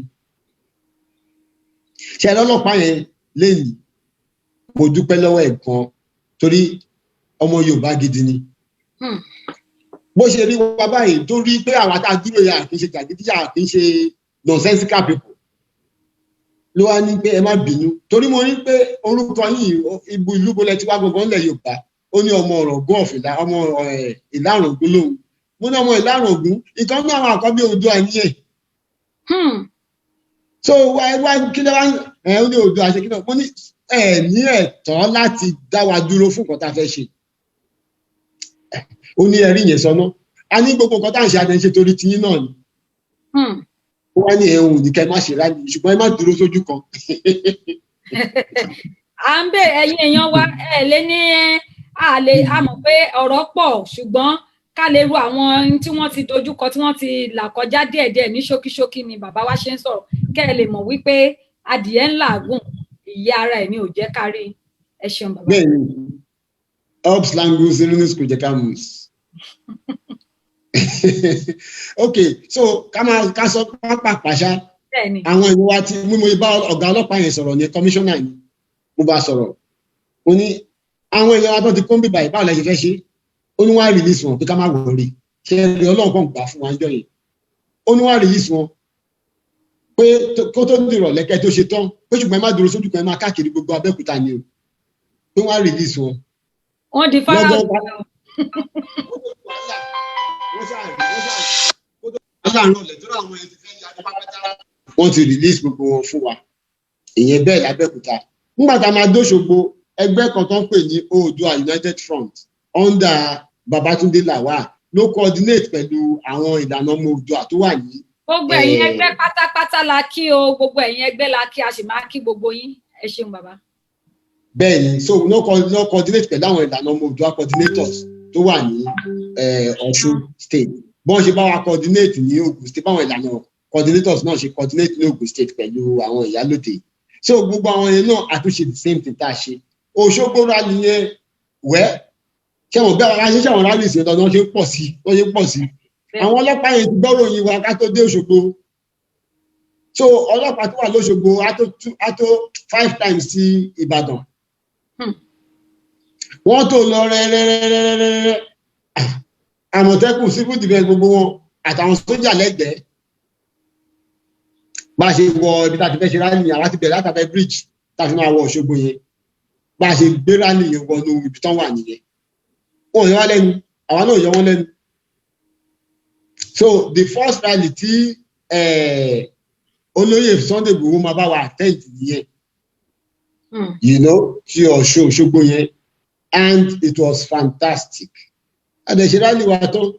Ṣe ọlọ́pàá yẹn lẹ́yìn, mo dúpẹ́ lọ́wọ́ ẹ̀ gan, torí ọmọ Yorùbá gidi ni. Bó ṣe rí wa báyìí, tó rí pé àwa tá a dúró yà kì í ṣe jàgídíjà, kì í ṣe nonsensical people, ló wá ní pé, "Ẹ má bínú, torí mo rí pé orúkọ yìí, ibu ìlú bolẹ̀ tí wá gbọ̀ngàn ńlẹ̀ Yorùbá?" Ó ní ọmọ Ọ̀ràngún ọ̀fìlà, ọmọ Ìlàrọ̀ Ògún lòun. Mo ní ọmọ Ìlàrọ̀ Ògún, ìkan náà àwọn àkọ́bí Oòduà nìyẹn. So wá wá, kí ló wá ẹ? Ó ní Oòduà ṣe kí náà. Mo ní ẹ ní ẹ̀tọ́ láti dá wa dúró fún nǹkan tá a fẹ́ ṣe. Ó ní ẹrí yẹn sọ náà. A ní gbogbo nǹkan tá à ń ṣe, àtẹ̀ṣe torí tiyín náà ni. Ó wá ní ẹ̀hún ní kẹ́ má ṣe rally, ṣùgbọ́n ẹ má dúró sójú kan. À ń bè ẹ̀yin èèyàn wa, ẹ lé ní a lè a mọ̀ pé ọ̀rọ̀ pọ̀, ṣùgbọ́n ká lè ru àwọn ohun tí wọ́n ti dojúkọ, tí wọ́n ti là kọjá díẹ̀díẹ̀ ní ṣókíṣókí ni bàbá wa ṣe ń sọ̀rọ̀, kẹ́ ẹ lè mọ̀ wípé adìyẹ ń làágùn, ìyẹ́ ara ẹ̀ ni ò jẹ́ kárí. Ẹ ṣeun, bàbá. Bẹ́ẹ̀ni, ups langus irinus kò jẹ́ ká mus. Ok, so ká máa ká sọ pápá pàṣá. Àwọn ìwọ wa ti mú, mo bá ọ̀gá ọlọ́pàá yẹn sọ̀rọ̀ ní kọmíṣánná yìí, mo bá sọ̀rọ̀. Mo ní àwọn èèyàn wa tó ti kó ń bíbà yìí, báwo lẹ ṣe fẹ́ ṣe? Ó ní wọ́n á release wọn, pé ká má worry. Ṣe rí, Ọlọ́run kan gbà fún wa níjọ́ yẹn. Ó ní wọ́n á release wọn, pé kó tó dìrọ̀ lẹ́kẹ́ tó ṣe tán, pé ṣùgbọ́n ẹ má dúró sójú kan, ẹ máa káàkiri gbogbo Abẹ́òkúta ni o, pé wọ́n á release wọn. Wọ́n di fáráò. Lọ́gán wọ́n ṣáà rọlẹ̀ tó àwọn ẹ̀ ti fẹ́ ya ní pápátá. Wọ́n ti release gbogbo wọn fún wa. Ìyẹn bẹ́ẹ̀ lábẹ́òkúta. Nígbà tá a máa dóṣogbo, ẹgbẹ́ kan tó ń pè ní Oòduà United Front under Babatunde Lawal ló coordinate pẹ̀lú àwọn ìlànà ọmọ Oòduà tó wà ní. Gbogbo ẹ̀yin ẹgbẹ́ pátápátá la kí o. Gbogbo ẹ̀yin ẹgbẹ́ la kí, a sì máa kí gbogbo yín. Ẹ ṣeun, bàbá. Bẹ́ẹ̀ni, so no coordinate pẹ̀lú àwọn ìlànà ọmọ Oòduà coordinators tó wà ní Ọ̀ṣun State. Bọ́n ṣe bá wa coordinate ní Ogun State, báwọn ìlànà coordinators náà ṣe coordinate ní Ogun State pẹ̀lú àwọn ìyálòde. So gbogbo àwọn yẹn náà, àtúnṣe the same thing tá a ṣe Òṣogbo rally yẹn wẹ́. Ṣé wọn bí àwọn aṣẹ́ṣẹ́ àwọn rally sí ọ̀dọ̀ ṣe ń pọ̀ sí, wọ́n ṣe ń pọ̀ sí. Àwọn ọlọ́pàá yẹn ti gbọ́rọ̀ yín wa ká tó dé Òṣogbo. So ọlọ́pàá tó wà lóṣogbo á tó five times sí Ìbàdàn. Wọ́n tó lọ rẹ́rẹ́rẹ́rẹ́rẹ́, Àmọ̀tẹ́kùn, civil defence, gbogbo wọn àtàwọn sójà lẹ́gbẹ̀ẹ́. Bá a ṣe wọ ibi tá a ti fẹ́ ṣe rally, àwa ti bẹ̀rẹ̀ látàbẹ́ bridge tá a fi máa wọ Òṣogbo yẹn. Bá a ṣe gbé rally yẹn wọnú ibi tán wà nìyẹn. Wọn ò yọ wá lẹ́nu, àwa náà yọ wọ́n lẹ́nu. So the first rally tí olóyè Sunday Igboho máa bá wa attend nìyẹn, ti Ọ̀ṣun Òṣogbo yẹn, and it was fantastic. Adẹ̀ṣe rally wa tán,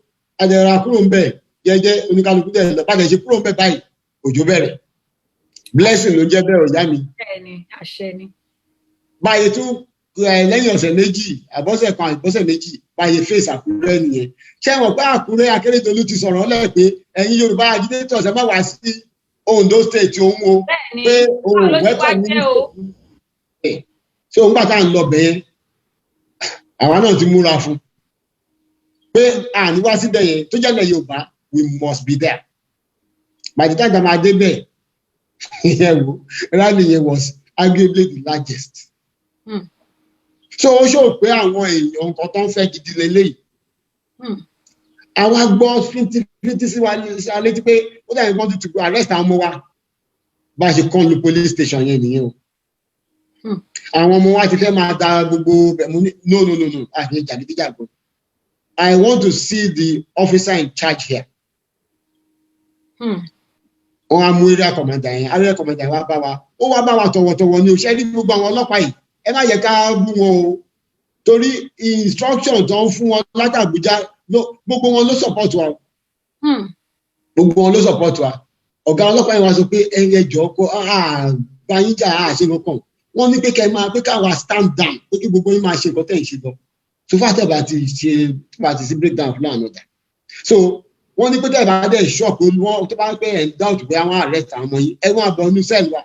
adẹ̀ra kúrò ń bẹ̀ jẹ́jẹ́, oníkálukú dẹ̀ lọ. Padà ṣe kúrò ń bẹ̀ báyìí, òjò bẹ̀rẹ̀. Blessing ló ń jẹ́ bẹ́ẹ̀, ọ̀yá mi. Bẹ́ẹ̀ni, àṣẹ ni. Báyìí tún Lẹ́yìn ọ̀sẹ̀ 2 àbọ̀sẹ̀ kan, àbọ̀sẹ̀ 2, báyìí face Àkúrẹ́ nìyẹn. Ṣé wọn pé Àkúrẹ́, Akérèdọ́lù ti sọ̀rọ̀ lẹ́ pé ẹ̀yin Yorùbá agitators, ẹ má wá sí Ondo State òun o, pé òun welcome ní. So nígbà tá à ń lọ bẹ̀yẹn, àwa náà ti múra fún pé àní wá síbẹ̀ yẹn tó jẹ́ ilẹ̀ Yorùbá, we must be there. By the time tá a dé bẹ̀ yẹn, wo rally yẹn was arguably the largest. So ó ṣòro pé àwọn èèyàn, nǹkan tó ń fẹ́ gidi leléyìí. Àwa gbọ́ fíntí sí wa létí pé ó dàbí wọ́n ti arrest àwọn ọmọ wa. Bá a ṣe kàn lu police station yẹn nìyẹn o. Àwọn ọmọ wa ti fẹ́ máa da gbogbo mo ní, "No, no, no, no, àti jàgídíjàgan. I want to see the officer in charge here." Wọ́n á mú area commander yẹn. Area commander yẹn wá bá wa, ó wá bá wa tọ̀wọ̀tọ̀wọ̀ ní òṣèré. Gbogbo àwọn ọlọ́pàá yìí, ẹ má yẹ ká bú wọn o, torí instruction tó ń fún wọn láti Àbújá, gbogbo wọn ló support wa, gbogbo wọn ló support wa. Ọ̀gá ọlọ́pàá yẹn wá sọ pé ẹ jọ̀ọ́, kó bá yín jà á ṣe kankan. Wọ́n ní pé kẹ́ máa pé káwa stand down, pé kí gbogbo yín máa ṣe nǹkan tẹ̀ ń ṣe lọ, so far tẹ̀ bá ti ṣe, tó bá ti sí breakdown fún àwọn ọ̀dà. So wọ́n ní pé tẹ̀ bá dẹ̀ ṣọ́ọ̀pù wọ́n, tó bá pẹ́ ẹ̀ ń doubt pé àwọn arrest àwọn ọmọ yín, ẹ wọ́n àbọ̀ inú cell wa.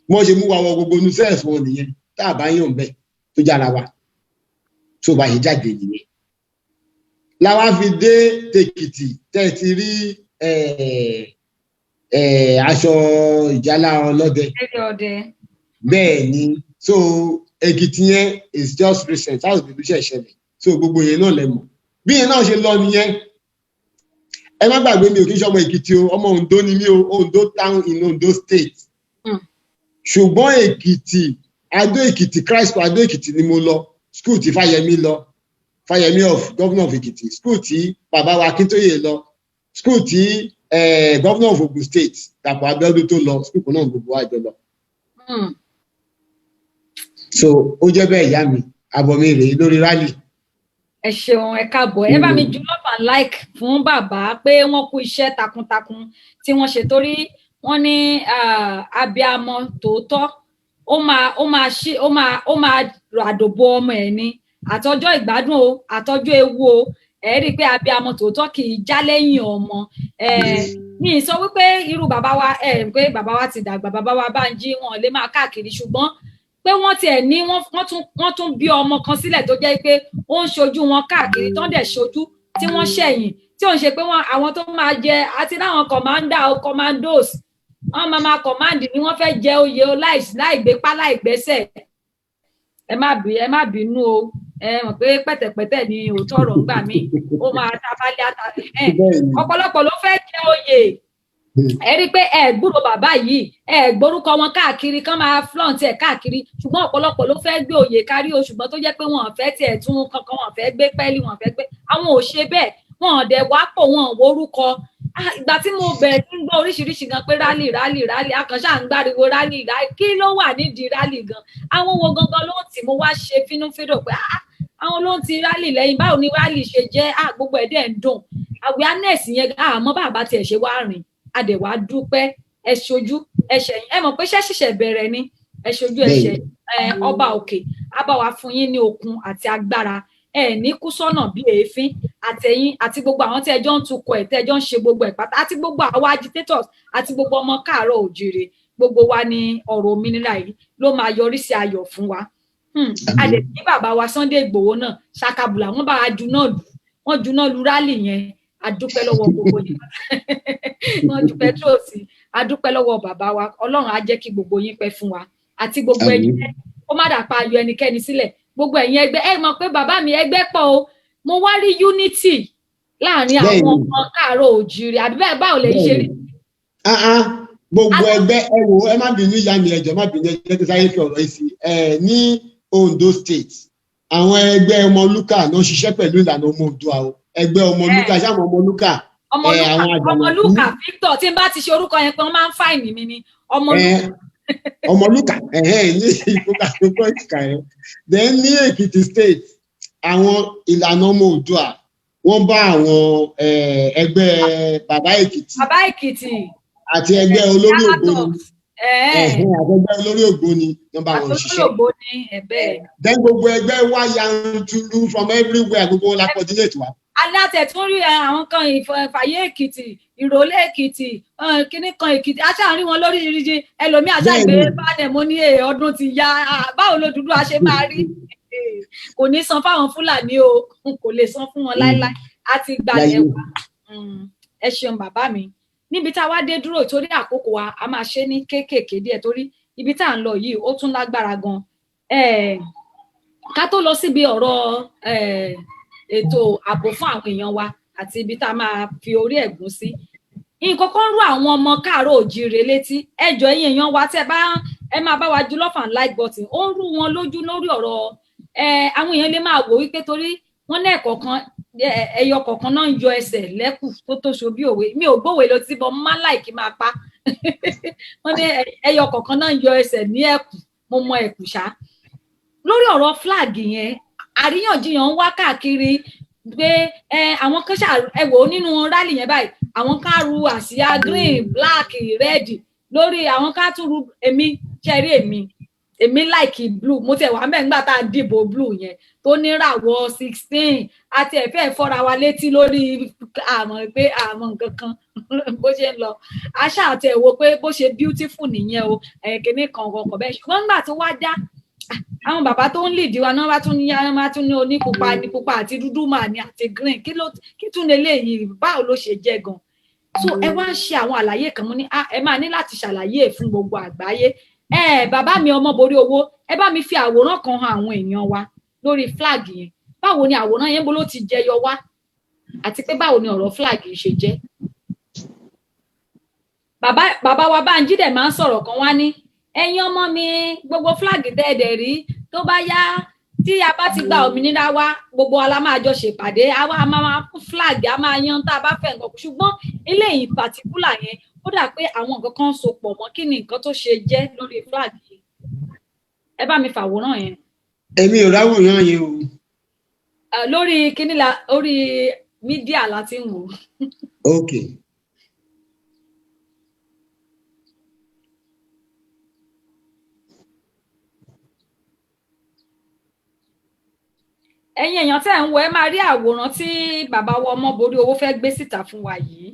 Wọ́n ṣe mú wa wọ gbogbo inú cells wọn nìyẹn, tá a bá yàn bẹ́ẹ̀ tó jára wa tó bá ṣe jáde nìyẹn. Làwa fi dé tèkìtì tẹ́ ẹ ti rí aṣọ ìjálá ọlọ́dẹ. Bẹ́ẹ̀ ni. So Èkìtì yẹn is just recent, house ìlú ṣẹ̀ ṣẹlẹ̀. So gbogbo yẹn náà lẹ mọ̀ bí yẹn náà ṣe lọ nìyẹn. Ẹ má gbàgbé, mi ò kí ń ṣe ọmọ Èkìtì o, ọmọ Ondo ni mí o, Ondo town in Ondo State. Ṣùgbọ́n Èkìtì, Adó Èkìtì, Christ School Adó Èkìtì ni mo lọ, school tí Fáyẹmí lọ, Fáyẹmí of governor of Èkìtì, school tí bàbá wa Akíntóyè lọ, school tí governor of Ogun State, Dàpọ̀ Abíọ́dún, tó lọ, school kan náà gbogbo wa jọ lọ. So ó jẹ́ bẹ́ẹ̀, ìyá mi, àbọ̀ mi rèé lórí rally. Ẹ ṣeun, ẹ káàbọ̀. Ẹ bá mi ju love and like fún bàbá pé wọ́n kú iṣẹ́ takuntakun tí wọ́n ṣe, torí wọ́n ní abiamọ tòótọ́, ó máa ṣí, ó máa àdòbò ọmọ ẹ̀ ní àtọjọ́ ìgbádùn o, àtọjọ́ ewu o. Ẹ rí i pé abiamọ tòótọ́ kì í já lẹ́yìn ọmọ. Ẹ ní sọ wípé irú bàbá wa, ẹ pé bàbá wa ti dàgbà, bàbá wa Bánjí, wọn lè máa káàkiri, ṣùgbọ́n pé wọ́n tiẹ̀ ní wọ́n tún bí ọmọ kan sílẹ̀ tó jẹ́ pé ó ń ṣojú wọn káàkiri, tó ń dẹ̀ ṣojú tí wọ́n ṣẹ̀yìn, tí ò ń ṣe pé wọ́n àwọn tó máa jẹ àti láwọn commander o, commandos, wọ́n máa command ni wọ́n fẹ́ jẹ oyè o láì gbépá, láì gbẹ́sẹ̀. Ẹ má bínú o. Ẹ mọ̀ pé pẹ̀tẹ̀pẹ̀tẹ̀ ni òótọ́ ọ̀rọ̀ ń gbà mí, ó máa ta balẹ̀ ata. Ọ̀pọ̀lọpọ̀ ló fẹ́ jẹ oyè. Ẹ rí i pé ẹ gbúrò bàbá yìí, ẹ gbórúkọ wọn káàkiri kán máa flaunt ẹ káàkiri, ṣùgbọ́n ọ̀pọ̀lọpọ̀ ló fẹ́ gbé oyè kárí o, ṣùgbọ́n tó jẹ́ pé wọn ò fẹ́ tiẹ̀ tún kankan, wọn ò fẹ́ gbé pẹ́ẹ́lí, wọn ò fẹ́ gbé, àwọn ò ṣe bẹ́ẹ̀, wọn ò dẹ̀ wá pò, wọn ò worúkọ. Ìgbà tí mo bẹ̀rẹ̀ sí ń gbọ́ oríṣiríṣi gan pé rally, rally, rally, akànṣá ń gbáriwo rally, rally, kí ló wà nídìí rally gan? Àwọn wo gangan ló ń tì? Mo wá ṣe fínúfíndò pé àwọn ló ń ti rally lẹ́yìn, báwo ni rally ṣe jẹ́? Gbogbo ẹ̀ dẹ̀ ń dùn, awareness yẹn àmọ́ bàbá tiẹ̀ ṣe wá rìn, a dẹ̀ wá dúpẹ́. Ẹ ṣojú, ẹ ṣẹ̀yìn. Ẹ mọ̀ pé iṣẹ́ ṣẹ̀ṣẹ̀ bẹ̀rẹ̀ ni. Ẹ ṣojú, ẹ ṣẹ̀yìn. Ọba òkè á bá wa fún yín ní okun àti agbára. Ẹ ní kú sọ́nà bí èéfín, àtẹ̀yìn àti gbogbo àwọn tí ẹ jọ ń tukọ̀ ẹ̀, tẹ́ ẹ jọ ń ṣe gbogbo ẹ̀ pátá, àti gbogbo àwa agitators àti gbogbo ọmọ káàárọ̀ òjìrè, gbogbo wa ní ọ̀rọ̀ òmìnira yìí ló máa yọrí sí ayọ̀ fún wa. A lè ní bàbá wa Sunday Ìgbòho náà ṣàkàbùlà, wọ́n bá wa juná lù, wọ́n juná lu rally yẹn. A dúpẹ́ lọ́wọ́ gbogbo yín, wọ́n ju petrol sí. A dúpẹ́ lọ́wọ́ bàbá wa. Ọlọ́run á jẹ́ kí gbogbo yín pẹ́ fún wa àti gbogbo ẹgbẹ́. Ó má dà pa ayọ̀ ẹnikẹ́ni sílẹ̀. Gbogbo ẹ̀yin ẹgbẹ́, ẹ mọ̀ pé bàbá mi, ẹgbẹ́ pọ̀ o. Mo wá rí unity láàrin àwọn ọmọ káàárọ̀ òjìrì, àbí bẹ́ẹ̀? Báwo lè ṣe rí? Gbogbo ẹgbẹ́, ẹ wò, ẹ má bínú, ìyá mi, ẹ jọ̀ọ́, má bínú, ẹ jẹ́ kí sáyé fi ọ̀rọ̀ yìí sí ẹ. Ní Ondo State, àwọn ẹgbẹ́ Ọmọlúkà náà ṣiṣẹ́ pẹ̀lú ìlànà ọmọ Oòduà o. Ẹgbẹ́ Ọmọlúkà, ṣáà Ọmọlúkà. Ọmọlúkà Victor, tí n bá ti ṣe orúkọ yẹn pé wọ́n máa ń fine mi ni Ọmọlúkà. Ọmọlúkà ní ìfúkà tó kọ́ ìkà ẹ̀. Then ní Èkìtì State, àwọn ìlànà ọmọ Oòduà, wọ́n bá àwọn ẹgbẹ́ Bàbá Èkìtì Bàbá Èkìtì àti ẹgbẹ́ olórí ògbóni. Ẹ̀hẹ́n, àtẹgbẹ́ olórí ògbóni wọ́n bá wọn ṣiṣẹ́. Àtolórí ògbóni ẹ̀ bẹ́ẹ̀. Then gbogbo ẹgbẹ́ wá yanturu from everywhere, gbogbo wọn la coordinate wa. Alátẹ̀tún rí àwọn kan, Ìfàyè Èkìtì, Ìrọ̀lẹ́ Èkìtì, kínní kan Èkìtì, aṣáà rí wọn lórí ìrírí ẹlòmíì aṣáàgbé bánẹ̀. Mo ní ọdún ti ya, báwo ló dúdú a ṣe máa rí? Kò ní san fáwọn Fúlàní o, kò lè san fún wọn láéláé, a ti gbalẹ̀ wa. Ẹ ṣeun bàbá mi. Níbi tá a wá dé dúró, torí àkókò wa, a máa ṣe ní kéékèèké díẹ̀ torí ibi tá à ń lọ yìí ó tún lágbára gan. Ká tó lọ síbi ọ̀rọ̀ ètò ààbò fún àwọn èèyàn wa àti ibi tá a máa fi orí ẹ̀gún sí, nǹkan kan rú àwọn ọmọ káàárọ̀ òjíire létí. Ẹjọ́, ẹ̀yin èèyàn wa, tẹ́ bá ẹ máa bá wa ju love and like button. Ó ń rú wọn lójú lórí ọ̀rọ̀ àwọn èèyàn lè máa wò wípé torí wọ́n ní ẹ̀kọ́ kan, ẹyọ kọ̀ọ̀kan náà ń yọ ẹsẹ̀ lẹ́kù tó tó so bí òwe. Mi ò gbówe lọ tí bọ́ má láìkí máa pa. Wọ́n ní ẹyọ kọ̀ọ̀kan náà ń yọ ẹsẹ̀ ní ẹ̀kù. Mo mọ ẹ̀kù ṣá. Lórí ọ̀rọ̀ flag yẹn, àríyànjiyàn ń wá káàkiri pé àwọn kan ṣà ẹ wò ó nínú rally yẹn báyìí, àwọn kan ru àsíá green, black, red lórí, àwọn kan tún ru. Èmi ṣẹ́rí, èmi like blue. Mo tẹ̀ wá mẹ́ngbà tá a dìbò blue yẹn tó níràwọ̀ 16 àti ẹ̀fẹ́ fọ́ra wa létí lórí àmọ́ pé àmọ́ nǹkan kan bó ṣe ń lọ aṣá àti ẹ̀wò pé bó ṣe beautiful nìyẹn o, ẹ̀kíní kan kan bẹ́ẹ̀. Ṣùgbọ́n nígbà tó wá dá àwọn bàbá tó ń lead wa náà bá tún ní, àwọn bá tún ní onípupa ní pupa àti dúdú mà ní àti green. Kí ló kí tún lè léyìí? Báwo ló ṣe jẹ́ gan? So ẹ wá ń ṣe àwọn àlàyé kan. Mo ní ẹ máa ní láti ṣàlàyé ẹ̀ fún gbogbo àgbáyé. Ẹ bàbá mi Ọmọborí Owó, ẹ bá mi fi àwòrán kan hàn àwọn èèyàn wa lórí flag yẹn. Báwo ni àwòrán yẹn, bó ló ti jẹyọ wá, àti pé báwo ni ọ̀rọ̀ flag yìí ṣe jẹ́? Bàbá wa Bánjí dẹ̀ máa ń sọ̀rọ̀ kan, wá ní, "Ẹ̀yin ọmọ mi, gbogbo flag tẹ́ẹ̀dẹ̀ rí, tó bá yá tí a bá ti gba òmìnira wa, gbogbo wa la máa jọ ṣèpàdé, àwa a máa fún flag, a máa yan tá a bá fẹ́ nǹkan." Ṣùgbọ́n eléyìí particular yẹn, ó dà pé àwọn nǹkan kan so pọ̀ mọ́. Kí ni nǹkan tó ṣe jẹ́ lórí flag yìí? Ẹ bá mi fàwòrán yẹn. Èmi ò ráwòrán yẹn o. Lórí kíní la, orí media la ti ń wò. Ok. Ẹ̀yin èèyàn tẹ́ ń wo, ẹ máa rí àwòrán tí bàbá wa Ọmọborí Owó fẹ́ gbé síta fún wa yìí.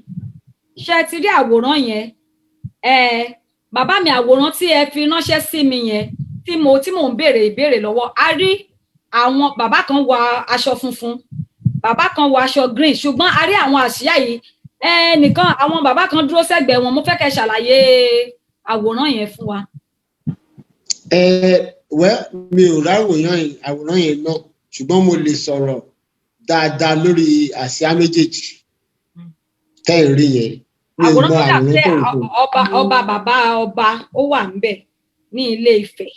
Ṣé ẹ ti rí àwòrán yẹn? Ẹ bàbá mi, àwòrán tí ẹ fi ránṣẹ́ sí mi yẹn tí mo ń béèrè ìbéèrè lọ́wọ́, a rí àwọn bàbá kan wọ aṣọ funfun, bàbá kan wọ aṣọ green, ṣùgbọ́n a rí àwọn àsíá yìí, ẹ nìkan àwọn bàbá kan dúró sẹ́gbẹ̀ẹ́ wọn. Mo fẹ́ kẹ́ ṣàlàyé àwòrán yẹn fún wa. Ẹ wẹ́, mi ò ráwòrán àwòrán yẹn náà, ṣùgbọ́n mo lè sọ̀rọ̀ dáadáa lórí àsíá méjèèjì tẹ́ ẹ̀ rí yẹn. Mi ò Àwòrán mọ tó dà àwòrán pé tó ń sọ. ọba bàbá ọba ó wà ńbẹ̀ ní Ilé Ifẹ̀,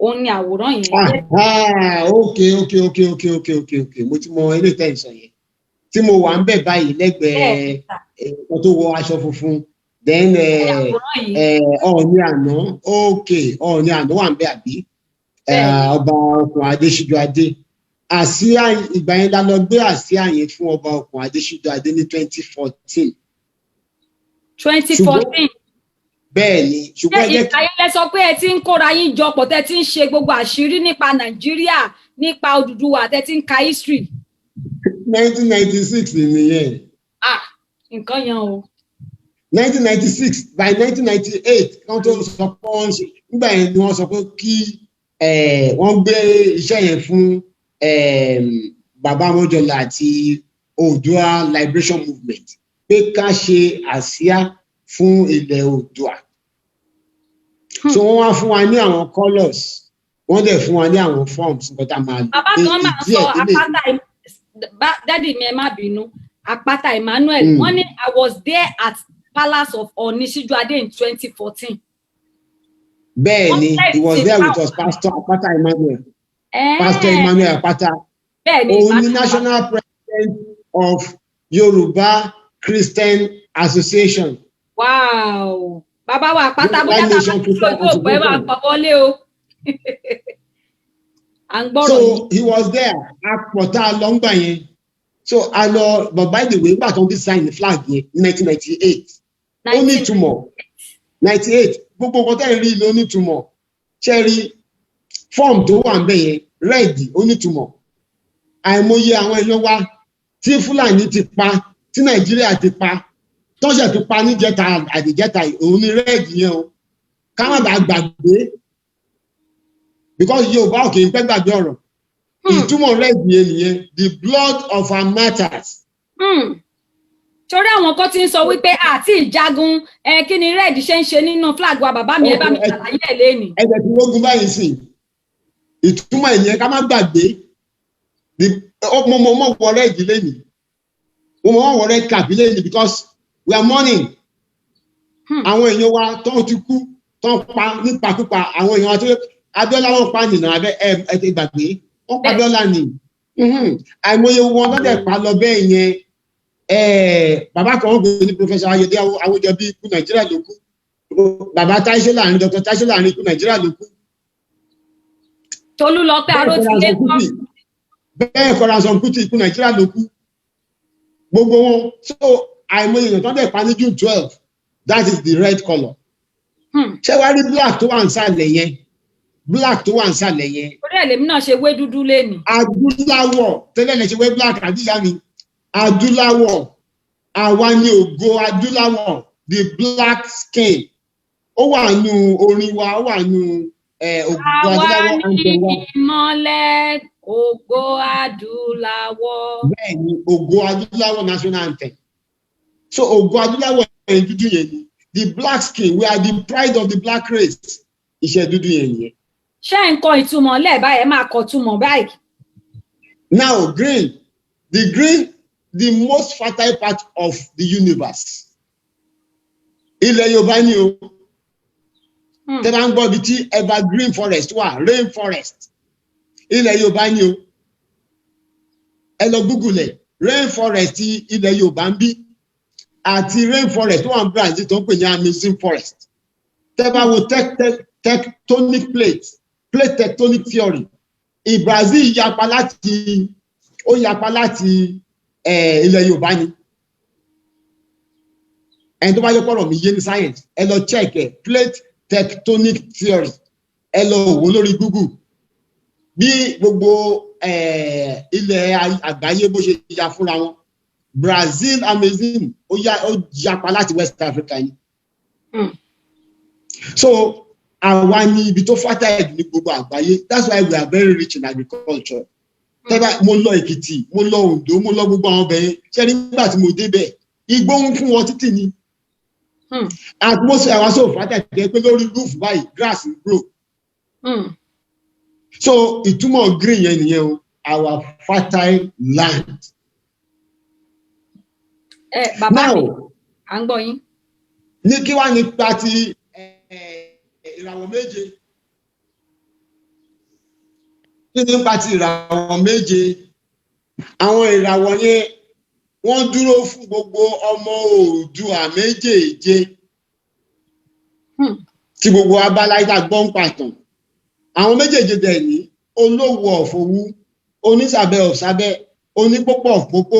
òun ni àwòrán yẹn. Ah, ok, mo ti mọ ilé tẹ́ ẹ̀ ń sọ yẹn tí mo wà ń bẹ̀ báyìí lẹ́gbẹ̀ẹ́ ẹ̀kan tó wọ aṣọ funfun, then Àwòrán yìí. Ọọ̀ni àná, ok, Ọọ̀ni àná wà ń bẹ̀ àbí? Bẹ́ẹ̀ni. Ọba Okùn Adéṣíjú Adé. Àsíá ìgbà yẹn la lọ gbé àsíá yẹn fún ọba Okùn Adéṣíjú Adé ní 2014. 2014? Bẹ́ẹ̀ ni, Ṣé ṣùgbọ́n ẹ jẹ́ ìgbà yẹn lẹ sọ pé ẹ ti ń kóra yín jọ pọ̀, tẹ́ ti ń ṣe gbogbo àṣírí nípa Nàìjíríà, nípa Odùduwà, tẹ́ ti ń ka history? 1996 nìyẹn. Ah, nǹkan yẹn o. 1996, by 1998 wọ́n tó sọ pé wọ́n ṣe. Nígbà yẹn ni wọ́n sọ pé kí wọ́n gbé iṣẹ́ yẹn fún bàbá Mọ́jọ́lá àti Oòduà Liberation Movement pé ká ṣe àsíá fún ilẹ̀ Oòduà. So wọ́n wá fún wa ní àwọn colours, wọ́n dẹ̀ fún wa ní àwọn forms, nǹkan tá a máa lò. Bàbá Pé kan máa ìdí sọ ẹ̀ délé. Àpáta, daddy mi, ẹ má bínú, Àpáta Emmanuel, wọ́n ní, "I was there at Palace of Ọọ̀ni Síjúadé in 2014." Bẹ́ẹ̀ ni, he was there with us, Pastor Apata Emmanuel, Pastor Emmanuel Apata. Bẹ́ẹ̀ ni. Òun ni national president of Yorùbá Christian Association. Wow, bàbá wa Àpáta, bóyá tá a bá ti lójú òpó, ẹ máa pọ̀ wọlé o, à ń gbọ́rọ̀ So yìí. he was there. Apọ̀tá lọ ń gbà yẹn. So a lọ, but by the way, nígbà tó ń design the flag yẹn ní 1998, ó ní ìtumọ̀. 98 Gbogbo nǹkan tẹ́ ẹ̀ rí ló nítumọ̀. Ṣe rí form tó wà ń bẹ̀ yẹn, red, ó nítumọ̀. Àìmọye àwọn èèyàn wa tí Fúlàní ti pa, tí Nàìjíríà ti pa, tọ́sẹ̀ tó pa níjẹta àdìjẹta yìí, òun ni red yẹn o. Ká má bàa gbàgbé, because Yorùbá ò kì í pẹ́ gbàgbé ọ̀rọ̀. Ìtumọ̀ red yẹn nìyẹn, the blood of our martyrs. Torí àwọn kan ti ń sọ wípé àti ìjagun ẹ, kí ni red ṣe ń ṣe nínú flag wa? Bàbá mi, ẹ bá mi ṣàlàyé ẹ lẹ́nìí. Ẹ̀jẹ̀ tí wọ́n gun báyìí sìn, ìtumọ̀ ìyẹn, ká má gbàgbé. Mo wọ red lẹ́nìí, mo mọ̀ wọ red cap lẹ́nìí because we are mourning àwọn èèyàn wa tó ti kú, tó ń pa nípakúpa. Àwọn èèyàn wa tó Abíọ́lá wọn pa nìyẹn, abẹ ẹ ẹ ti gbàgbé, wọn pa Abíọ́lá ni. Àìmọye wọn tó dẹ̀ pa lọ bẹ́ẹ̀ yẹn. Bàbá kan, wọ́n gbé ní Professor Ayọ̀dé Awójọbí, ikú Nàìjíríà ló kú. Bàbá Táíṣó Láàrin, Dr. Táíṣó Láàrin, ikú Nàìjíríà ló kú. Tolúlọpẹ́ Arótilé kọ́? Bẹ́ẹ̀ kọ́, Ransome Kuti, ikú Nàìjíríà ló kú. Gbogbo wọn. So àìmọye èèyàn tó dẹ̀ pa ní June 12, that is the red colour. Ṣé wàá rí black tó wà nísàlẹ̀ yẹn? Black tó wà nísàlẹ̀ yẹn, Orí ẹ̀ lèmi náà ṣe wé dúdú lẹ́nìí. Adúláwọ̀ tẹ́lẹ̀ lè ṣe wé black, àbí ìyá mi? Adúláwọ̀, àwa ni ògo adúláwọ̀, the black skin. Ó wà nù orin wa, ó wà nù ògo Àwa adúláwọ̀, ní anthem wa. ìmọ́lẹ̀ ògo adúláwọ̀. Bẹ́ẹ̀ ni, ògo adúláwọ̀, national anthem. So ògo adúláwọ̀ yẹn, dúdú yẹn ni the black skin. We are the pride of the black race. Iṣẹ́ dúdú yẹn nìyẹn. Ṣé ń kọ ìtumọ̀ lẹ́ẹ̀ báyìí? Ẹ máa kọ ìtumọ̀ báyìí. Now green, the green, the most fertile part of the universe, ilẹ̀ Yorùbá ni o. Tẹ́ bá ń gbọ́ ibi tí evergreen forest wà, rain forest, ilẹ̀ Yorùbá ni o. Ẹ lọ google ẹ̀, rain forest ti ilẹ̀ Yorùbá ń bí àti rain forest tó wà ní Brazil tó ń pè ní Amazon forest. Tẹ́ bá wo tectonic plate tectonic theory, Brazil yapa láti, ó yapa láti ilẹ̀ Yorùbá ni. Ẹni tó bá yẹ kọ́rọ̀ mi yé ní science, ẹ lọ check ẹ, plate tectonic theory, ẹ lọ wò lórí Google bí gbogbo ilẹ̀ àgbáyé bó ṣe ya fúnra wọn. Brazil, Amazon, ó ya, ó yapa láti West Africa ni. So àwa ní ibi tó fertile ní gbogbo àgbáyé. That's why we are very rich in agriculture. Tẹ́lá mo lọ Èkìtì, mo lọ Oǹdó, mo lọ gbogbo àwọn ọbẹ̀ yẹn. Ṣé nígbà tí mo débẹ̀, igbó ń fún wọn títì ni. Atmosphere wa so fertile jẹ́ pé lórí roof báyìí, grass ń grow. So ìtumọ̀ green yẹn nìyẹn o, our fertile land. Ẹ bàbá mi, Now, à ń gbọ́ yín. ní kí wá nípa ti ìràwọ̀ méje? Kí nípa ti ìràwọ̀ méje? Àwọn ìràwọ̀ yẹn, wọ́n dúró fún gbogbo ọmọ Oòduà méjèèje tí gbogbo abáláyé gbọ́n pàtàn. Àwọn méjèèje dẹ̀ ní Olówù of Òwu, Onísàbẹ̀ of Sábẹ̀, Onípópó of Pópó,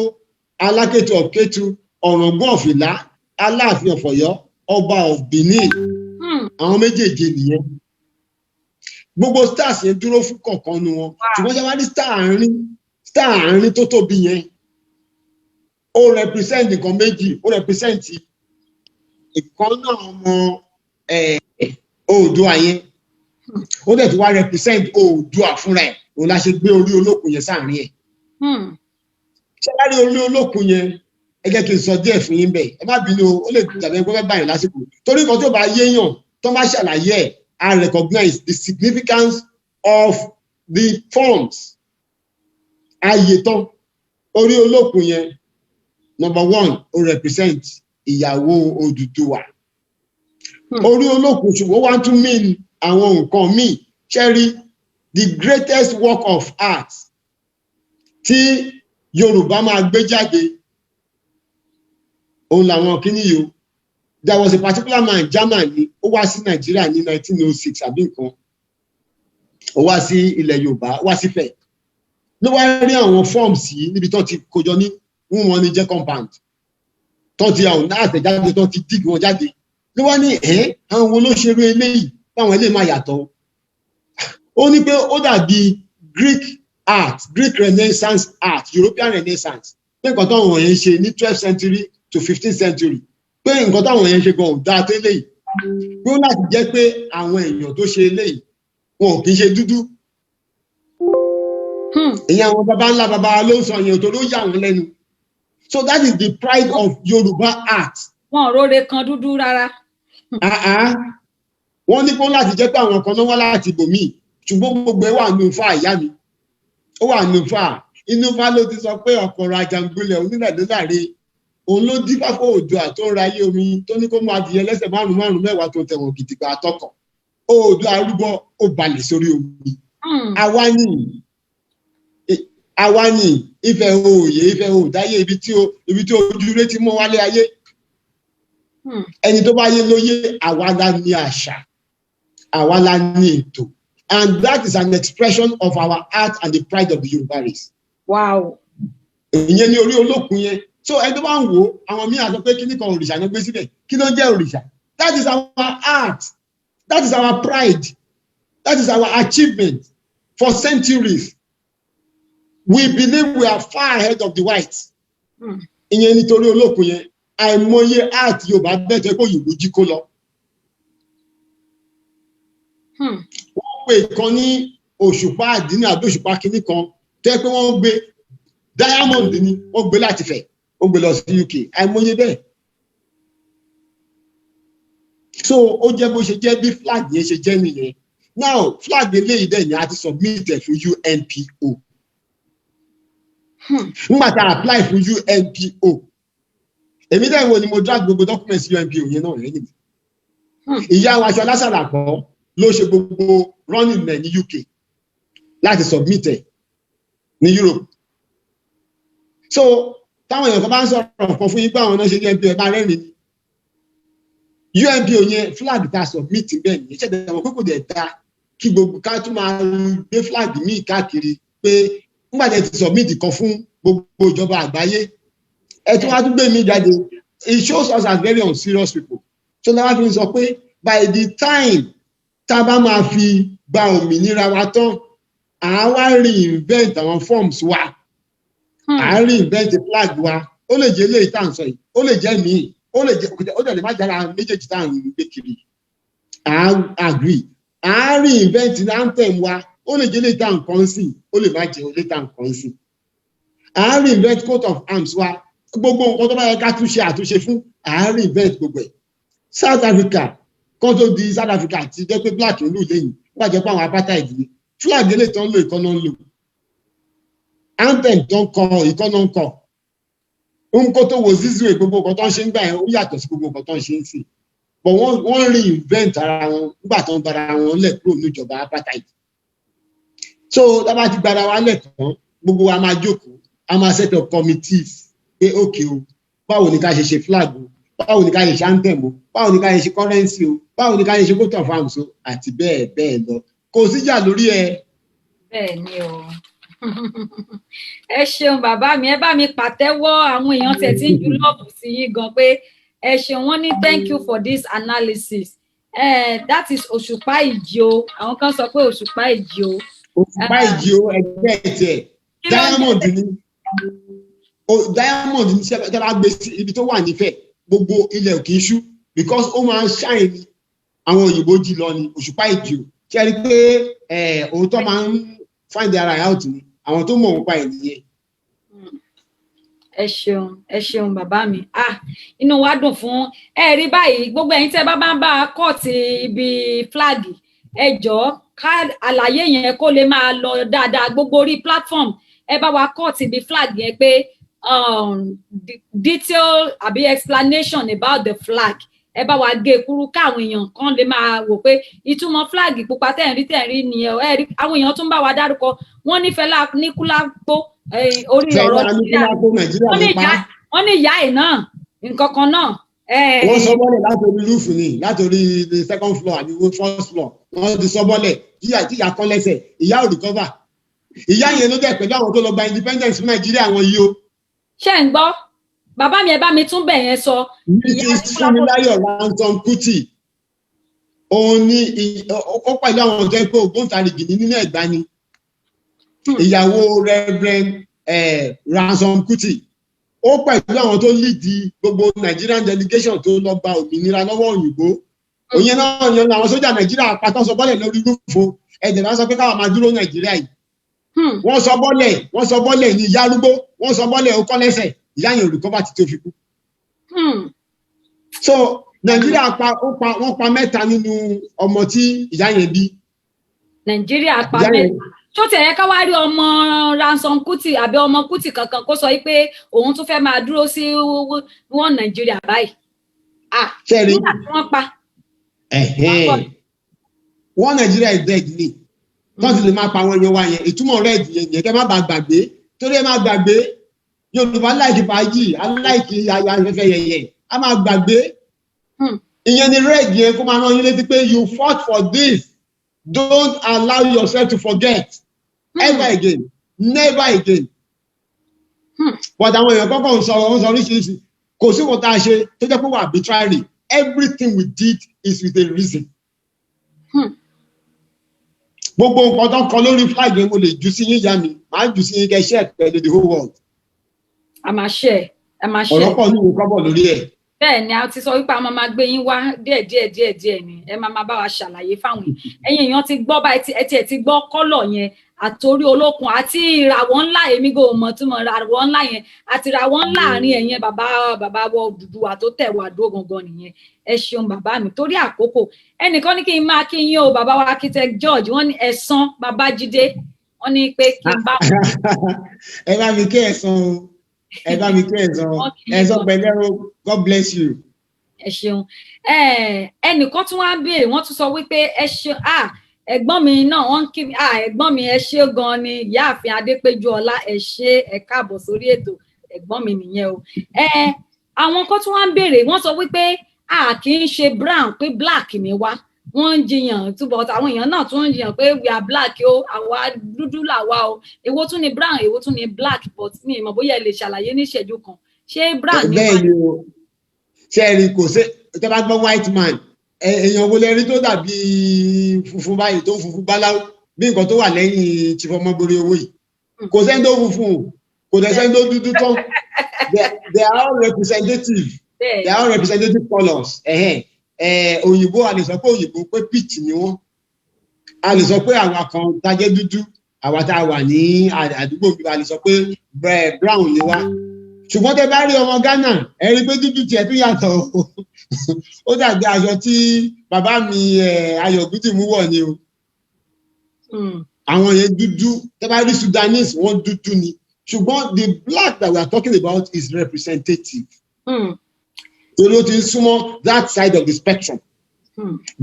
Alákétu of Kétu, Ọ̀ràngún of Ìlá, Aláàfin of Ọ̀yọ́, Ọba of Benin. Àwọn méjèèje nìyẹn. Gbogbo stars yẹn dúró fún kọ̀ọ̀kan nu wọn. Ṣùgbọ́n ṣe wá ní star àárín, star àárín tó tóbi yẹn, ó represent nǹkan méjì. Ó represent ìkan náà ọmọ Oòduà yẹn, ó dẹ̀ tún wá represent Oòduà fúnra ẹ̀. Òun la ṣe gbé orí olókun yẹn sáàrin ẹ̀. Ṣé wá rí orí olókun yẹn? Ẹ jẹ́ kí n sọ díẹ̀ fún yín bẹ́ẹ̀. Ẹ má bínú o, ó lè dàbí ẹgbẹ́ fẹ́ báyìí lásìkò, torí nǹkan tó bá yéèyàn tó bá ṣàlàyé ẹ̀, I recognize the significance of the forms. Ààyè tán, orí olókun yẹn, number one, ó represent ìyàwó Odùduwà. Orí olókun, ṣùgbọ́n wá tún mean àwọn nǹkan míì. Ṣẹ́rí, the greatest work of art tí Yorùbá máa gbé jáde, òun làwọn kíní yìí o. There was a particular man, German ni, ó wá sí Nàìjíríà ní 1906 àbí nǹkan. Ó wá sí ilẹ̀ Yorùbá, ó wá sífẹ̀, ló wá rí àwọn forms yìí níbi tó ti kójọ ní wọn ní jẹ́ compound tó ti àwọn àtẹ̀jáde tó ti dig wọn jáde. Ló wá ní ẹ̀, àwọn wo ló ṣerú eléyìí báwọn eléyìí máa yàtọ̀? Ó ní pé ó dàbí Greek art, Greek Renaissance art, European Renaissance, pé nǹkan táwọn yẹn ń ṣe ní 12th century to 15th century, pé nǹkan táwọn yẹn ń ṣe gan ò dáa tó eléyìí, pé ó láti jẹ́ pé àwọn èèyàn tó ṣe eléyìí, wọn ò kì í ṣe dúdú. Ìyẹn àwọn baba ńlá baba ló ń sọ yẹn tó ló yà wọ́n lẹ́nu. So that is the pride of Yorùbá art. Wọn ò róore kan dúdú rárá. Ah, ah. Wọ́n ní kó láti jẹ́ pé àwọn kan náà wá láti ibòmíì, ṣùgbọ́n gbogbo ẹ̀ wà nínú Ifá. Ìyá mi, ó wà nínú Ifá. Inú Ifá ló ti sọ pé ọ̀kọ̀rọ̀ àjàngbìlẹ̀ onílẹ̀ ló láre, òun ló dífá fún Oòduà tó ń ra ayé omi, tó ní kó máa adìyẹ lẹ́sẹ̀ márùn márùn mẹ́wàá tó tẹ̀wọ̀n gidigba àtọkọ̀. Oòduà arúgbó, ó balẹ̀ sórí omi. Àwa ní Ifẹ̀ òòyè, Ifẹ̀ òòdáyé, ibi tí ojú rẹ ti mọ́ wálé ayé. Ẹni tó bá yé ló yé. Àwa la ní àṣà, àwa la ní ètò, and that is an expression of our art and the pride of the Yorùbá race. Ìyẹn ní orí olókun yẹn. So ẹni tó bá ń wò ó, àwọn míì á sọ pé kíní kan òrìṣà ló gbé síbẹ̀. Kí ló ń jẹ́ òrìṣà? That is our art, that is our pride, that is our achievement. For centuries, we believe we are far ahead of the whites. Ìyẹn nítorí olókun yẹn. Àìmọye art Yorùbá bẹ́ẹ̀ tó yẹ kó òyìnbó jí kó lọ. Wọ́n pè kan ní òṣùpá àdínní àbí òṣùpá kínní kan tó yẹ pé wọ́n gbé diamond ni, wọ́n gbé láti Ifẹ̀, ó gbé lọ sí UK. Àìmọye bẹ́ẹ̀. So ó jẹ́ bó ṣe jẹ́, bí flag yẹn ṣe jẹ́ nìyẹn. Now, flag eléyìí dẹ̀ ní a ti submit ẹ̀ fún UNPO. Nígbà tá a apply fún UNPO, èmi dẹ̀ wo ni mo drag gbogbo documents UNPO yẹn náà lẹ́yìn. Ìyá wa Aṣọ Lásàlàkọ́ ló ṣe gbogbo running ẹ̀ ní UK láti submit ẹ̀ ní Europe. So táwọn èèyàn kan bá ń sọ̀rọ̀ kan fún yín pé àwọn náà ṣe UNPO, ẹ̀ bá rẹ́rìn ni. UNPO yẹn, flag tá a submit bẹ́ẹ̀ nìyẹn. Ṣẹ̀dá wọn pé kò dẹ̀ da kí gbogbo ká tún máa gbé flag míì káàkiri, pé nígbà tí ẹ ti submit kan fún gbogbo ìjọba àgbáyé, ẹ tún wá tún gbé mi jáde. It shows us as very unserious people. So làwọn fi sọ pé by the time tá a bá máa fi gba òmìnira wa tán, à á wá reinvent àwọn forms wa, à á reinvent flag wa. Ó lè jẹ́ eléyìí tá à ń sọ yìí, ó lè jẹ́ míì, ó lè jẹ́, ó dẹ̀ lè má jára méjèèjì tá à ń gbé kiri. À á agree, à á reinvent anthem wa. Ó lè jẹ́ eléyìí tá à ń kọ́ sí, ó lè má jẹ́ eléyìí tá à ń kọ́ sí. À á reinvent coat of arms wa. Gbogbo nǹkan tó bá yẹ ká túnṣe àtúnṣe fún, à á reinvent gbogbo ẹ̀. South Africa kan tó di South Africa ti jẹ́ pé black ń lù lẹ́yìn, wọ́n jẹ́ pé àwọn apartheid ni. Flag eléyìí tó ń lò, ìkànnà ń lò. Anthem tó ń kọ, ìkànnà ń kọ. Nǹkan tó wo zizue, gbogbo nǹkan tó ń ṣe ń gbà yẹn, ó yàtọ̀ sí gbogbo nǹkan tó ń ṣe ń sìn. But wọ́n reinvent ara wọn nígbà tó ń gbára wọn lẹ̀ kúrò níjọba apartheid. So tá bá ti gbára wa lẹ̀ tán, gbogbo wa máa jókòó, a máa set up committees pé okay o, báwo ni ká ṣe ṣe flag o, báwo ni ká ṣe ṣe anthem o, báwo ni ká ṣe ṣe currency o, báwo ni ká ṣe ṣe coat of arms o, àti bẹ́ẹ̀ bẹ́ẹ̀ lọ. Kò síjà lórí ẹ. Bẹ́ẹ̀ ni o. Ẹ ṣeun, bàbá mi. Ẹ bá mi pàtẹ́wọ́. Àwọn èèyàn tẹ̀ tí ń ju love sí yín gan pé ẹ ṣeun. Wọ́n ní thank you for this analysis. That is òṣùpá ìjì o. Àwọn kan sọ pé òṣùpá ìjì o. Òṣùpá ìjì o, ẹgbẹ́ tiẹ̀ diamond ni o. Diamond ní sẹ́ tẹ́ bá gbé sí ibi tó wà nífẹ̀ẹ́, gbogbo ilẹ̀ ò kì í ṣú because ó máa ń shine ni. Àwọn òyìnbó jí lọ ni òṣùpá ìjì o. Ṣe é rí i pé òótọ́ máa ń find ara out ni? Àwọn tó mọ̀ nípa ẹ̀ nìyẹn. Ẹ ṣeun, ẹ ṣeun, bàbá mi. Ah, inú wa dùn fún ẹ rí báyìí. Gbogbo ẹ̀yin tẹ́ bá bá ń bá a cut ibi flag, ẹ jọ̀ọ́, ká àlàyé yẹn kó lè máa lọ dáadáa gbogbo orí platform, ẹ bá wa cut ibi flag yẹn pé detail àbí explanation about the flag. Ẹ bá wa gé kúrú káwọn èèyàn kan lè máa wò pé ìtumọ̀ flag pupa tẹ̀ ń rí nìyẹn. Ẹ rí àwọn èèyàn tún bá wa dárúkọ, wọ́n ní Fẹlá Aníkúlápó, orí ọ̀rọ̀ Nàìjíríà. Wọ́n ní ìyá ẹ̀ náà, nǹkan kan náà. Wọ́n sọ bọ́lẹ̀ látòrí roof ni, látòrí the second floor àbí first floor. Wọ́n ti sọ bọ́lẹ̀ tíyà kán lẹ́sẹ̀, ìyá ò recover. Ìyá yẹn ló dẹ̀ pẹ̀lú àwọn tó lọ gba independence fún Nàìjíríà wọn yìí o. Ṣé ń gbọ́? Bàbá mi, ẹ bá mi tún bẹ̀ yẹn sọ. Mrs. Fúnmiláyọ̀ Ransom Kuti, òun ni ó pẹ̀lú àwọn ọ̀dọ́ pé ògbóǹtarìgì ní nínú Ẹ̀gbá ni. Ìyàwó Reverend Ransom Kuti, ó pẹ̀lú àwọn tó lead gbogbo Nigerian delegation tó lọ gba òmìnira lọ́wọ́ òyìnbó. Òyìn náà yan àwọn sójà Nàìjíríà pátá sọ bọ́lẹ̀ lórí roof. Ẹ̀jẹ̀ náà sọ pé káwọn máa dúró Nàìjíríà yìí. Wọ́n sọ bọ́lẹ̀, wọ́n sọ bọ́lẹ̀ ní ìyá arúgbó. Wọ́n sọ bọ́lẹ̀, ó kọ́ lẹ́sẹ̀. Ìyá yẹn ò recover títí ó fi kú. So Nàìjíríà pa, ó pa, wọ́n pa mẹ́ta nínú ọmọ tí ìyá yẹn bí. Nàìjíríà pa Ìyá yẹn mẹ́ta. Tó tiẹ̀ yẹ ká wá rí ọmọ Ransom Kuti àbí ọmọ Kuti kankan kó sọ wípé òun tún fẹ́ máa dúró sí wọn Nàìjíríà báyìí? Ah, Ṣẹ́rí nígbà tí wọ́n pa. Ẹ̀hẹ́n. Wọ́n Nàìjíríà is dead ni tó ti lè máa pa àwọn èèyàn wa yẹn. Ìtumọ̀ red yẹn yẹn, kẹ́ má bàa gbàgbé, torí ẹ má gbàgbé, Yorùbá like fàájì, aláìkí afẹ́fẹ́ yẹyẹ, a máa gbàgbé. Ìyẹn ni red yẹn, kó máa rán yín létí pé you fought for this. Don't allow yourself to forget ever again, never again. But àwọn èèyàn kọ́kọ́ ń sọ, ń sọ oríṣiríṣi. Kò sí nǹkan tá a ṣe tó jẹ́ pé wà arbitrary. Everything we did is with a reason. Gbogbo nǹkan tó ń kọ lórí flag yẹn, mo lè jù sí yín, ìyá mi, màá jù sí yín kẹ́ share pẹ̀lú the whole world. A máa ṣe, a máa ṣe. Ọ̀rọ̀ pọ̀ nínú kọ́bọ̀ lórí ẹ̀. Bẹ́ẹ̀ ni, a ti sọ wípé a máa máa gbé yín wá díẹ̀ díẹ̀ díẹ̀ díẹ̀ ni. Ẹ máa máa bá wa ṣàlàyé fáwọn èèyàn. Ẹ̀yin èèyàn ti gbọ́ báyìí, ẹ ti gbọ́ colour yẹn àtòrí olókun àti ìràwọ̀ ńlá. Èmi kò mọ̀ túmọ̀ ìràwọ̀ ńlá yẹn àti ìràwọ̀ ńlá àárín ẹ̀yẹn. Bàbá, bàbá wọ Odùduwà tó tẹ̀ wá dó gangan nìyẹn. Ẹ ṣeun, bàbá mi. Torí àkókò, ẹnìkan ní kí n máa kí yín o. Bàbá wa Architect George, wọ́n ní Ẹ̀sán Babájídé, wọ́n ní pé kí n bá wọn. Ẹ bá mi kí Ẹ̀sán o, ẹ bá mi kí Ẹ̀sán. Wọ́n kì í Ẹ̀sán gan. Pẹ̀lẹ́ o, God bless you. Ẹ ṣeun. Ẹnìkan tún wá ń béèrè, wọ́n tún sọ wípé ẹ ṣeun. Ah, ẹ̀gbọ́n mi náà, wọ́n ń kí mi. Ah, ẹ̀gbọ́n mi, ẹ ṣé gan ni. Ìyáàfin Adépéjú Ọlá, ẹ ṣé, ẹ káàbọ̀ sórí ètò. Ẹ̀gbọ́n mi nìyẹn o. Àwọn kan tún wá ń béèrè, wọ́n sọ wípé a kì í ṣe brown, pé black ni wá. Wọ́n ń jiyàn túbọ̀. Àwọn èèyàn náà tún ń jiyàn pé we are black o, àwa dúdú làwa o. Èwo tún ni brown, èwo tún ni black? But mi ì mọ̀ bóyá ẹ lè ṣàlàyé ní ìṣẹ́jú kan, ṣé brown ni wá? Bẹ́ẹ̀ ni o. Ṣe é rí, kò sí, tẹ́ bá gbọ́ white man, èèyàn wo lẹ rí tó dàbí funfun báyìí, tó ń funfun báláwo bí nǹkan tó wà lẹ́yìn Chief Ọmọborí owó yìí? Kò sẹ́ni tó funfun, kò dẹ̀ sẹ́ni tó dúdú tán. They are all representative. They are all representative colours. Ẹ̀hẹ́n. Òyìnbó, a lè sọ pé òyìnbó pé peach ni wọ́n. A lè sọ pé àwa kan tá jẹ́ dúdú, àwa tá a wà ní àdúgbò bí, a lè sọ pé brown ni wá. Ṣùgbọ́n tẹ bá rí ọmọ Ghana, ẹ rí i pé dúdú tiẹ̀ tún yàtọ̀. Ó dàbí aṣọ tí bàbá mi Ayọ̀ Gúdì mú wọ̀ ni o. Àwọn yẹn dúdú. Tẹ bá rí Sudanese, wọ́n dúdú ni. Ṣùgbọ́n the black that we are talking about is representative, torí ó ti ń súnmọ́ that side of the spectrum.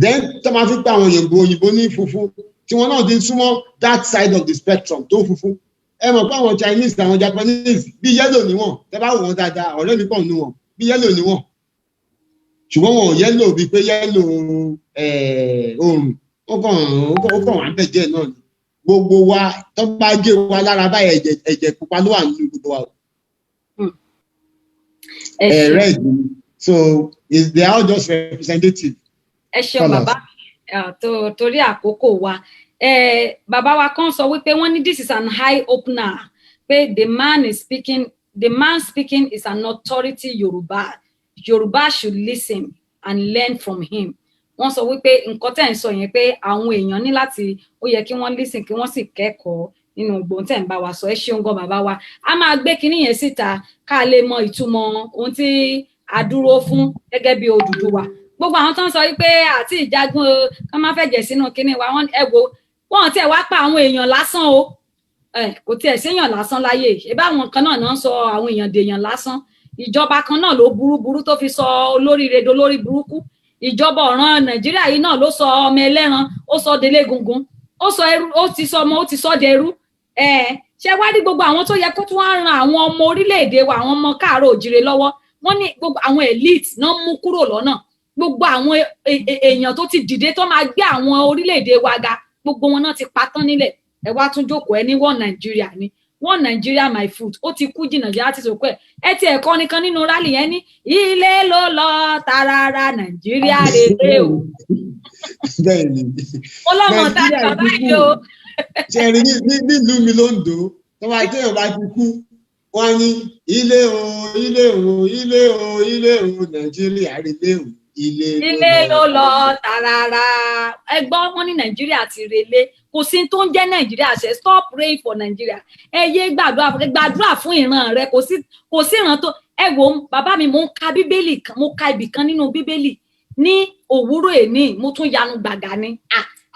Then tó máa fi pa àwọn òyìnbó, òyìnbó ní funfun tí wọn náà ti ń súnmọ́ that side of the spectrum tó funfun. Ẹ mọ̀ pé àwọn Chinese, àwọn Japanese, bí yellow ni wọ́n. Tẹ́ bá wò wọ́n dáadáa, ọ̀rẹ́ mi pọ̀ nínú wọn, bí yellow ni wọ́n. Ṣùgbọ́n wọn ò yellow bíi pé yellow oòrùn. Ó kàn wá bẹ̀ díẹ̀ náà ni. Gbogbo wa, tó bá gé wa lára báyìí, ẹ̀jẹ̀, ẹ̀jẹ̀ pupa ló wà nínú gbogbo wa o. Ẹ ṣeun. Red ni. So they are all just representative Ẹ ṣeun, colours. Bàbá mi. Torí àkókò wa, bàbá wa kan sọ wípé, wọ́n ní this is an eye opener, pé the man is speaking, the man speaking is an authority Yorùbá. Yorùbá should listen and learn from him. Wọ́n sọ wípé nǹkan tẹ́ ń sọ yẹn, pé àwọn èèyàn ní láti, ó yẹ kí wọ́n listen, kí wọ́n sì kẹ́kọ̀ọ́ nínú gbogbo tẹ́ ń bá wa sọ. Ẹ ṣeun gan, bàbá wa. A máa gbé kinní yẹn síta ká lè mọ ìtumọ̀ ohun tí a dúró fún gẹ́gẹ́ bí Odùduwà. Gbogbo àwọn tó ń sọ wípé àti ìjagun o, kán má fẹ̀jẹ̀ sínú kinní wa, wọ́n, ẹ wo, wọn tiẹ̀ wá pa àwọn èèyàn lásán o. Kò tiẹ̀ séèyàn lásán láyé. Ṣé báwọn kan náà náà ń sọ àwọn èèyàn dèèyàn lásán? Ìjọba kan náà ló burú burú tó fi sọ olóríire dolórí burúkú. Ìjọba ọ̀ràn Nàìjíríà yìí náà ló sọ ọmọ ẹlẹ́ran, ó sọ délé gungun, ó sọ ẹrú, ó ti sọ ọmọ, ó ti sọ dẹrú. Ṣé wá rí gbogbo àwọn tó yẹ kó tún wá ran àwọn ọmọ orílẹ̀-èdè wa, àwọn ọmọ káàárọ̀ òjìrè lọ́wọ́, wọ́n ní gbogbo àwọn elite náà mú kúrò lọ́nà. Gbogbo àwọn èèyàn tó ti dìde, tó máa gbé àwọn orílẹ̀-èdè wa ga, gbogbo wọn náà ti pa tán nílẹ̀. Ẹ wá tún jókòó, ẹ ní wọ́n Nàìjíríà ni. One Nigeria my foot, ó ti kú jìnnà jẹ́ àti sòkò ẹ̀. Ẹ ti ẹ̀kọ́ nìkan nínú rally yẹn ní ilé ló lọ tarara, Nàìjíríà rèé o. Bẹ́ẹ̀ ni. Mo lọ́mọ tá a bàbá yìí o. Ṣe rí nílùú mi lóńdó, tó bá téèyàn bá ti kú, wọ́n á ní ilé o, ilé o, ilé o, ilé o, Nàìjíríà relé o, ilé. Ilé ló lọ tarara. Ẹ gbọ́, wọn ní Nàìjíríà ti relé. Kò sí tó ń jẹ́ Nàìjíríà ṣe. Stop praying for Nàìjíríà. Ẹ yé gbàdúrà, gbàdúrà fún ìran rẹ. Kò sí ìran tó ẹ wò ó. Bàbá mi, mo ń ka Bíbélì kan, mo ka ibì kan nínú Bíbélì ní òwúrọ̀ èní, mo tún yanu gbàgà ni.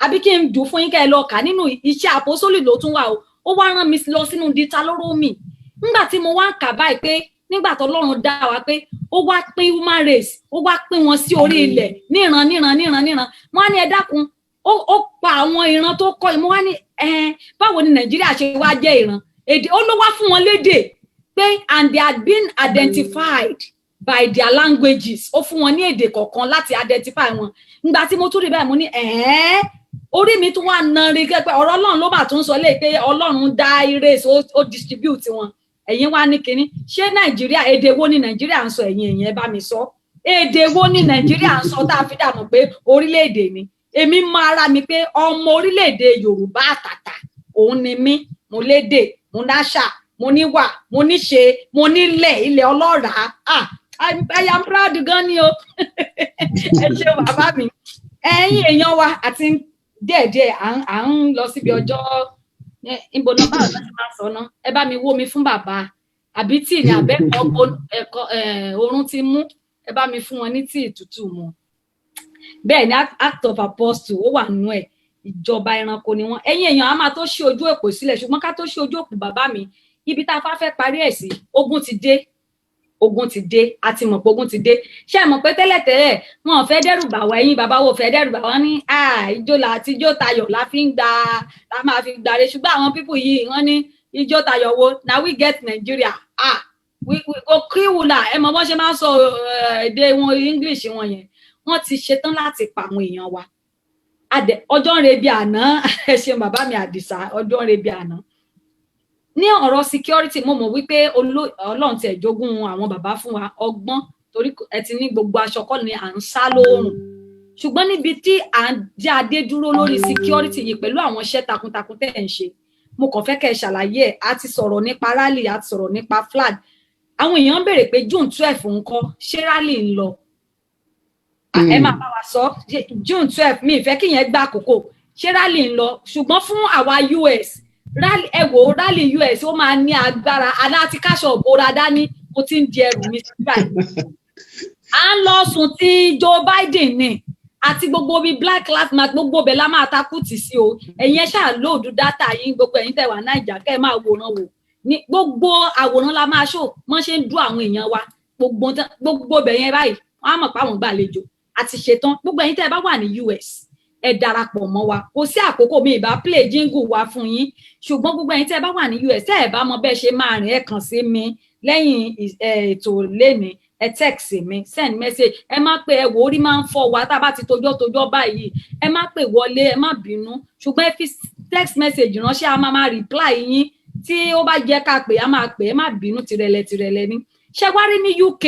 Àbí kí n dùn fún yín kẹ́ ẹ lọ kà? Nínú Iṣẹ́ Àpọ́sólì ló tún wà o. Ó wá rán mi lọ sínú Deuteronomy. Nígbà tí mo wá ń kà báyìí pé nígbà tó Ọlọ́run dá wa, pé ó wá pín human race, ó wá pín wọn sí orí ilẹ̀ níran níran níran níran, wọn á ní, ẹ dákun, ó pa àwọn ìran tó kọ́ mo wá ní ẹ, báwo ni Nàìjíríà ṣe wá jẹ́ ìran èdè? Ó ló wá fún wọn lédè pé and they had been identified by their languages. Ó fún wọn ní èdè kọ̀ọ̀kan láti identify wọn. Nígbà tí mo tún rí báyìí, mo ní ẹ̀ẹ́, orí mi tún wá na rí pé ọ̀rọ̀ Ọlọ́run ló mà tún sọ lé pé Ọlọ́run dá race, ó distribute wọn. Ẹ̀yin wá ní kínní, ṣé Nàìjíríà, èdè wo ni Nàìjíríà ń sọ? Ẹ̀yin ẹ̀yin, ẹ bá mi sọ, èdè wo ni Nàìjíríà ń sọ tá a fi dààmú pé orílẹ̀-èdè ni? Èmi mọ ara mi pé ọmọ orílẹ̀-èdè Yorùbá àtàtà òun ni mí. Mo lédè, mo náṣà, mo níwà, mo níṣe, mo nílẹ̀, ilẹ̀ ọlọ́ràá. Ah, I am proud gan ni o. Ẹ ṣe, bàbá mi. Ẹ̀yin èèyàn wa, àti díẹ̀díẹ̀ à ń lọ síbi ọjọ́ níbo náà. Báwo ló ti máa sọ náà? Ẹ bá mi wó mi fún bàbá, àbí tíì ní abẹ́kọ̀ọ́ ẹ̀kọ́ oorun ti mú. Ẹ bá mi fún wọn ní tíì tútù mu. Bẹ́ẹ̀ ni, Act of Apostle, ó wà nínú ẹ̀. Ìjọba ẹranko ni wọ́n. Ẹ̀yin èèyàn, a máa tó ṣí ojú òpó sílẹ̀, ṣùgbọ́n ká tó ṣí ojú òpó, bàbá mi, ibi tá a fà fẹ́ parí ẹ̀ sí, ogun ti dé, ogun ti dé. A ti mọ̀ pé ogun ti dé. Ṣé ẹ mọ̀ pé tẹ́lẹ̀tẹ́lẹ̀ wọn ò fẹ́ dẹ́rù bà wá? Ẹ̀yin bàbá wo fẹ́ dẹ́rù bà wá ní ijó la àti ijó tayọ̀ la fi ń gba, la máa fi gbàre. Ṣùgbọ́n àwọn people yìí, wọ́n ní ijó tayọ̀ wo? Na we get Nigeria. Ah, we go kill una. Ẹ mọ̀ bọ́n ṣe máa ń sọ èdè wọn, English wọn yẹn. Wọ́n ti ṣetán láti pa àwọn èèyàn wa. Ọjọ́ ń rebi àná. Ẹ ṣeun, bàbá mi Àdìsá. Ọjọ́ ń rebi àná. Ní ọ̀rọ̀ security, mo mọ̀ wípé Ọlọ́run tiẹ̀ jogún àwọn bàbá fún wa ọgbọ́n, torí ẹ ti ní gbogbo aṣọ kọ́ ni à ń sá lóòrùn. Ṣùgbọ́n níbi tí à ń jẹ́ adé dúró lórí security yìí, pẹ̀lú àwọn iṣẹ́ takuntakun tẹ̀ ń ṣe, mo kàn fẹ́ kẹ́ ẹ ṣàlàyé ẹ̀. A ti sọ̀rọ̀ nípa rally, a ti sọ̀rọ̀ nípa flag. Àwọn èèyàn ń béèrè pé June 12 ńkọ́, ṣé rally ń lọ? Ẹ máa bá wa sọ. June 12, mi ì fẹ́ kí yẹn gbà àkókò. Ṣé rally ń lọ? Ṣùgbọ́n fún àwa US rally, ẹ wò ó, rally US ó máa ní agbára. Aláti káṣọ òbóra dání, mo ti ń di ẹrù mi sí báyìí. À ń lọ sùn tí Joe Biden ní àti gbogbo bíi Black Lives Matter, gbogbo bẹ̀ la máa takú tì sí o. Ẹ̀yin ẹ ṣáà load data yín. Gbogbo ẹ̀yin tẹ̀ wá Naija, kẹ́ ẹ máa wòran wò ní gbogbo àwòrán la máa ṣò mọ́ ṣe ń dún àwọn èèyàn wa. Gbogbo gbogbo bẹ̀ yẹn báyìí, wọ́n á mọ̀ pé àwọn gbàlejò àti ṣetán. Gbogbo ẹ̀yin tẹ́ ẹ bá wà ní US, ẹ darapọ̀ mọ́ wa. Kò sí àkókò, mi ìbá play jingle wa fún yín, ṣùgbọ́n gbogbo ẹ̀yin tẹ́ ẹ bá wà ní US, tẹ́ ẹ bá mọ bẹ́ẹ̀ ṣe máa rìn, ẹ kàn sí mi lẹ́yìn ètò lẹ́ni. Ẹ text mi, send message. Ẹ má pé, ẹ wò, orí máa ń fọ́ wa tá a bá ti tojọ́ tojọ́ báyìí. Ẹ má pè wọlé, ẹ má bínú, ṣùgbọ́n ẹ fi text message ránṣẹ́, a máa máa reply yín. Tí ó bá jẹ́ ká pè, á máa pè. Ẹ má bínú, tìrẹ̀lẹ̀ tìrẹ̀lẹ̀ ni. Ṣé wá rí ní UK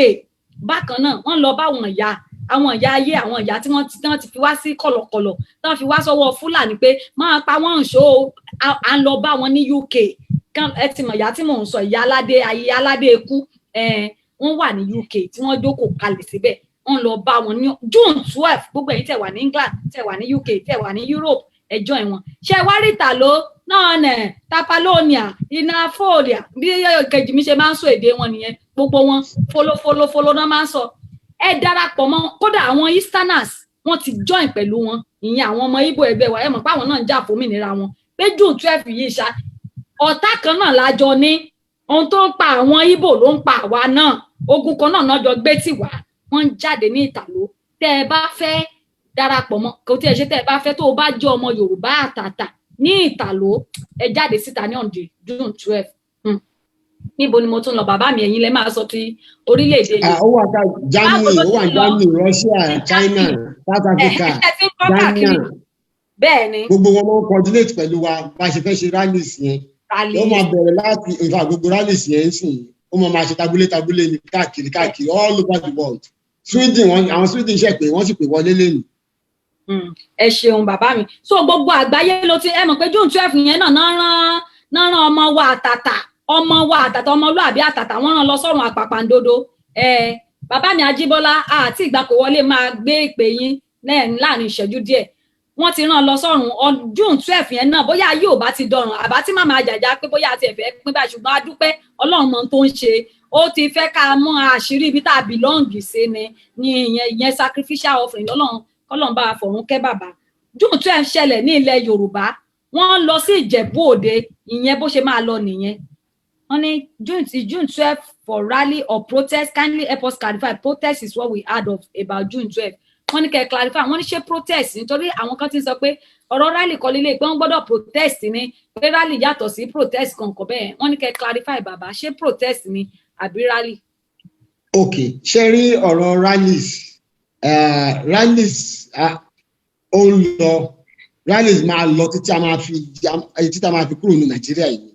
bákan náà, wọ́n lọ bá àwọn ìyá, àwọn ìyá ayé, àwọn ìyá tí wọ́n ti tán ti fi wá sí kọ̀lọ̀kọ̀lọ̀, tán fi wá sọ́wọ́ Fúlàní pé máa pa wọ́n ṣó. À ń lọ bá wọn ní UK. Ẹ ti mọ̀ ìyá tí mò ń sọ, ìyá aládé ayé, aládé ikú. Wọ́n wà ní UK tí wọ́n jókòó kalẹ̀ síbẹ̀. Wọ́n lọ bá wọn ní June 12. Gbogbo ẹ̀yin tẹ́ wà ní England, tẹ́ wà ní UK, tẹ́ wà ní Europe, ẹ join wọn. Ṣé wá rí tàló náà nẹ̀ tapalonia inafolia, bí kejì mi ṣe máa ń sọ èdè wọn nìyẹn. Gbogbo wọn folofolo náà máa ń sọ. Ẹ darapọ̀ mọ́. Kódà àwọn Easterners, wọ́n ti join pẹ̀lú wọn, ìyẹn àwọn ọmọ Ìgbò ẹgbẹ́ wa. Ẹ mọ̀ pé àwọn náà ń jà fómìnira wọn pé June 12 yìí ṣá, ọ̀tá kan náà lájọ ní. Ohun tó ń pa àwọn Ìgbò ló ń pa àwa náà. Ogun kan náà náà jọ gbé tì wá. Wọ́n ń jáde ní Ìtàló. Tẹ́ ẹ bá fẹ́ darapọ̀ mọ́, kò tí ẹ ṣe, tẹ́ ẹ bá fẹ́, tó o bá jẹ́ ọmọ Yorùbá àtàtà ní Ìtàló, ẹ jáde síta ní on the June 12. Níbo ni mo tún lọ, bàbá mi? Ẹ̀yin lẹ máa sọ ti orílẹ̀-èdè yìí. Ó wà ká Germany, ó wà Germany, Russia, China, South Africa, China. Bẹ́ẹ̀ ni. Gbogbo wọn ló ń coordinate pẹ̀lú wa bá a ṣe fẹ́ ṣe rallies yẹn. Rally. Ó máa bẹ̀rẹ̀ láti nǹkan gbogbo rallies yẹn ń sìn, ó máa ṣe tabulé tabulé ní káàkiri káàkiri, all over the world. Sweden, wọn àwọn Sweden ṣe pé wọ́n sì pè wọlé lẹ́nu. Ẹ ṣeun, bàbá mi. So gbogbo àgbáyé ló ti ẹ mọ̀ pé June 12 yẹn náà náà rán ọmọ wa àtàtà, ọmọ wa àtàtà, ọmọlúàbí àtàtà, wọ́n rán lọ sọ́run àpàpàǹdodo. Ẹ bàbá mi Ajíbọ́lá àti ìgbàkọ̀wọlé máa gbé ìpè yín láàrin ìṣẹ́jú díẹ̀. Wọ́n ti rán lọ sọ́run June 12 yẹn náà. Bóyá yóò bá ti dọrùn àbá tí màmá àjàjà pé bóyá àti ẹ̀fẹ́ pín báyìí, ṣùgbọ́n a dúpẹ́, Ọlọ́run mọ ohun tó ń ṣe. Ó ti fẹ́ ká mọ àṣírí ibi tá a belong sí ni ìyẹn sacrificial offering lọ́lọ́run. Kọ́lọ́run bá a fọ̀run kẹ́ bàbá. June 12 ṣẹlẹ̀ ní ilẹ̀ Yorùbá, wọ́n lọ sí Ìjẹ̀bú Òde. Ìyẹn bó ṣe máa lọ nìyẹn. Wọ́n ní June 12 for rally or protest? Kindly help us clarify. Protest is what we heard of about June 12. Wọ́n ní kẹ́ ẹ clarify. Wọ́n ní ṣé protest? Nítorí àwọn kan ti ń sọ pé ọ̀rọ̀ rally kọ́ lílé, pé wọ́n gbọ́dọ̀ protest ni, pé rally yàtọ̀ sí protest kankan bẹ́ẹ̀. Wọ́n ní kẹ́ ẹ clarify, bàbá, ṣé protest ni àbí rally? Ok, ṣe rí ọ̀rọ̀ rallies, rallies ó ń lọ. Rallies máa lọ títí a máa fi kúrò ní Nàìjíríà yìí.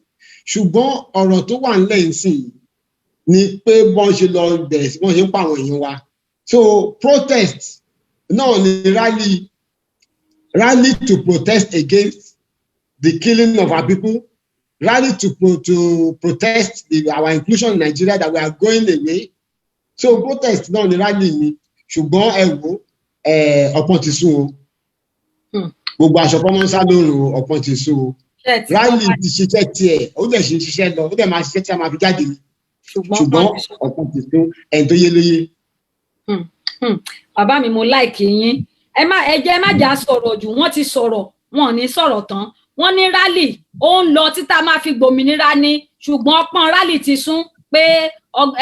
Ṣùgbọ́n ọ̀rọ̀ tó wà nílẹ̀ yìí ni pé bọ́n ṣe lọ bẹ̀rẹ̀ sí bọ́n ṣe ń pa àwọn èèyàn wa. So protest náà ni rally, rally to protest against the killing of our people, rally to protest our inclusion in Nigeria, that we are going away. So protest náà ni rally ni. Ṣùgbọ́n ẹ wo, ọpọ́n ti sún o. Gbogbo aṣọ pọ́nmọ́sá lóòrùn, ọpọ́n ti sún o. Rally ti ṣiṣẹ́ tiẹ̀, ó dẹ̀ ṣe ń ṣiṣẹ́ lọ, ó dẹ̀ máa ṣiṣẹ́ tí a máa fi jáde ni, ṣùgbọ́n ọpọ́n ti sún. Ẹni tó yé lóye. Bàbá mi, mo like yín. Ẹ má ẹ jẹ́ má jà sọ̀rọ̀ jù. Wọ́n ti sọ̀rọ̀, wọn ò ní sọ̀rọ̀ tán. Wọ́n ní rally ó ń lọ títà máa fi gbòmìnira ni, ṣùgbọ́n ọpọ́n rally ti sún, pé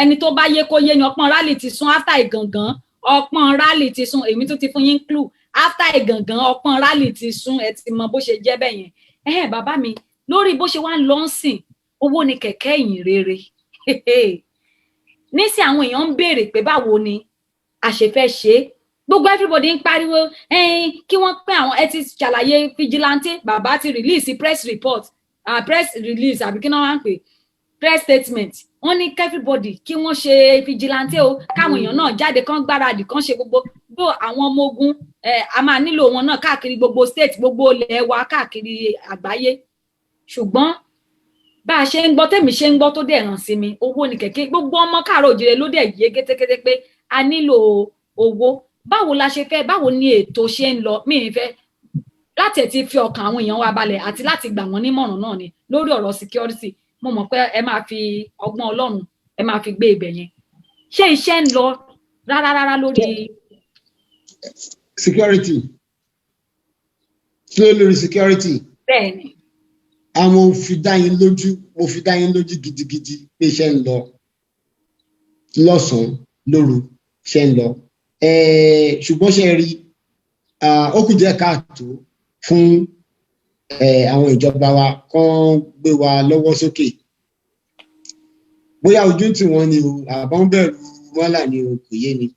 ẹni tó bá yé kó yé ni. Ọpọ́n rally ti sún after Ìgàngán. Ọpọ́n rally ti sún. Èmi tún ti fún yín clue: after Ìgàngán, ọpọ́n rally ti sún. Ẹ ti mọ bó ṣe jẹ́ bẹ́ẹ̀ yẹn. Ẹ̀hẹ́n, bàbá mi, lórí bó ṣe wá ń lọ ń sìn, owó ni kẹ̀kẹ́ ìyìn rere nísìn. Àwọn èèyàn ń béèrè pé báwo ni a ṣe fẹ́ ṣe é. Gbogbo everybody ń pariwo kí wọ́n pín àwọn. Ẹ ti ṣàlàyé vigilante. Bàbá ti release press report, press release, àbí kí náà wá ń pè, press statement. Wọ́n ní everybody kí wọ́n ṣe vigilante o, káwọn èèyàn náà jáde, kán gbáradì, kán ṣe gbogbo bó àwọn ọmọ ogun. A máa nílò wọn náà káàkiri gbogbo state, gbogbo ilẹ̀ wa, káàkiri àgbáyé. Ṣùgbọ́n bá a ṣe ń gbọ́, tèmi ṣe ń gbọ́ tó dẹ̀ hàn sí mi, owó ni kẹ̀kẹ́. Gbogbo ọmọ káàárọ̀ òjìrè ló dẹ̀ yé kétékété pé a nílò owó. Báwo la ṣe fẹ́, báwo ni ètò ṣe ń lọ? Mí ì fẹ́ láti ẹ̀ ti fi ọkàn àwọn èèyàn wa balẹ̀ àti láti gbà wọ́n nímọ̀ràn náà ni lórí ọ̀rọ̀ security. Mo mọ̀ pé ẹ máa fi ọgbọ́n Ọlọ́run, ẹ máa fi gbé ibẹ̀ yẹn. Ṣé iṣẹ́ ń lọ rárá rárá lórí Security, ṣé lórí security? Bẹ́ẹ̀ ni. Àwọn fi dá yín lójú, mo fi dá yín lójú gidigidi pé iṣẹ́ ń lọ lọ́sàn-án lóru, iṣẹ́ ń lọ. Ṣùgbọ́n ṣe rí, ó kù díẹ̀ káàtó fún àwọn ìjọba wa kán gbé wa lọ́wọ́ sókè. Bóyá ojú tí wọ́n ní o, àbọ̀ ń bẹ̀rù mọ́là ni o, kò yé mi.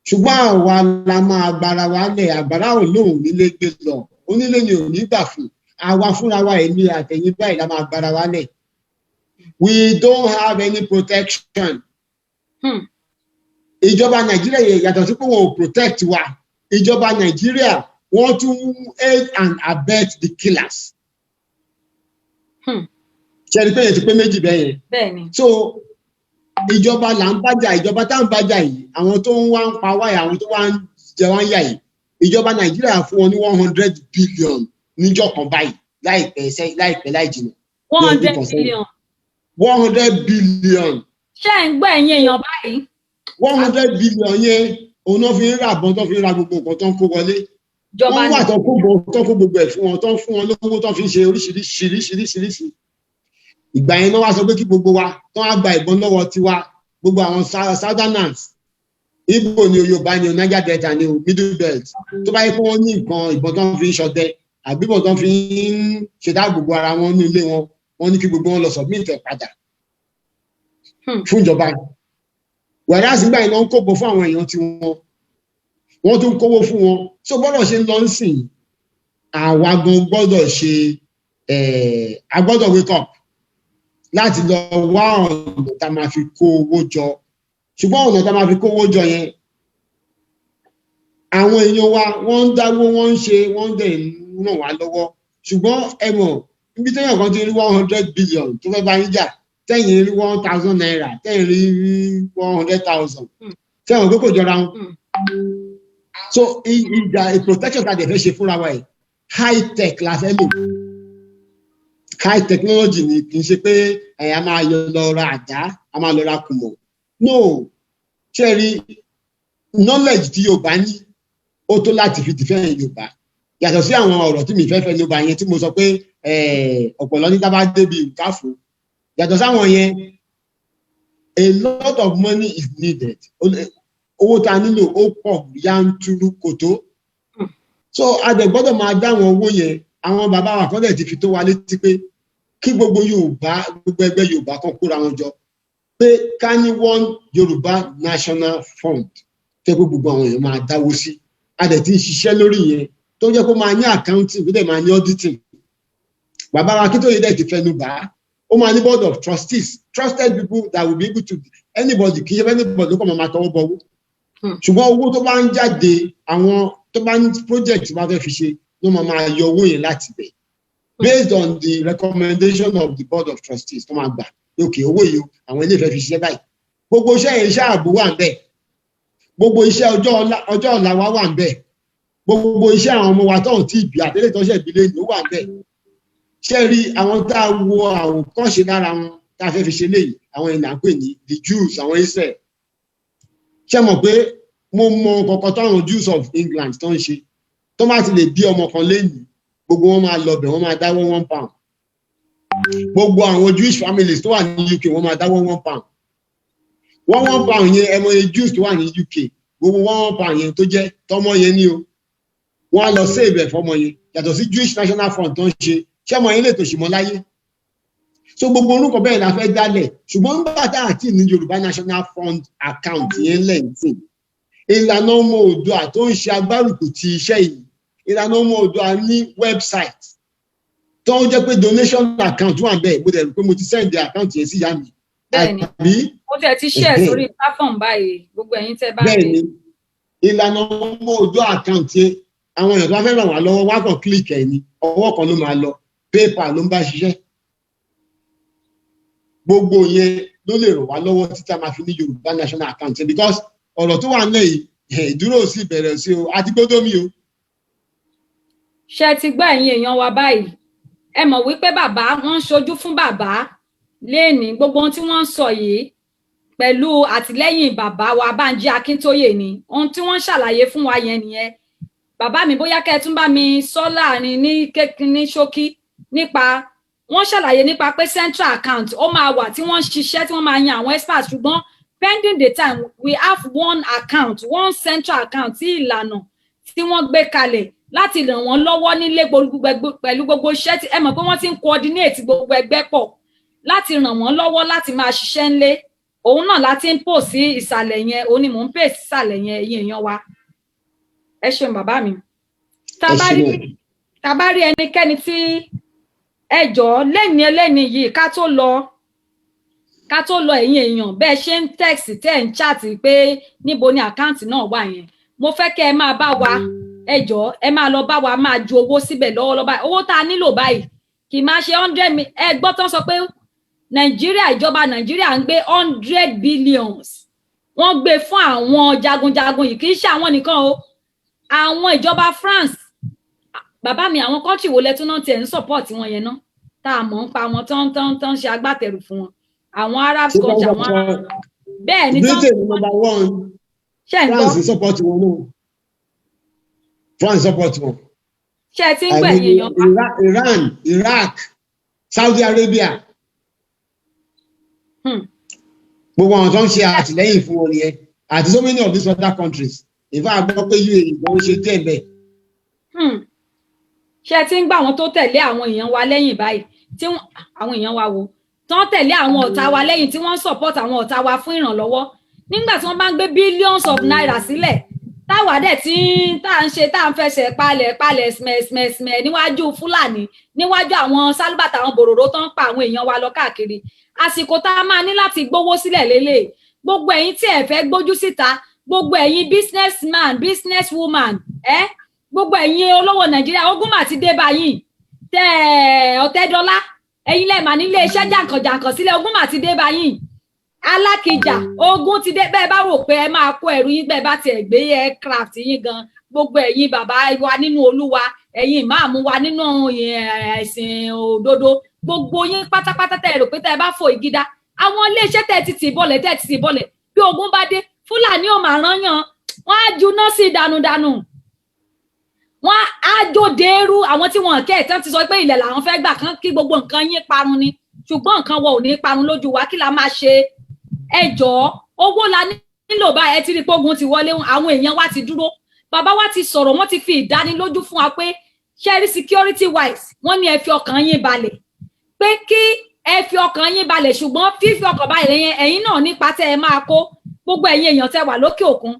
Ṣùgbọ́n àwa la máa gbára wa lẹ̀. Àgbàrá ò lóun nílé gbé lọ, onílé ni ò ní gbà fún. Àwa fúnra wa, èmi àtẹ̀yìn báyìí, la máa gbára wa lẹ̀. We don't have any protection. Ìjọba Nàìjíríà yẹn, yàtọ̀ sí pé wọn ò protect wa, ìjọba Nàìjíríà, wọ́n tún aid and abet the killers. Ṣe ni pé yẹn ti pé méjì bẹ́ẹ̀ yẹn? Bẹ́ẹ̀ ni. So ìjọba là ń bájà. Ìjọba tá ń bájà yìí, àwọn tó ń wá ń pa wáyà, àwọn tó wá ń jẹ wá ń yà yìí, ìjọba Nàìjíríà fún wọn ní 100 billion níjọ́ kan báyìí láìpẹ́ láìpẹ́ láì jìnnà. 100 billion? 100 billion. Ṣé ẹ̀ ń gbọ́, ẹ̀yin èèyàn báyìí? 100 billion yẹn, òun náà fi ń ra àbọ̀n, tó fi ń ra gbogbo nǹkan tó ń kó wọlé. Ìjọba Wọ́n wà tó kó bọ̀, tó kó gbogbo ẹ̀ fún wọn, tó ń fún wọn lówó, tó fi ń ṣe oríṣiríṣi oríṣiríṣi. Ìgbà yẹn náà wá sọ pé kí gbogbo wa tó wá gba ìbọn lọ́wọ́ tiwa, gbogbo àwọn southerners, Igbo ni o, Yorùbá ni o, Niger Delta ni o, Middle Belt, tó bá yẹ kó wọ́n ní nǹkan ìbọn tó ń fi ń ṣọdẹ àbí ìbọn tó ń fi ń ṣèdáàbòbò ara wọn ní ilé wọn, wọ́n ní kí gbogbo wọn lọ submit ẹ̀ padà fún ìjọba. Whereas nígbà yẹn, lọ ń kóbo fún àwọn èèyàn tí wọ́n tún kówó fún wọn. So gbọ́dọ̀ ṣe ń lọ sìn, àwa gan gbọ́dọ̀ ṣe, a gbọ́dọ̀ wake up. Láti lọ wá ọ̀nà tá a máa fi kó owó jọ. Ṣùgbọ́n ọ̀nà tá a máa fi kó owó jọ yẹn, àwọn èèyàn wa wọ́n ń dáwó, wọ́n ń ṣe, wọ́n ń dẹ̀ ń ràn wá lọ́wọ́. Ṣùgbọ́n ẹ mọ̀, níbi téèyàn kan ti rí 100 billion tó fẹ́ bá yín jà, tẹ́yìn rí ₦1,000, tẹ́yìn rí 100,000, tẹ́yìn pé kò jọra wọn. So ìjà protection tá a dẹ̀ fẹ́ ṣe fúnra wa yìí, high tech la fẹ́ lò, high technology ni. Kì í ṣe pé ẹ̀ a máa yọ lọ ra àdá, a máa lọ ra kùmọ̀. No, ṣé ẹ rí knowledge tí Yorùbá ní, ó tó láti fi defend Yorùbá. Yàtọ̀ sí àwọn ọ̀rọ̀ tí mi fẹ́ fẹ́ ló bá yẹn tí mo sọ pé ọ̀pọ̀lọ́ ní tá bá débi ìkáfò, yàtọ̀ sáwọn yẹn, a lot of money is needed. Owó tá a nílò ó pọ̀ yanturu, kò tó. So a dẹ̀ gbọ́dọ̀ máa dá àwọn owó yẹn. Àwọn bàbá wa kan dẹ̀ ti fi tó wa létí pé kí gbogbo Yorùbá, gbogbo ẹgbẹ́ Yorùbá kan kóra wọn jọ pé ká ní one Yorùbá National Fund tẹ́ pé gbogbo àwọn èèyàn máa dáwó sí. A dẹ̀ ti ń ṣiṣẹ́ lórí yẹn, tó jẹ́ kó máa ní accounting, tó dẹ̀ máa ní auditing. Bàbá wa Akíntóyè dẹ̀ ti fẹnu bà á. Ó máa ní board of trustees, trusted people that will be able to anybody, kì í ṣe anybody ló kàn máa tọwọ́ bọ̀wọ́. Ṣùgbọ́n owó tó bá ń jáde, àwọn tó bá ní project tó bá fẹ́ fi ṣe ló máa yọ owó yẹn láti bẹ̀, based on the recommendation of the board of trustees tó máa gbà pé okay, owó yìí, àwọn ilé ìfẹ́ fi ṣiṣẹ́ báyìí. Gbogbo iṣẹ́ yẹn, iṣẹ́ ààbò wà ń bẹ̀, gbogbo iṣẹ́ ọjọ́ ọ̀la wa wà ń bẹ̀, gbogbo iṣẹ́ àwọn ọmọ wa tó ń tí ìbí àtẹ́lẹ̀ tó ṣẹ̀ ìbílẹ̀ ló wà ń bẹ̀. Ṣé rí àwọn tá a wo àwòkọ́ṣe lára wọn tá a fẹ́ fi ṣe léyìí, àwọn ìlànà pè ní the Jews, àwọn Israel. Ṣé mọ̀ pé mo mọ kọ̀kọ́ táwọn Jews of England tó ń ṣe? Tó bá ti lè bí ọmọ kan lẹ́yìn, gbogbo wọn máa lọ bẹ̀, wọ́n máa dáwọ́ £1. Gbogbo àwọn Jewish families tó wà ní UK, wọ́n máa dáwọ́ £1. £1 yẹn, ẹ mọ iye Jews tó wà ní UK, gbogbo £1 yẹn tó jẹ́ tọmọ yẹn ní o, wọ́n á lọ save ẹ̀ fọmọ yẹn. Yàtọ̀ sí Jewish National Fund tó ń ṣe, ṣé ọmọ yẹn lè tòṣì mọ́ láyé? So gbogbo orúkọ bẹ́ẹ̀ la fẹ́ dálẹ̀. Ṣùgbọ́n nígbà tá àti ní Yorùbá National Fund account yẹn lẹ́yìn, Ìlànà Ọmọ Oòduà tó ń ṣe agbárùkù ti iṣẹ́ yìí, Ìlànà Ọmọ Oòduà ní website tó ń jẹ́ pé donation account wà bẹ́ẹ̀. Mo dẹ̀ rò pé mo ti send account yẹn sí ìyá mi. Bẹ́ẹ̀ni. Àbí? Mo tẹ̀ ti share sórí platform báyìí, gbogbo ẹ̀yin tẹ́ bá Bẹ́ẹ̀ ní. ni, Ìlànà Ọmọ Oòduà account yẹn, àwọn èèyàn tó bá fẹ́ ràn wá lọ́wọ́, wá kàn click ẹ̀ ní, ọwọ́ kan ló máa lọ. PayPal ló ń bá ṣiṣẹ́. Gbogbo yẹn ló lè ràn wá lọ́wọ́ títí a máa fi ní Yorùbá National account yẹn, because ọ̀rọ̀ tó wà nílẹ̀ yìí, ìdúró sí ìbẹ̀rẹ̀ sí o, àti gbódó mi o. Ṣe ti gbọ́, ẹ̀yin èèyàn wa báyìí? Ẹ mọ̀ wípé bàbá wọ́n ń ṣojú fún bàbá léèní. Gbogbo ohun tí wọ́n ń sọ yìí, pẹ̀lú àtìlẹ́yìn bàbá wa Bánjí Akíntóyè ni. Ohun tí wọ́n ń ṣàlàyé fún wa yẹn nìyẹn. Bàbá mi, bóyá kẹ́ ẹ tún bá mi sọ láàrin ní kékeré ṣókí nípa wọ́n ṣàlàyé nípa pé central account ó máa wà tí wọ́n ń ṣiṣẹ́, tí wọ́n máa yan àwọn experts. Ṣùgbọ́n pending the time, we have one account, one central account tí ìlànà tí wọ́n gbé kalẹ̀ láti ràn wọ́n lọ́wọ́ nílé pẹ̀lú gbogbo iṣẹ́ tí ẹ mọ̀ pé wọ́n ti ń coordinate gbogbo ẹgbẹ́ pọ̀ láti ràn wọ́n lọ́wọ́ láti máa ṣiṣẹ́ ńlé. Òun náà láti ń pò sí ìsàlẹ̀ yẹn, òun ni mò ń pè sí ìsàlẹ̀ yẹn. Ẹ̀yin èèyàn wa, ẹ ṣeun, bàbá mi. Tá Ẹ bá rí ṣeun. Tá bá rí ẹnikẹ́ni tí ẹ jọ̀ọ́ lẹ́ni ẹlẹ́ni yìí, ká tó lọ, ẹ̀yin èèyàn, bẹ́ẹ̀ ṣe ń text, tẹ́ ẹ̀ ń chat pé níbo ni account náà wà yẹn, mo fẹ́ kẹ́ ẹ máa bá wa, ẹ jọ̀ọ́, ẹ máa lọ bá wa máa ju owó síbẹ̀ lọ́wọ́lọ́wọ́ báyìí. Owó tá a nílò báyìí kì í máa ṣe hundred mi. Ẹ gbọ́ tán sọ pé Nàìjíríà, ìjọba Nàìjíríà ń gbé 100 billions, wọ́n gbé fún àwọn jagunjagun yìí. Kì í ṣe àwọn nìkan o, àwọn ìjọba France. Bàbá mi, àwọn country wo lẹ́tún náà tiẹ̀ ń support wọn yẹn náà tá a mọ̀ ń pa wọn tán tán tán ṣe agbátẹrù fún wọn, àwọn Arab country, àwọn bẹ́ẹ̀ ni tán? Britain number one. Ṣe ń gbọ́? France support wọn náà, France support wọn. Ṣe ti ń gbọ́, ẹ̀yin èèyàn wa? Iran, Iraq, Saudi Arabia, gbogbo àwọn tó ń ṣe àtìlẹ́yìn fún wọn nìyẹn, àti so many of these other countries. In fact, gbọ́ pé UAE gan ń ṣe díẹ̀ bẹ́ẹ̀. Ṣe ti ń gbọ́ àwọn tó tẹ̀lé àwọn èèyàn wa lẹ́yìn báyìí, tí wọ́n, àwọn èèyàn wa wo tán tẹ̀lé àwọn ọ̀tá wa lẹ́yìn, tí wọ́n ń support àwọn ọ̀tá wa fún ìrànlọ́wọ́ nígbà tí wọ́n bá ń gbé billions of naira sílẹ̀? Táwa dẹ̀ tí tá à ń ṣe, tá à ń fẹsẹ̀ palẹ̀ palẹ̀ smẹ̀smẹ̀smẹ̀ níwájú Fúlàní, níwájú àwọn sálúbàtà, àwọn bòròró tó ń pa àwọn èèyàn wa lọ káàkiri. Àsìkò tá a máa ní láti gbówó sílẹ̀ lélẹ̀. Gbogbo ẹ̀yin tí ẹ fẹ́ gbójú síta, gbogbo ẹ̀yin businessman, businesswoman, ẹ gbogbo ẹ̀yin olówó Nàìjíríà, ogun mà ti dé báyìí. Tẹ Ọ̀tẹ́dọ́lá, ẹ̀yin lẹ́ẹ̀ mà nílé iṣẹ́ jàǹkànjàǹkàn sílẹ̀, ogun mà ti dé báyìí. Alákìjà, ogun ti dé. Bẹ́ẹ̀ bá rò pé ẹ máa kó ẹrù yín, bẹ́ẹ̀ bá tiẹ̀ gbé aircraft yín gan. Gbogbo ẹ̀yin bàbá wa nínú Olúwa, ẹ̀yin ìmáàmù wa nínú ẹ̀sìn òdodo, gbogbo yín pátápátá, tẹ́ ẹ rò pé tẹ́ ẹ bá fò ìgídá, àwọn iléeṣẹ́ tẹ́ ẹ ti tì bọ́lẹ̀, tẹ́ ẹ ti tì bọ́lẹ̀, bí ogun bá dé, Fúlàní ò máa rán yàn, wọ́n á juná sí dànùdànù, wọ́n á jó dèrú. Àwọn tí wọ́n kẹ́ ẹ̀ tán ti sọ pé ilẹ̀ làwọn fẹ́ gbà kán kí gbogbo nǹkan yín parun ni, ṣùgbọ́n nǹkan wọ ò ní parun lójú wa. Kí la máa ṣe? Ẹ jọ̀ọ́, owó la nílò báyìí. Ẹ ti rí pógun ti wọlé, àwọn èèyàn wa ti dúró, bàbá wa ti sọ̀rọ̀, wọ́n ti fi ìdánilójú fún wa pé ṣẹ́rí security wise, wọ́n ní ẹ fi ọkàn yín balẹ̀, pé kí ẹ fi ọkàn yín balẹ̀. Ṣùgbọ́n fífi ọkàn balẹ̀ yẹn, ẹ̀yin náà nípa tẹ́ ẹ máa kó. Gbogbo ẹ̀yin èèyàn tẹ́ wà lókè òkun,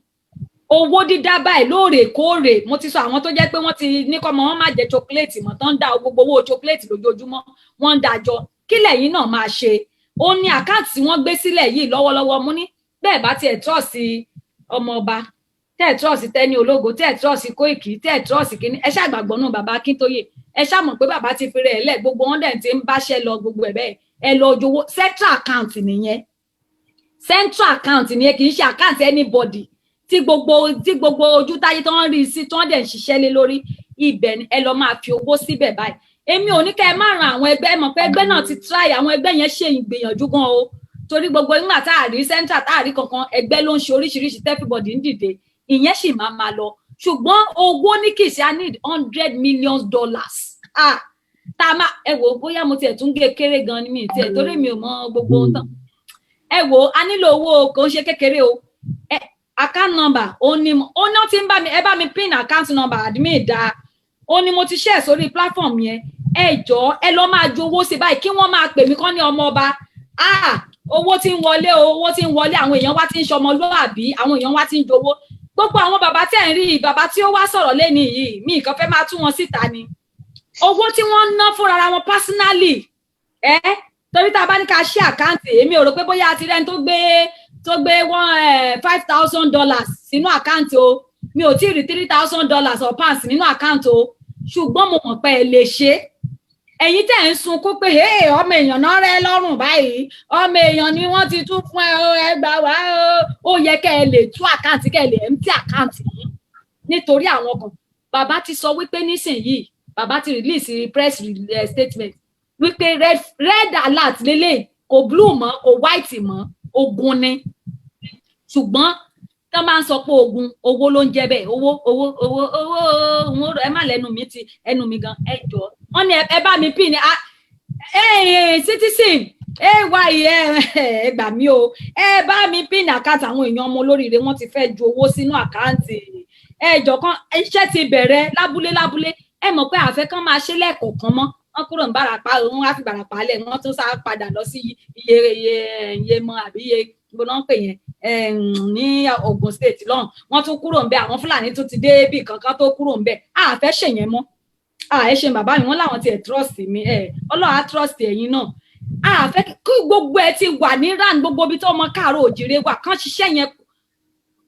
owó dídá báyìí lóòrèkóòrè. Mo ti sọ àwọn tó jẹ́ pé wọ́n ti ní kọ́mọ wọn má jẹ chocolate mọ́, tán ń dá gbogbo owó chocolate lójoojúmọ́, wọ́n ń dájọ́. Kí lẹ̀yin náà máa ṣe? Ó ní account tí wọ́n gbé sílẹ̀ yìí lọ́wọ́lọ́wọ́. Mú ní bẹ́ẹ̀ bá tiẹ̀ trust ọmọ ọba, tẹ́ ẹ̀ trust Tẹ́ni Ológo, tẹ́ ẹ̀ trust Kóìkì, tẹ́ ẹ̀ trust kínní, ẹ ṣàgbàgbọ́ náà bàbá Akíntóyè. Ẹ ṣàmọ̀ pé bàbá ti fi rẹ̀ ẹ̀ lẹ̀, gbogbo wọn dẹ̀ ti ń báṣẹ́ lọ, gbogbo ẹ̀ bẹ́ẹ̀. Ẹ lọ jowó. Central account nìyẹn, central account nìyẹn, kì í ṣe account anybody, tí gbogbo ojú táyé tó ń rí sí, tó ń dẹ̀ ń ṣiṣẹ́ lé lórí. Ibẹ̀ ni ẹ lọ máa fi owó síbẹ̀ báyìí. Èmi ò ní kẹ́ ẹ má ran àwọn ẹgbẹ́ mọ̀ pé ẹgbẹ́ náà ti try, àwọn ẹgbẹ́ yẹn ṣe ìgbìyànjú gan o, torí gbogbo nígbà tá a rí central, tá a rí kankan, ẹgbẹ́ ló ń ṣe oríṣiríṣi, everybody ń dìde, ìyẹn sì máa máa lọ. Ṣùgbọ́n owó ní kìí ṣe, I need $100 million. Ah, tá a máa, ẹ wò, bóyá mo tiẹ̀ tún gé kéré gan ni mi tiẹ̀, torí mi ò mọ gbogbo ohun tán. Ẹ wò, a nílò owó, kò ń ṣe kékeré o. Ẹ account number ó ní, ó náà ti ń bá mi, ẹ bá mi pin account number, admin dá, ó ní mo ti share sórí platform yẹn. Ẹ jọ̀ọ́, ẹ lọ máa ju owó sí báyìí, kí wọ́n máa pè mí kán ní ọmọ ọba, ah, owó tí ń wọlé o, owó tí ń wọlé, àwọn èèyàn wá ti ń ṣọmọlúàbí, àwọn èèyàn wá ti ń jowó. Gbogbo àwọn bàbá tẹ̀ ń rí, bàbá tí ó wá sọ̀rọ̀ lẹ́ni yìí, mi nǹkan fẹ́ máa tú wọn síta ni owó tí wọ́n ń ná fúnra wọn personally ẹ, torí tá a bá ní ká ṣí account, èmi ò rò pé bóyá a ti rẹ́ni tó gbé one $5,000 sínú account o. Mi ò tí ì rí $3,000 or pounds nínú account o, ṣùgbọ́n mo mọ̀ pé ẹ lè ṣe é. Ẹ̀yin tẹ̀ ń sunkún pé ọmọ èèyàn náà rẹ́ lọ́rùn báyìí, ọmọ èèyàn ni wọ́n ti tún fún ẹ o, ẹ gbà wá o, ó yẹ kẹ́ ẹ lè tú account, kẹ́ ẹ lè empty account yìí nítorí àwọn kan. Bàbá ti sọ wípé nísìnyìí, bàbá ti release press statement wípé red, red alert lélẹ̀, kò blue mọ́, kò white mọ́, ogun ni. Ṣùgbọ́n tó máa ń sọ pé ogun, owó ló ń jẹ́ bẹ́ẹ̀. Owó, owó, owó, owó, owó. Ẹ má lẹ́nu mi ti ẹnu mi gan. Ẹ jọ, wọ́n ní ẹ bá mi pin ní citizen ay, ẹ gbà mí o, ẹ bá mi pin account. Àwọn èèyàn ọmọ olóríire, wọ́n ti fẹ́ ju owó sínú account. Ẹ jọ kan, iṣẹ́ ti bẹ̀rẹ̀ lábúlé lábúlé. Ẹ mọ̀ pé àfẹ́ kan máa ṣe lẹ́ẹ̀kọ̀ọ̀kan mọ́. Wọ́n kúrò ní Bàràpá, wọ́n á fi Bàràpá lẹ̀, wọ́n tún sá padà lọ sí iye mọ àbí iye gbóná ń pè yẹn ní Ogun State lọ́hùn. Wọ́n tún kúrò ńbẹ̀, àwọn Fúlàní tún ti dé ibì kankan tó kúrò ńbẹ̀. Àfẹ́ ṣèyẹn mọ́. Ẹ ṣe bàbá mi, wọ́n láwọn tiẹ̀ trust mi. Ẹ Ọlọ́run á trust ẹ̀yin náà. Àfẹ́ kí gbogbo ẹ ti wà ní round, gbogbo ibi tó ọmọ káàárọ̀ òjìrè wà, kán ṣiṣẹ́ yẹn,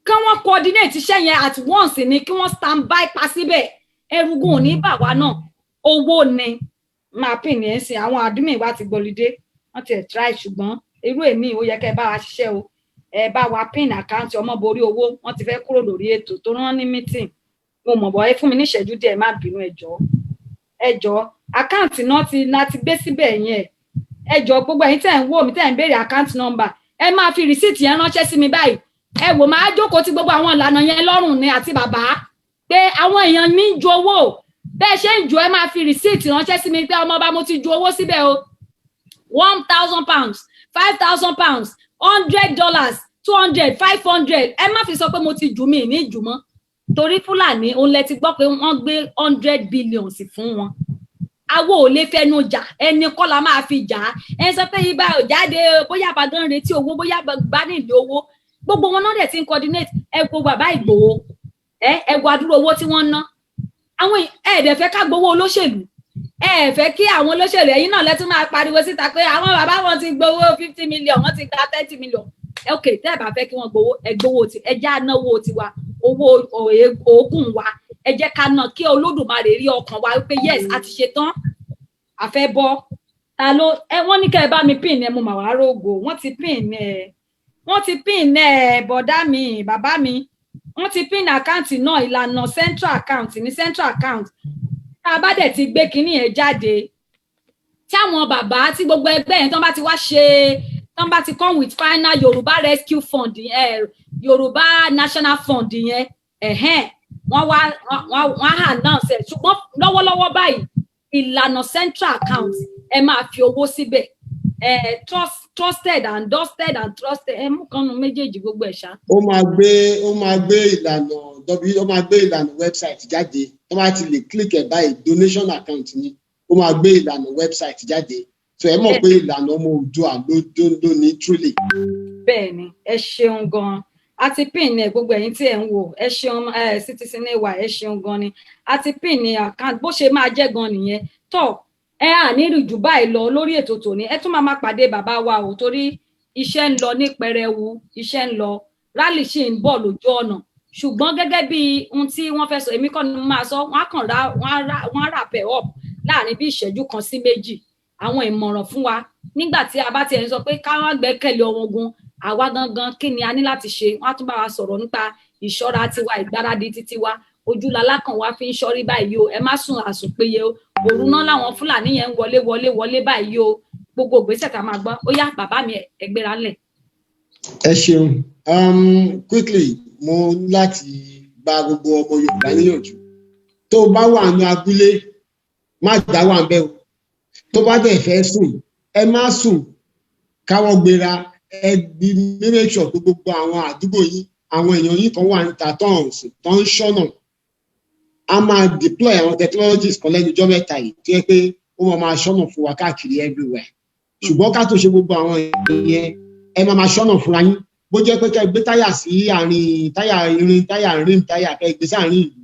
kán wọ́n coordinate iṣẹ́ yẹn at once ni, kí wọ́n stand by pa síbẹ̀. Ẹrùgùn ò ní bà wá náà. Owó ni máa pín ní ẹ̀sìn. Àwọn admin wa ti gbọlidé, wọ́n ti ẹ̀ try, ṣùgbọ́n irú èmi, ó yẹ kẹ́ ẹ bá wa ṣiṣẹ́ o. Ẹ bá wa pin account ọmọ borí owó. Wọ́n ti fẹ́ kúrò lórí ètò tó rán ní meeting. Mo mọ̀ bọ́, ẹ fún mi ní ìṣẹ́jú díẹ̀, má bínú. Ẹ jọ̀ọ́, ẹ jọ̀ọ́, account náà ti láti gbé síbẹ̀ yẹn. Ẹ jọ̀ọ́, gbogbo ẹ̀yin tẹ́ ń wò mí, tẹ́ ń béèrè account number, ẹ máa fi receipt yẹn ránṣẹ́ sí mi báyìí. Ẹ wò, máa jókòó tí gbogbo àwọn ìlànà yẹn lọ́rùn ni àti bàbá pé àwọn èèyàn mi ń ju owó. Bẹ́ẹ̀ ṣe ń ju, ẹ máa fi receipt ránṣẹ́ sí mi pé ọmọ bá mo ti ju owó síbẹ̀ o, £1,000, £5,000, $100, 200, 500. Ẹ má fi sọ pé mo ti jù mí ní jù mọ́, torí Fúlàní òun lẹ ti gbọ́ pé wọ́n gbé 100 billion fún wọn. Awo ò lè fẹnu jà, ẹni kọ́ la máa fi jà á. Ẹ sọ pé ibà ò jáde, bóyá àbàdàn retí owó, bóyá bá nílò owó, gbogbo wọn náà dẹ̀ ti ń coordinate. Ẹ wo bàbá Ìgbòho. Ẹ wo àdúró owó tí wọ́n ń ná. Àwọn ẹ dẹ̀ fẹ́ ká gbowó olóṣèlú, ẹ fẹ́ kí àwọn olóṣèlú, ẹ̀yin náà lẹ́tún máa pariwo síta pé àwọn bàbá wọn ti gbowó 50 million, wọ́n ti gba 30 million. Ok, tẹ́ ẹ bá fẹ́ kí wọ́n gbowó, ẹ gbowó ti ẹ já náwó tiwa, owó òógùn wa, ẹ jẹ́ ká ná kí Olódùmarè rí ọkàn wa wípé yes, a ti ṣe tán, a fẹ́ bọ́. Ta ló ẹ wọ́n ní kẹ́ ẹ bá mi pin ẹ? Mo mà wá rògò, wọ́n ti pin ẹ, wọ́n ti pin ẹ. Bọ̀dá mi, bàbá mi, wọ́n ti pin account náà, ìlànà central account ní central account. Tá a bá dẹ̀ ti gbé kinní yẹn jáde, tí àwọn bàbá, tí gbogbo ẹgbẹ́ yẹn tán bá ti wá ṣe, tán bá ti come with final Yorùbá Rescue Fund, Yorùbá National Fund yẹn, ẹ̀hẹ́n, wọ́n wá wọ́n á announce ẹ̀. Ṣùgbọ́n lọ́wọ́lọ́wọ́ báyìí, ìlànà central account, ẹ máa fi owó síbẹ̀. Trusted and dusted and trusted, ẹ mú kan nu méjèèjì, gbogbo ẹ̀ ṣá. Ó máa gbé ìlànà w, ó máa gbé ìlànà website jáde. Tó bá ti lè click ẹ̀ báyìí, donation account ni, ó máa gbé ìlànà website jáde, so ẹ mọ̀ pé ìlànà ọmọ Oòduà ló ní truly. Bẹ́ẹ̀ ni, ẹ ṣeun gan. A ti pin ẹ, gbogbo ẹ̀yin tí ẹ ń wò, ẹ ṣeun. Ẹ Citizen ay, ẹ ṣeun gan ni. A ti pin ní account, bó ṣe máa jẹ́ gan nìyẹn. Tó ẹ à ní rìn jù báyìí lọ lórí ètò tòní. Ẹ tún máa máa pàdé bàbá wa o, torí iṣẹ́ ń lọ ní pẹrẹwu, iṣẹ́ ń lọ, rally ṣì ń bọ̀ lójú ọ̀nà. Ṣùgbọ́n gẹ́gẹ́ bí ohun tí wọ́n fẹ́ sọ, èmi kọ́ ni mo máa sọ, wọ́n á kàn ra wọ́n á wrap ẹ̀ up láàrin bí ìṣẹ́jú 1 sí 2, àwọn ìmọ̀ràn fún wa nígbà tí a bá tiẹ̀ ń sọ pé ká wá gbẹ́kẹ̀lé ọmọ ogun, àwa gangan, kí ni a ní láti ṣe? Wọ́n á tún bá wa sọ̀rọ̀ nípa ìṣọ́ra tiwa, ìgbáradì títí wa. Ojúlalá kan wa fi ń ṣọ́rí báyìí o. Ẹ má sùn àsùnpéye o. Òru náà làwọn Fúlàní yẹn ń wọlé wọlé wọlé báyìí o. Gbogbo ìgbésẹ̀ tá a máa gbọ́, ó yá, bàbá mi, ẹ gbéra ńlẹ̀. Ẹ ṣeun. Quickly, mo ní láti gba gbogbo ọmọ Yorùbá níyànjú. Tó bá wà ní abúlé, má dá wà ń bẹ̀ o. Tó bá dẹ̀ fẹ́ sùn, ẹ má sùn káwọ́ gbéra. Ẹ bí make sure pé gbogbo àwọn àdúgbò yín, àwọn èèyàn yín kan wà níta tó ń sùn, tó ń ṣọ́nà. A máa deploy àwọn technologies kan lẹ́nu ọjọ́ mẹ́ta yìí tó yẹ pé ó máa ṣọ́nà fún wa káàkiri everywhere. Ṣùgbọ́n ká tó ṣe gbogbo àwọn ìyẹn, ẹ máa ṣọ́nà fúnra yín. Bó jẹ́ pé kẹ́ gbé táyà sí àárín, táyà irin, táyà rim, táyà kẹ́ gbé sáàárín ìlú,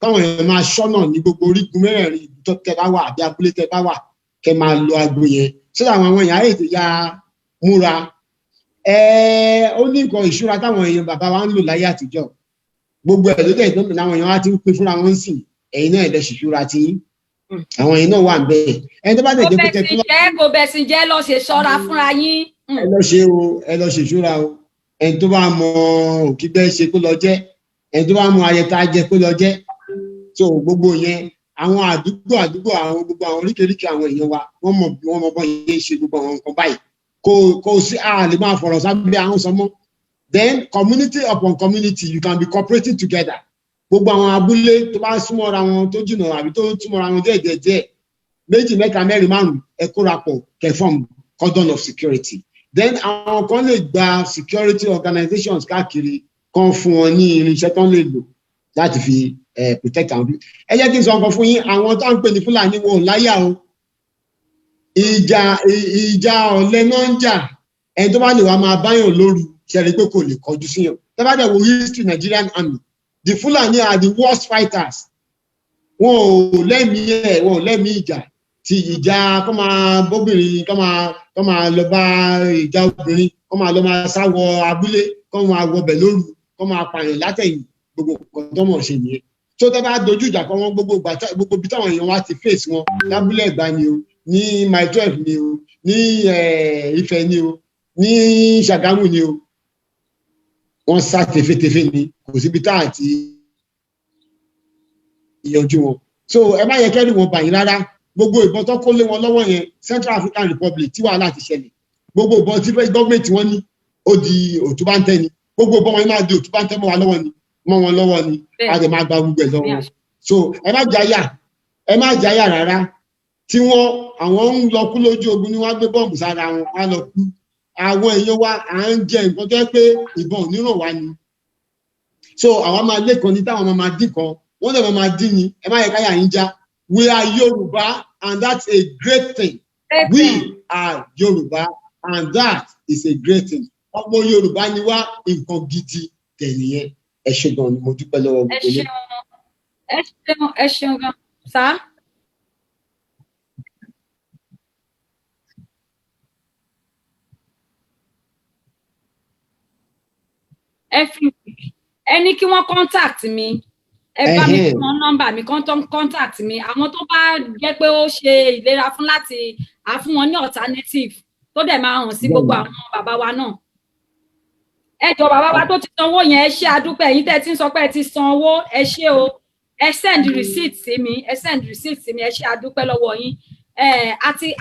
káwọn èèyàn máa ṣọ́nà ní gbogbo orígun mẹ́rẹ̀ẹ̀rin ìlú tó tẹ́ bá wà àbí abúlé tẹ́ bá wà, kẹ́ máa lo aago yẹn sódà àwọn èèyàn á lè ya múra. Ẹ ó ní nǹkan ìṣúra táwọn èèyàn bàbá wa ń lò láyé àtijọ́, gbogbo ẹ̀ ló dẹ̀ tó làwọn èèyàn wa ti ń pín fúnra wọn sìn. Ẹ̀yin náà ẹ̀ lọ ṣìṣúra tí àwọn èèyàn náà wà ń bẹ́ẹ̀. Ẹni tó bá dẹ̀ Kò jẹ́ pé bẹ̀sìn jẹ́, kò bẹ̀sìn jẹ́, lọ ṣe ṣọ́ra fúnra yín. Ẹ lọ ṣe o, ẹ lọ ṣèṣúra o. Ẹni tó bá mọ òkígbẹ́ ṣe, kó lọ jẹ́. Ẹni tó bá mọ ayẹta jẹ, kó lọ jẹ́. So gbogbo yẹn, àwọn àdúgbò àwọn gbogbo àwọn oríkèéríkèé àwọn èèyàn wa, wọ́n mọ bí wọ́n mọ bọ́ yẹn ṣe gbogbo àwọn nǹkan báyìí. Kò sí a lè máa fọ̀rọ̀ sábẹ́ àwọn sọmọ́. Then community upon community, you can be cooperating together. Gbogbo àwọn abúlé tó bá súnmọ́ra wọn, tó jìnnà àbí tó súnmọ́ra wọn díẹ̀ díẹ̀ díẹ̀, méjì, mẹ́ta, mẹ́rin, márùn, ẹ kóra pọ̀, kẹ́ form cordon of security. Then àwọn kan lè gba security organizations káàkiri kan fún wọn ní irinṣẹ́ tán lè lò láti fi protect àwọn people. Ẹ jẹ́ kí n sọ nǹkan fún yín. Àwọn tó ń pè ní Fúlàní, wọn ò láyà o. Ìjà ọ̀lẹ náà ń jà. Ẹni tó bá lè wá máa báyàn lóru, ṣe rí i pé kò lè kọjú síyàn. Tẹ́ bá dẹ̀ wo history Nigerian army, the Fulani are the worst fighters. Wọn ò lẹ́mìí ẹ̀, wọn ò lẹ́mìí ìjà ti ìjà kọ́ máa bóbìnrin, kọ́ máa lọ bá ìjà obìnrin, kọ́ máa lọ máa sáwọ abúlé, kọ́ máa wọbẹ̀ lóru, kọ́ máa pààyàn látẹ̀yìn. Gbogbo nǹkan tó mọ̀ ṣe nìyẹn. Tó tẹ́ bá dojú ìjà kọ wọn, gbogbo ìgbà, gbogbo ibi táwọn èèyàn wá ti face wọn, lábúlé Ẹ̀gbá ni o, ní Mile 12 ni o, ní Ifẹ̀ ni o, ní Ṣàgámù ni o, wọ́n sá tefetefe ni. Kò síbi tá àti ìyanjú wọn. So ẹ má yẹ kẹ́rù wọn bà yín rárá. Gbogbo ìbọn tó kó lé wọn lọ́wọ́ yẹn, Central African Republic tí wàhálà ti ṣẹlẹ̀, gbogbo ìbọn tí gọ́ọ̀mẹ̀ntì wọn ní, ó di òtúbáńtẹ́ ni. Gbogbo ìbọn wọn máa di òtúbáńtẹ́ mọ́ wa lọ́wọ́ ni, mọ́ wọn lọ́wọ́ ni. A dẹ̀ máa gba gbogbo ẹ̀ lọ́wọ́ wọn. So ẹ má jáyà, ẹ má jáyà rárá. Tí wọ́n àwọn ń lọ kú lójú ogun ni wọ́n á gbé bọ́ǹbù sára wọn, wọ́n á lọ kú. Àwọn èèyàn wa, à ń jẹ nǹkan tó yẹ pé ìbọn ò ní ràn wá ni. So àwa máa lé kan ní, táwọn máa dín kan, wọ́n lè máa dín ni. Ẹ má yẹ káyà yín já. We are Yorùbá and that's a great thing. We are Yorùbá and that is a great thing. Ọmọ Yorùbá ni wá, nǹkan gidi tẹ̀ nìyẹn. Ẹ ṣé gan ni, mo dúpẹ́ lọ́wọ́ Ẹ gbogbo ilé. ṣeun, ẹ ṣeun, ẹ ṣeun gan sá. Every week ẹ ní kí wọ́n contact mi, ẹ bá mi Ẹhẹ́n. fún wọn nọ́mbà mi, kán tó ń contact mi. Àwọn tó bá jẹ́ pé ó ṣe ìlera fún láti á fún wọn ní alternative tó dẹ̀ máa hàn sí gbogbo àwọn bàbá wa náà. Ẹ jọ, bàbá wa tó ti sanwó yẹn, ẹ ṣé, adúpẹ́. Ẹ̀yin tẹ́ ẹ ti ń sọ pé ẹ ti sanwó, ẹ ṣé o. Ẹ send receipt sí mi, ẹ send receipt sí mi. Ẹ ṣé, adúpẹ́ lọ́wọ́ yín. Ẹ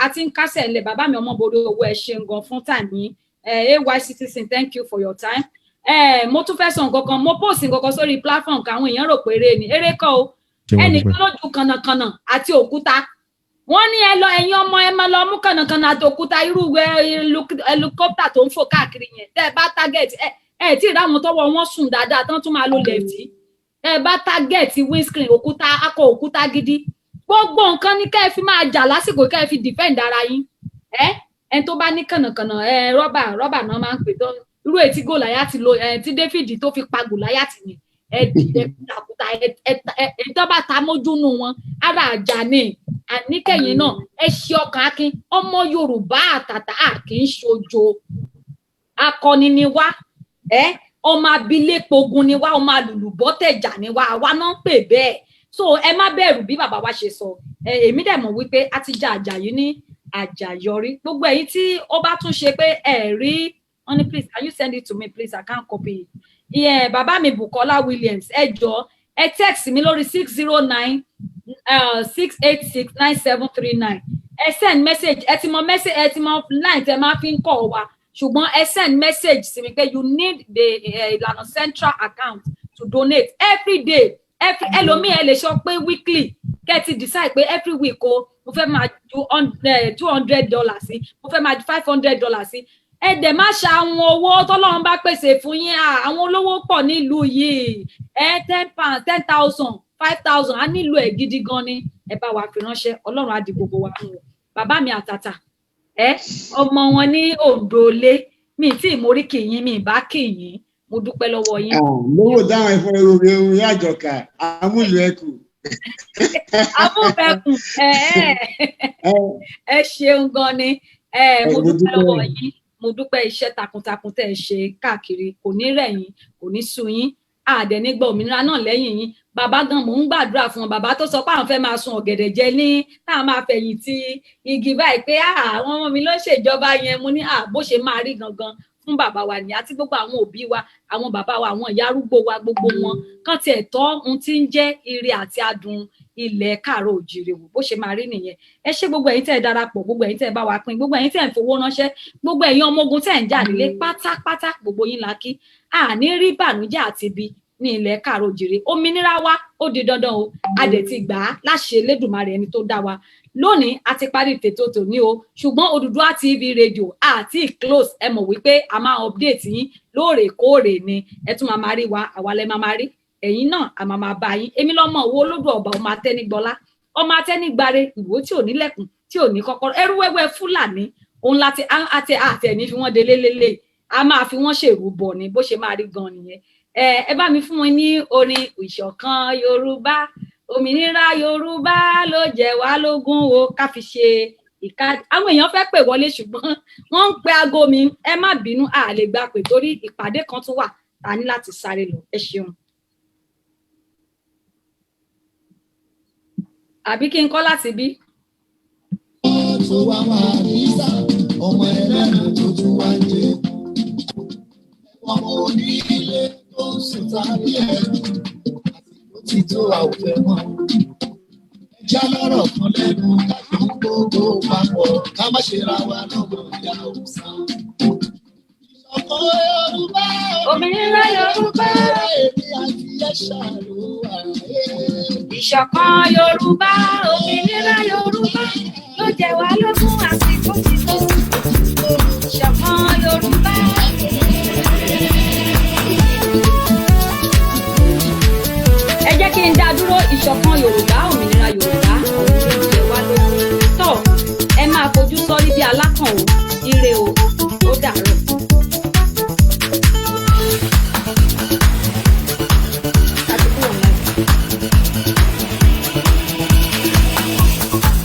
àti ń kásẹ̀ ńlẹ̀. Bàbá mi Ọmọbodè owó, ẹ ṣeun gan fún time yín. Ẹ AY Citizen, thank you for your time. Ẹ mo tún fẹ́ sọ nǹkan kan. Mo post nǹkan kan sórí platform kan, àwọn èèyàn rò pé eré ni. Eré kọ́ o. Ẹnìkan ló ju kànnàkànnà àti òkúta. Wọ́n ní ẹ lọ, ẹ̀yin ọmọ, ẹ máa lọ mú kànnàkànnà àti òkúta, irú helicopter tó ń fò káàkiri yẹn. Tẹ́ ẹ bá target ẹ, ẹ tí ì ráwọn tọ́wọ́ wọn sùn dáadáa tán tún máa lo lefty. Ẹ bá target windscreen, òkúta, akọ òkúta gidi, gbogbo nǹkan ní kẹ́ ẹ fi máa jà lásìkò, kẹ́ ẹ fi defend ara yín. Ẹ ẹni tó bá ní kànnàkànnà, ẹ rọ́bà náà máa ń pè tó irú ètí Gòláyátì lo, ẹ tí David tó fi pa Gòláyátì yẹn. Ẹ dìde kútakúta, ẹ ẹ ẹ ẹ tó bá ta mójú nù wọn, ara àjà ni. Àníkẹyìn náà, ẹ ṣe ọkàn akin. Ọmọ Yorùbá àtàtà, à kì í ṣojo, akọni ni wá. Ẹ ọmọ abilépogun ni wá, ọmọ alùlùbọ́tẹ̀jà ni wá, àwa náà ń pè bẹ́ẹ̀. So ẹ má bẹ̀rù bí bàbá wa ṣe sọ. Ẹ èmi dẹ̀ mọ̀ wípé a ti ja àjà yìí ní àjàyọrí. Gbogbo ẹ̀yin tí ó bá tún ṣe pé ẹ rí wọn ní, please can you send it to me, please, I can't copy it. Ìyẹn bàbá mi Bukola Williams, ẹ jọ̀ọ́, ẹ text mi lórí 609 686 9739. Ẹ send message. Ẹ ti mọ message, ẹ ti mọ line tẹ máa fi ń kọ wa, ṣùgbọ́n ẹ send message sí mi pé you need the Ìlànà Central account to donate every day, every, ẹlòmíì ẹ lè sọ pé weekly. Kẹ́ ẹ ti decide pé every week o, mo fẹ́ máa ju $200 sí, mo fẹ́ máa ju $500 sí. Ẹ dẹ̀ má ṣe àwọn owó tọ́lọ́run bá pèsè fún yín. Àwọn olówó pọ̀ nílùú yìí. Ẹ £10, 10,000, 5,000, á nílò ẹ̀ gidi gan ni. Ẹ bá wa fi ránṣẹ́. Ọlọ́run á di gbogbo wa fún wọn. Bàbá mi àtàtà, ẹ ọmọ wọn ní Oǹdó lé mi tí ìmórí kì yín, mi ìbá kì yín. Mo dúpẹ́ lọ́wọ́ yín. Lówó dáhùn ẹ̀fọ́ èrò ohun àjọkà amúlù ẹkù. Amúfẹkùn, ẹ ẹ ẹ ṣeun gan ni. Ẹ mo dúpẹ́ lọ́wọ́ yín, mo dúpẹ́ iṣẹ́ takuntakun tẹ́ ẹ ṣe káàkiri. Kò ní rẹ̀ yín, kò ní sú yín. Àdẹ̀ nígbà òmìnira náà lẹ́yìn yín. Bàbá gan, mò ń gbàdúrà fún wọn. Bàbá tó sọ pé àwọn fẹ́ máa sun ọ̀gẹ̀dẹ̀ jẹ ní táwọn máa fẹ̀yìn tì igi báyìí pé àwọn ọmọ mi ló ń ṣèjọba yẹn, mo ní bó ṣe máa rí gangan fún bàbá wa ní àti gbogbo àwọn òbí wa, àwọn bàbá wa, àwọn ìyá arúgbó wa, gbogbo wọn kàn tiẹ̀ tọ́ ohun tí ń jẹ́ ire àti adùn ilẹ̀ káàárọ̀ òjìrè wò. Bó ṣe máa rí nìyẹn. Ẹ ṣé, gbogbo ẹ̀yin tẹ́ ẹ darapọ̀, gbogbo ẹ̀yin tẹ́ ẹ bá wa pín, gbogbo ẹ̀yin tẹ́ ẹ ń fowó ránṣẹ́, gbogbo ẹ̀yin ọmọ ogun tẹ́ ẹ ń jà nílé pátápátá, gbogbo yín la kí. Àní rí bànújẹ́ àti ibi ní ilẹ̀ káàárọ̀ òjìrè. Òmìnira wa ó di dandan o, a dẹ̀ ti gbà á láṣẹ Elédùmarè ẹni tó dá wa. Lónìí a ti parí tètò tòní o, ṣùgbọ́n Odùduwà TV radio àti close. Ẹ mọ̀ wípé a máa update yín lóòrèkóòrè ni. Ẹ tún máa máa rí wa, àwa lẹ máa máa rí, ẹ̀yin náà a máa máa bá yín. Èmi lọ́mọ owó olódò ọba, ọmọ atẹ́nigbọlá, ọmọ atẹ́nigbare, ìwó tí ò nílẹ̀kùn, tí ò ní kọ́kọ́rọ́, ẹrú wẹ́wẹ́ Fúlàní òun láti àti àti ẹ̀ní fi wọ́n délé lélẹ̀. A máa fi wọ́n ṣèrúbọ ni. Bó ṣe máa rí gan nìyẹn. Ẹ bá mi fún wọn ní orin ìṣọ̀kan Yorùbá, òmìnira Yorùbá ló jẹ wá lógún o, ká fi ṣe ìka. Àwọn èèyàn fẹ́ pè wọlé, ṣùgbọ́n wọ́n ń pe aago mi. Ẹ má bínú, a lè gba pè torí ìpàdé kan tún wà tá a ní láti sáré lọ. Ẹ ṣeun. Àbí kí n kọ́ láti bí. Tó wá wà nísà, ọmọ ẹlẹ́ran tó tún wá ń jẹ. Ọmọ onílé tó ń sùn tàbí ẹrù, àsìkò ti tó àwùjọ mọ́. Ẹja lọ́rọ̀ kan lẹ́nu, ká ṣe ń gbogbo papọ̀, ká má ṣe ra wa lọ́mọ ìyá òòsàn. Ìṣọ̀kan Yorùbá, òmìnira Yorùbá, èmi àti ẹ̀ṣà ló wà. Ìṣọ̀kan Yorùbá, òmìnira Yorùbá ló jẹ wá lógún, àsìkò ti tó. Ìṣọ̀kan Yorùbá. Ẹ jẹ́ kí n dá dúró. Ìṣọ̀kan Yorùbá, òmìnira Yorùbá, òun ló jẹ wá lógún. Tó ẹ máa fojú sọ́rí bí alákàn o. Ire o, ó dàárọ̀.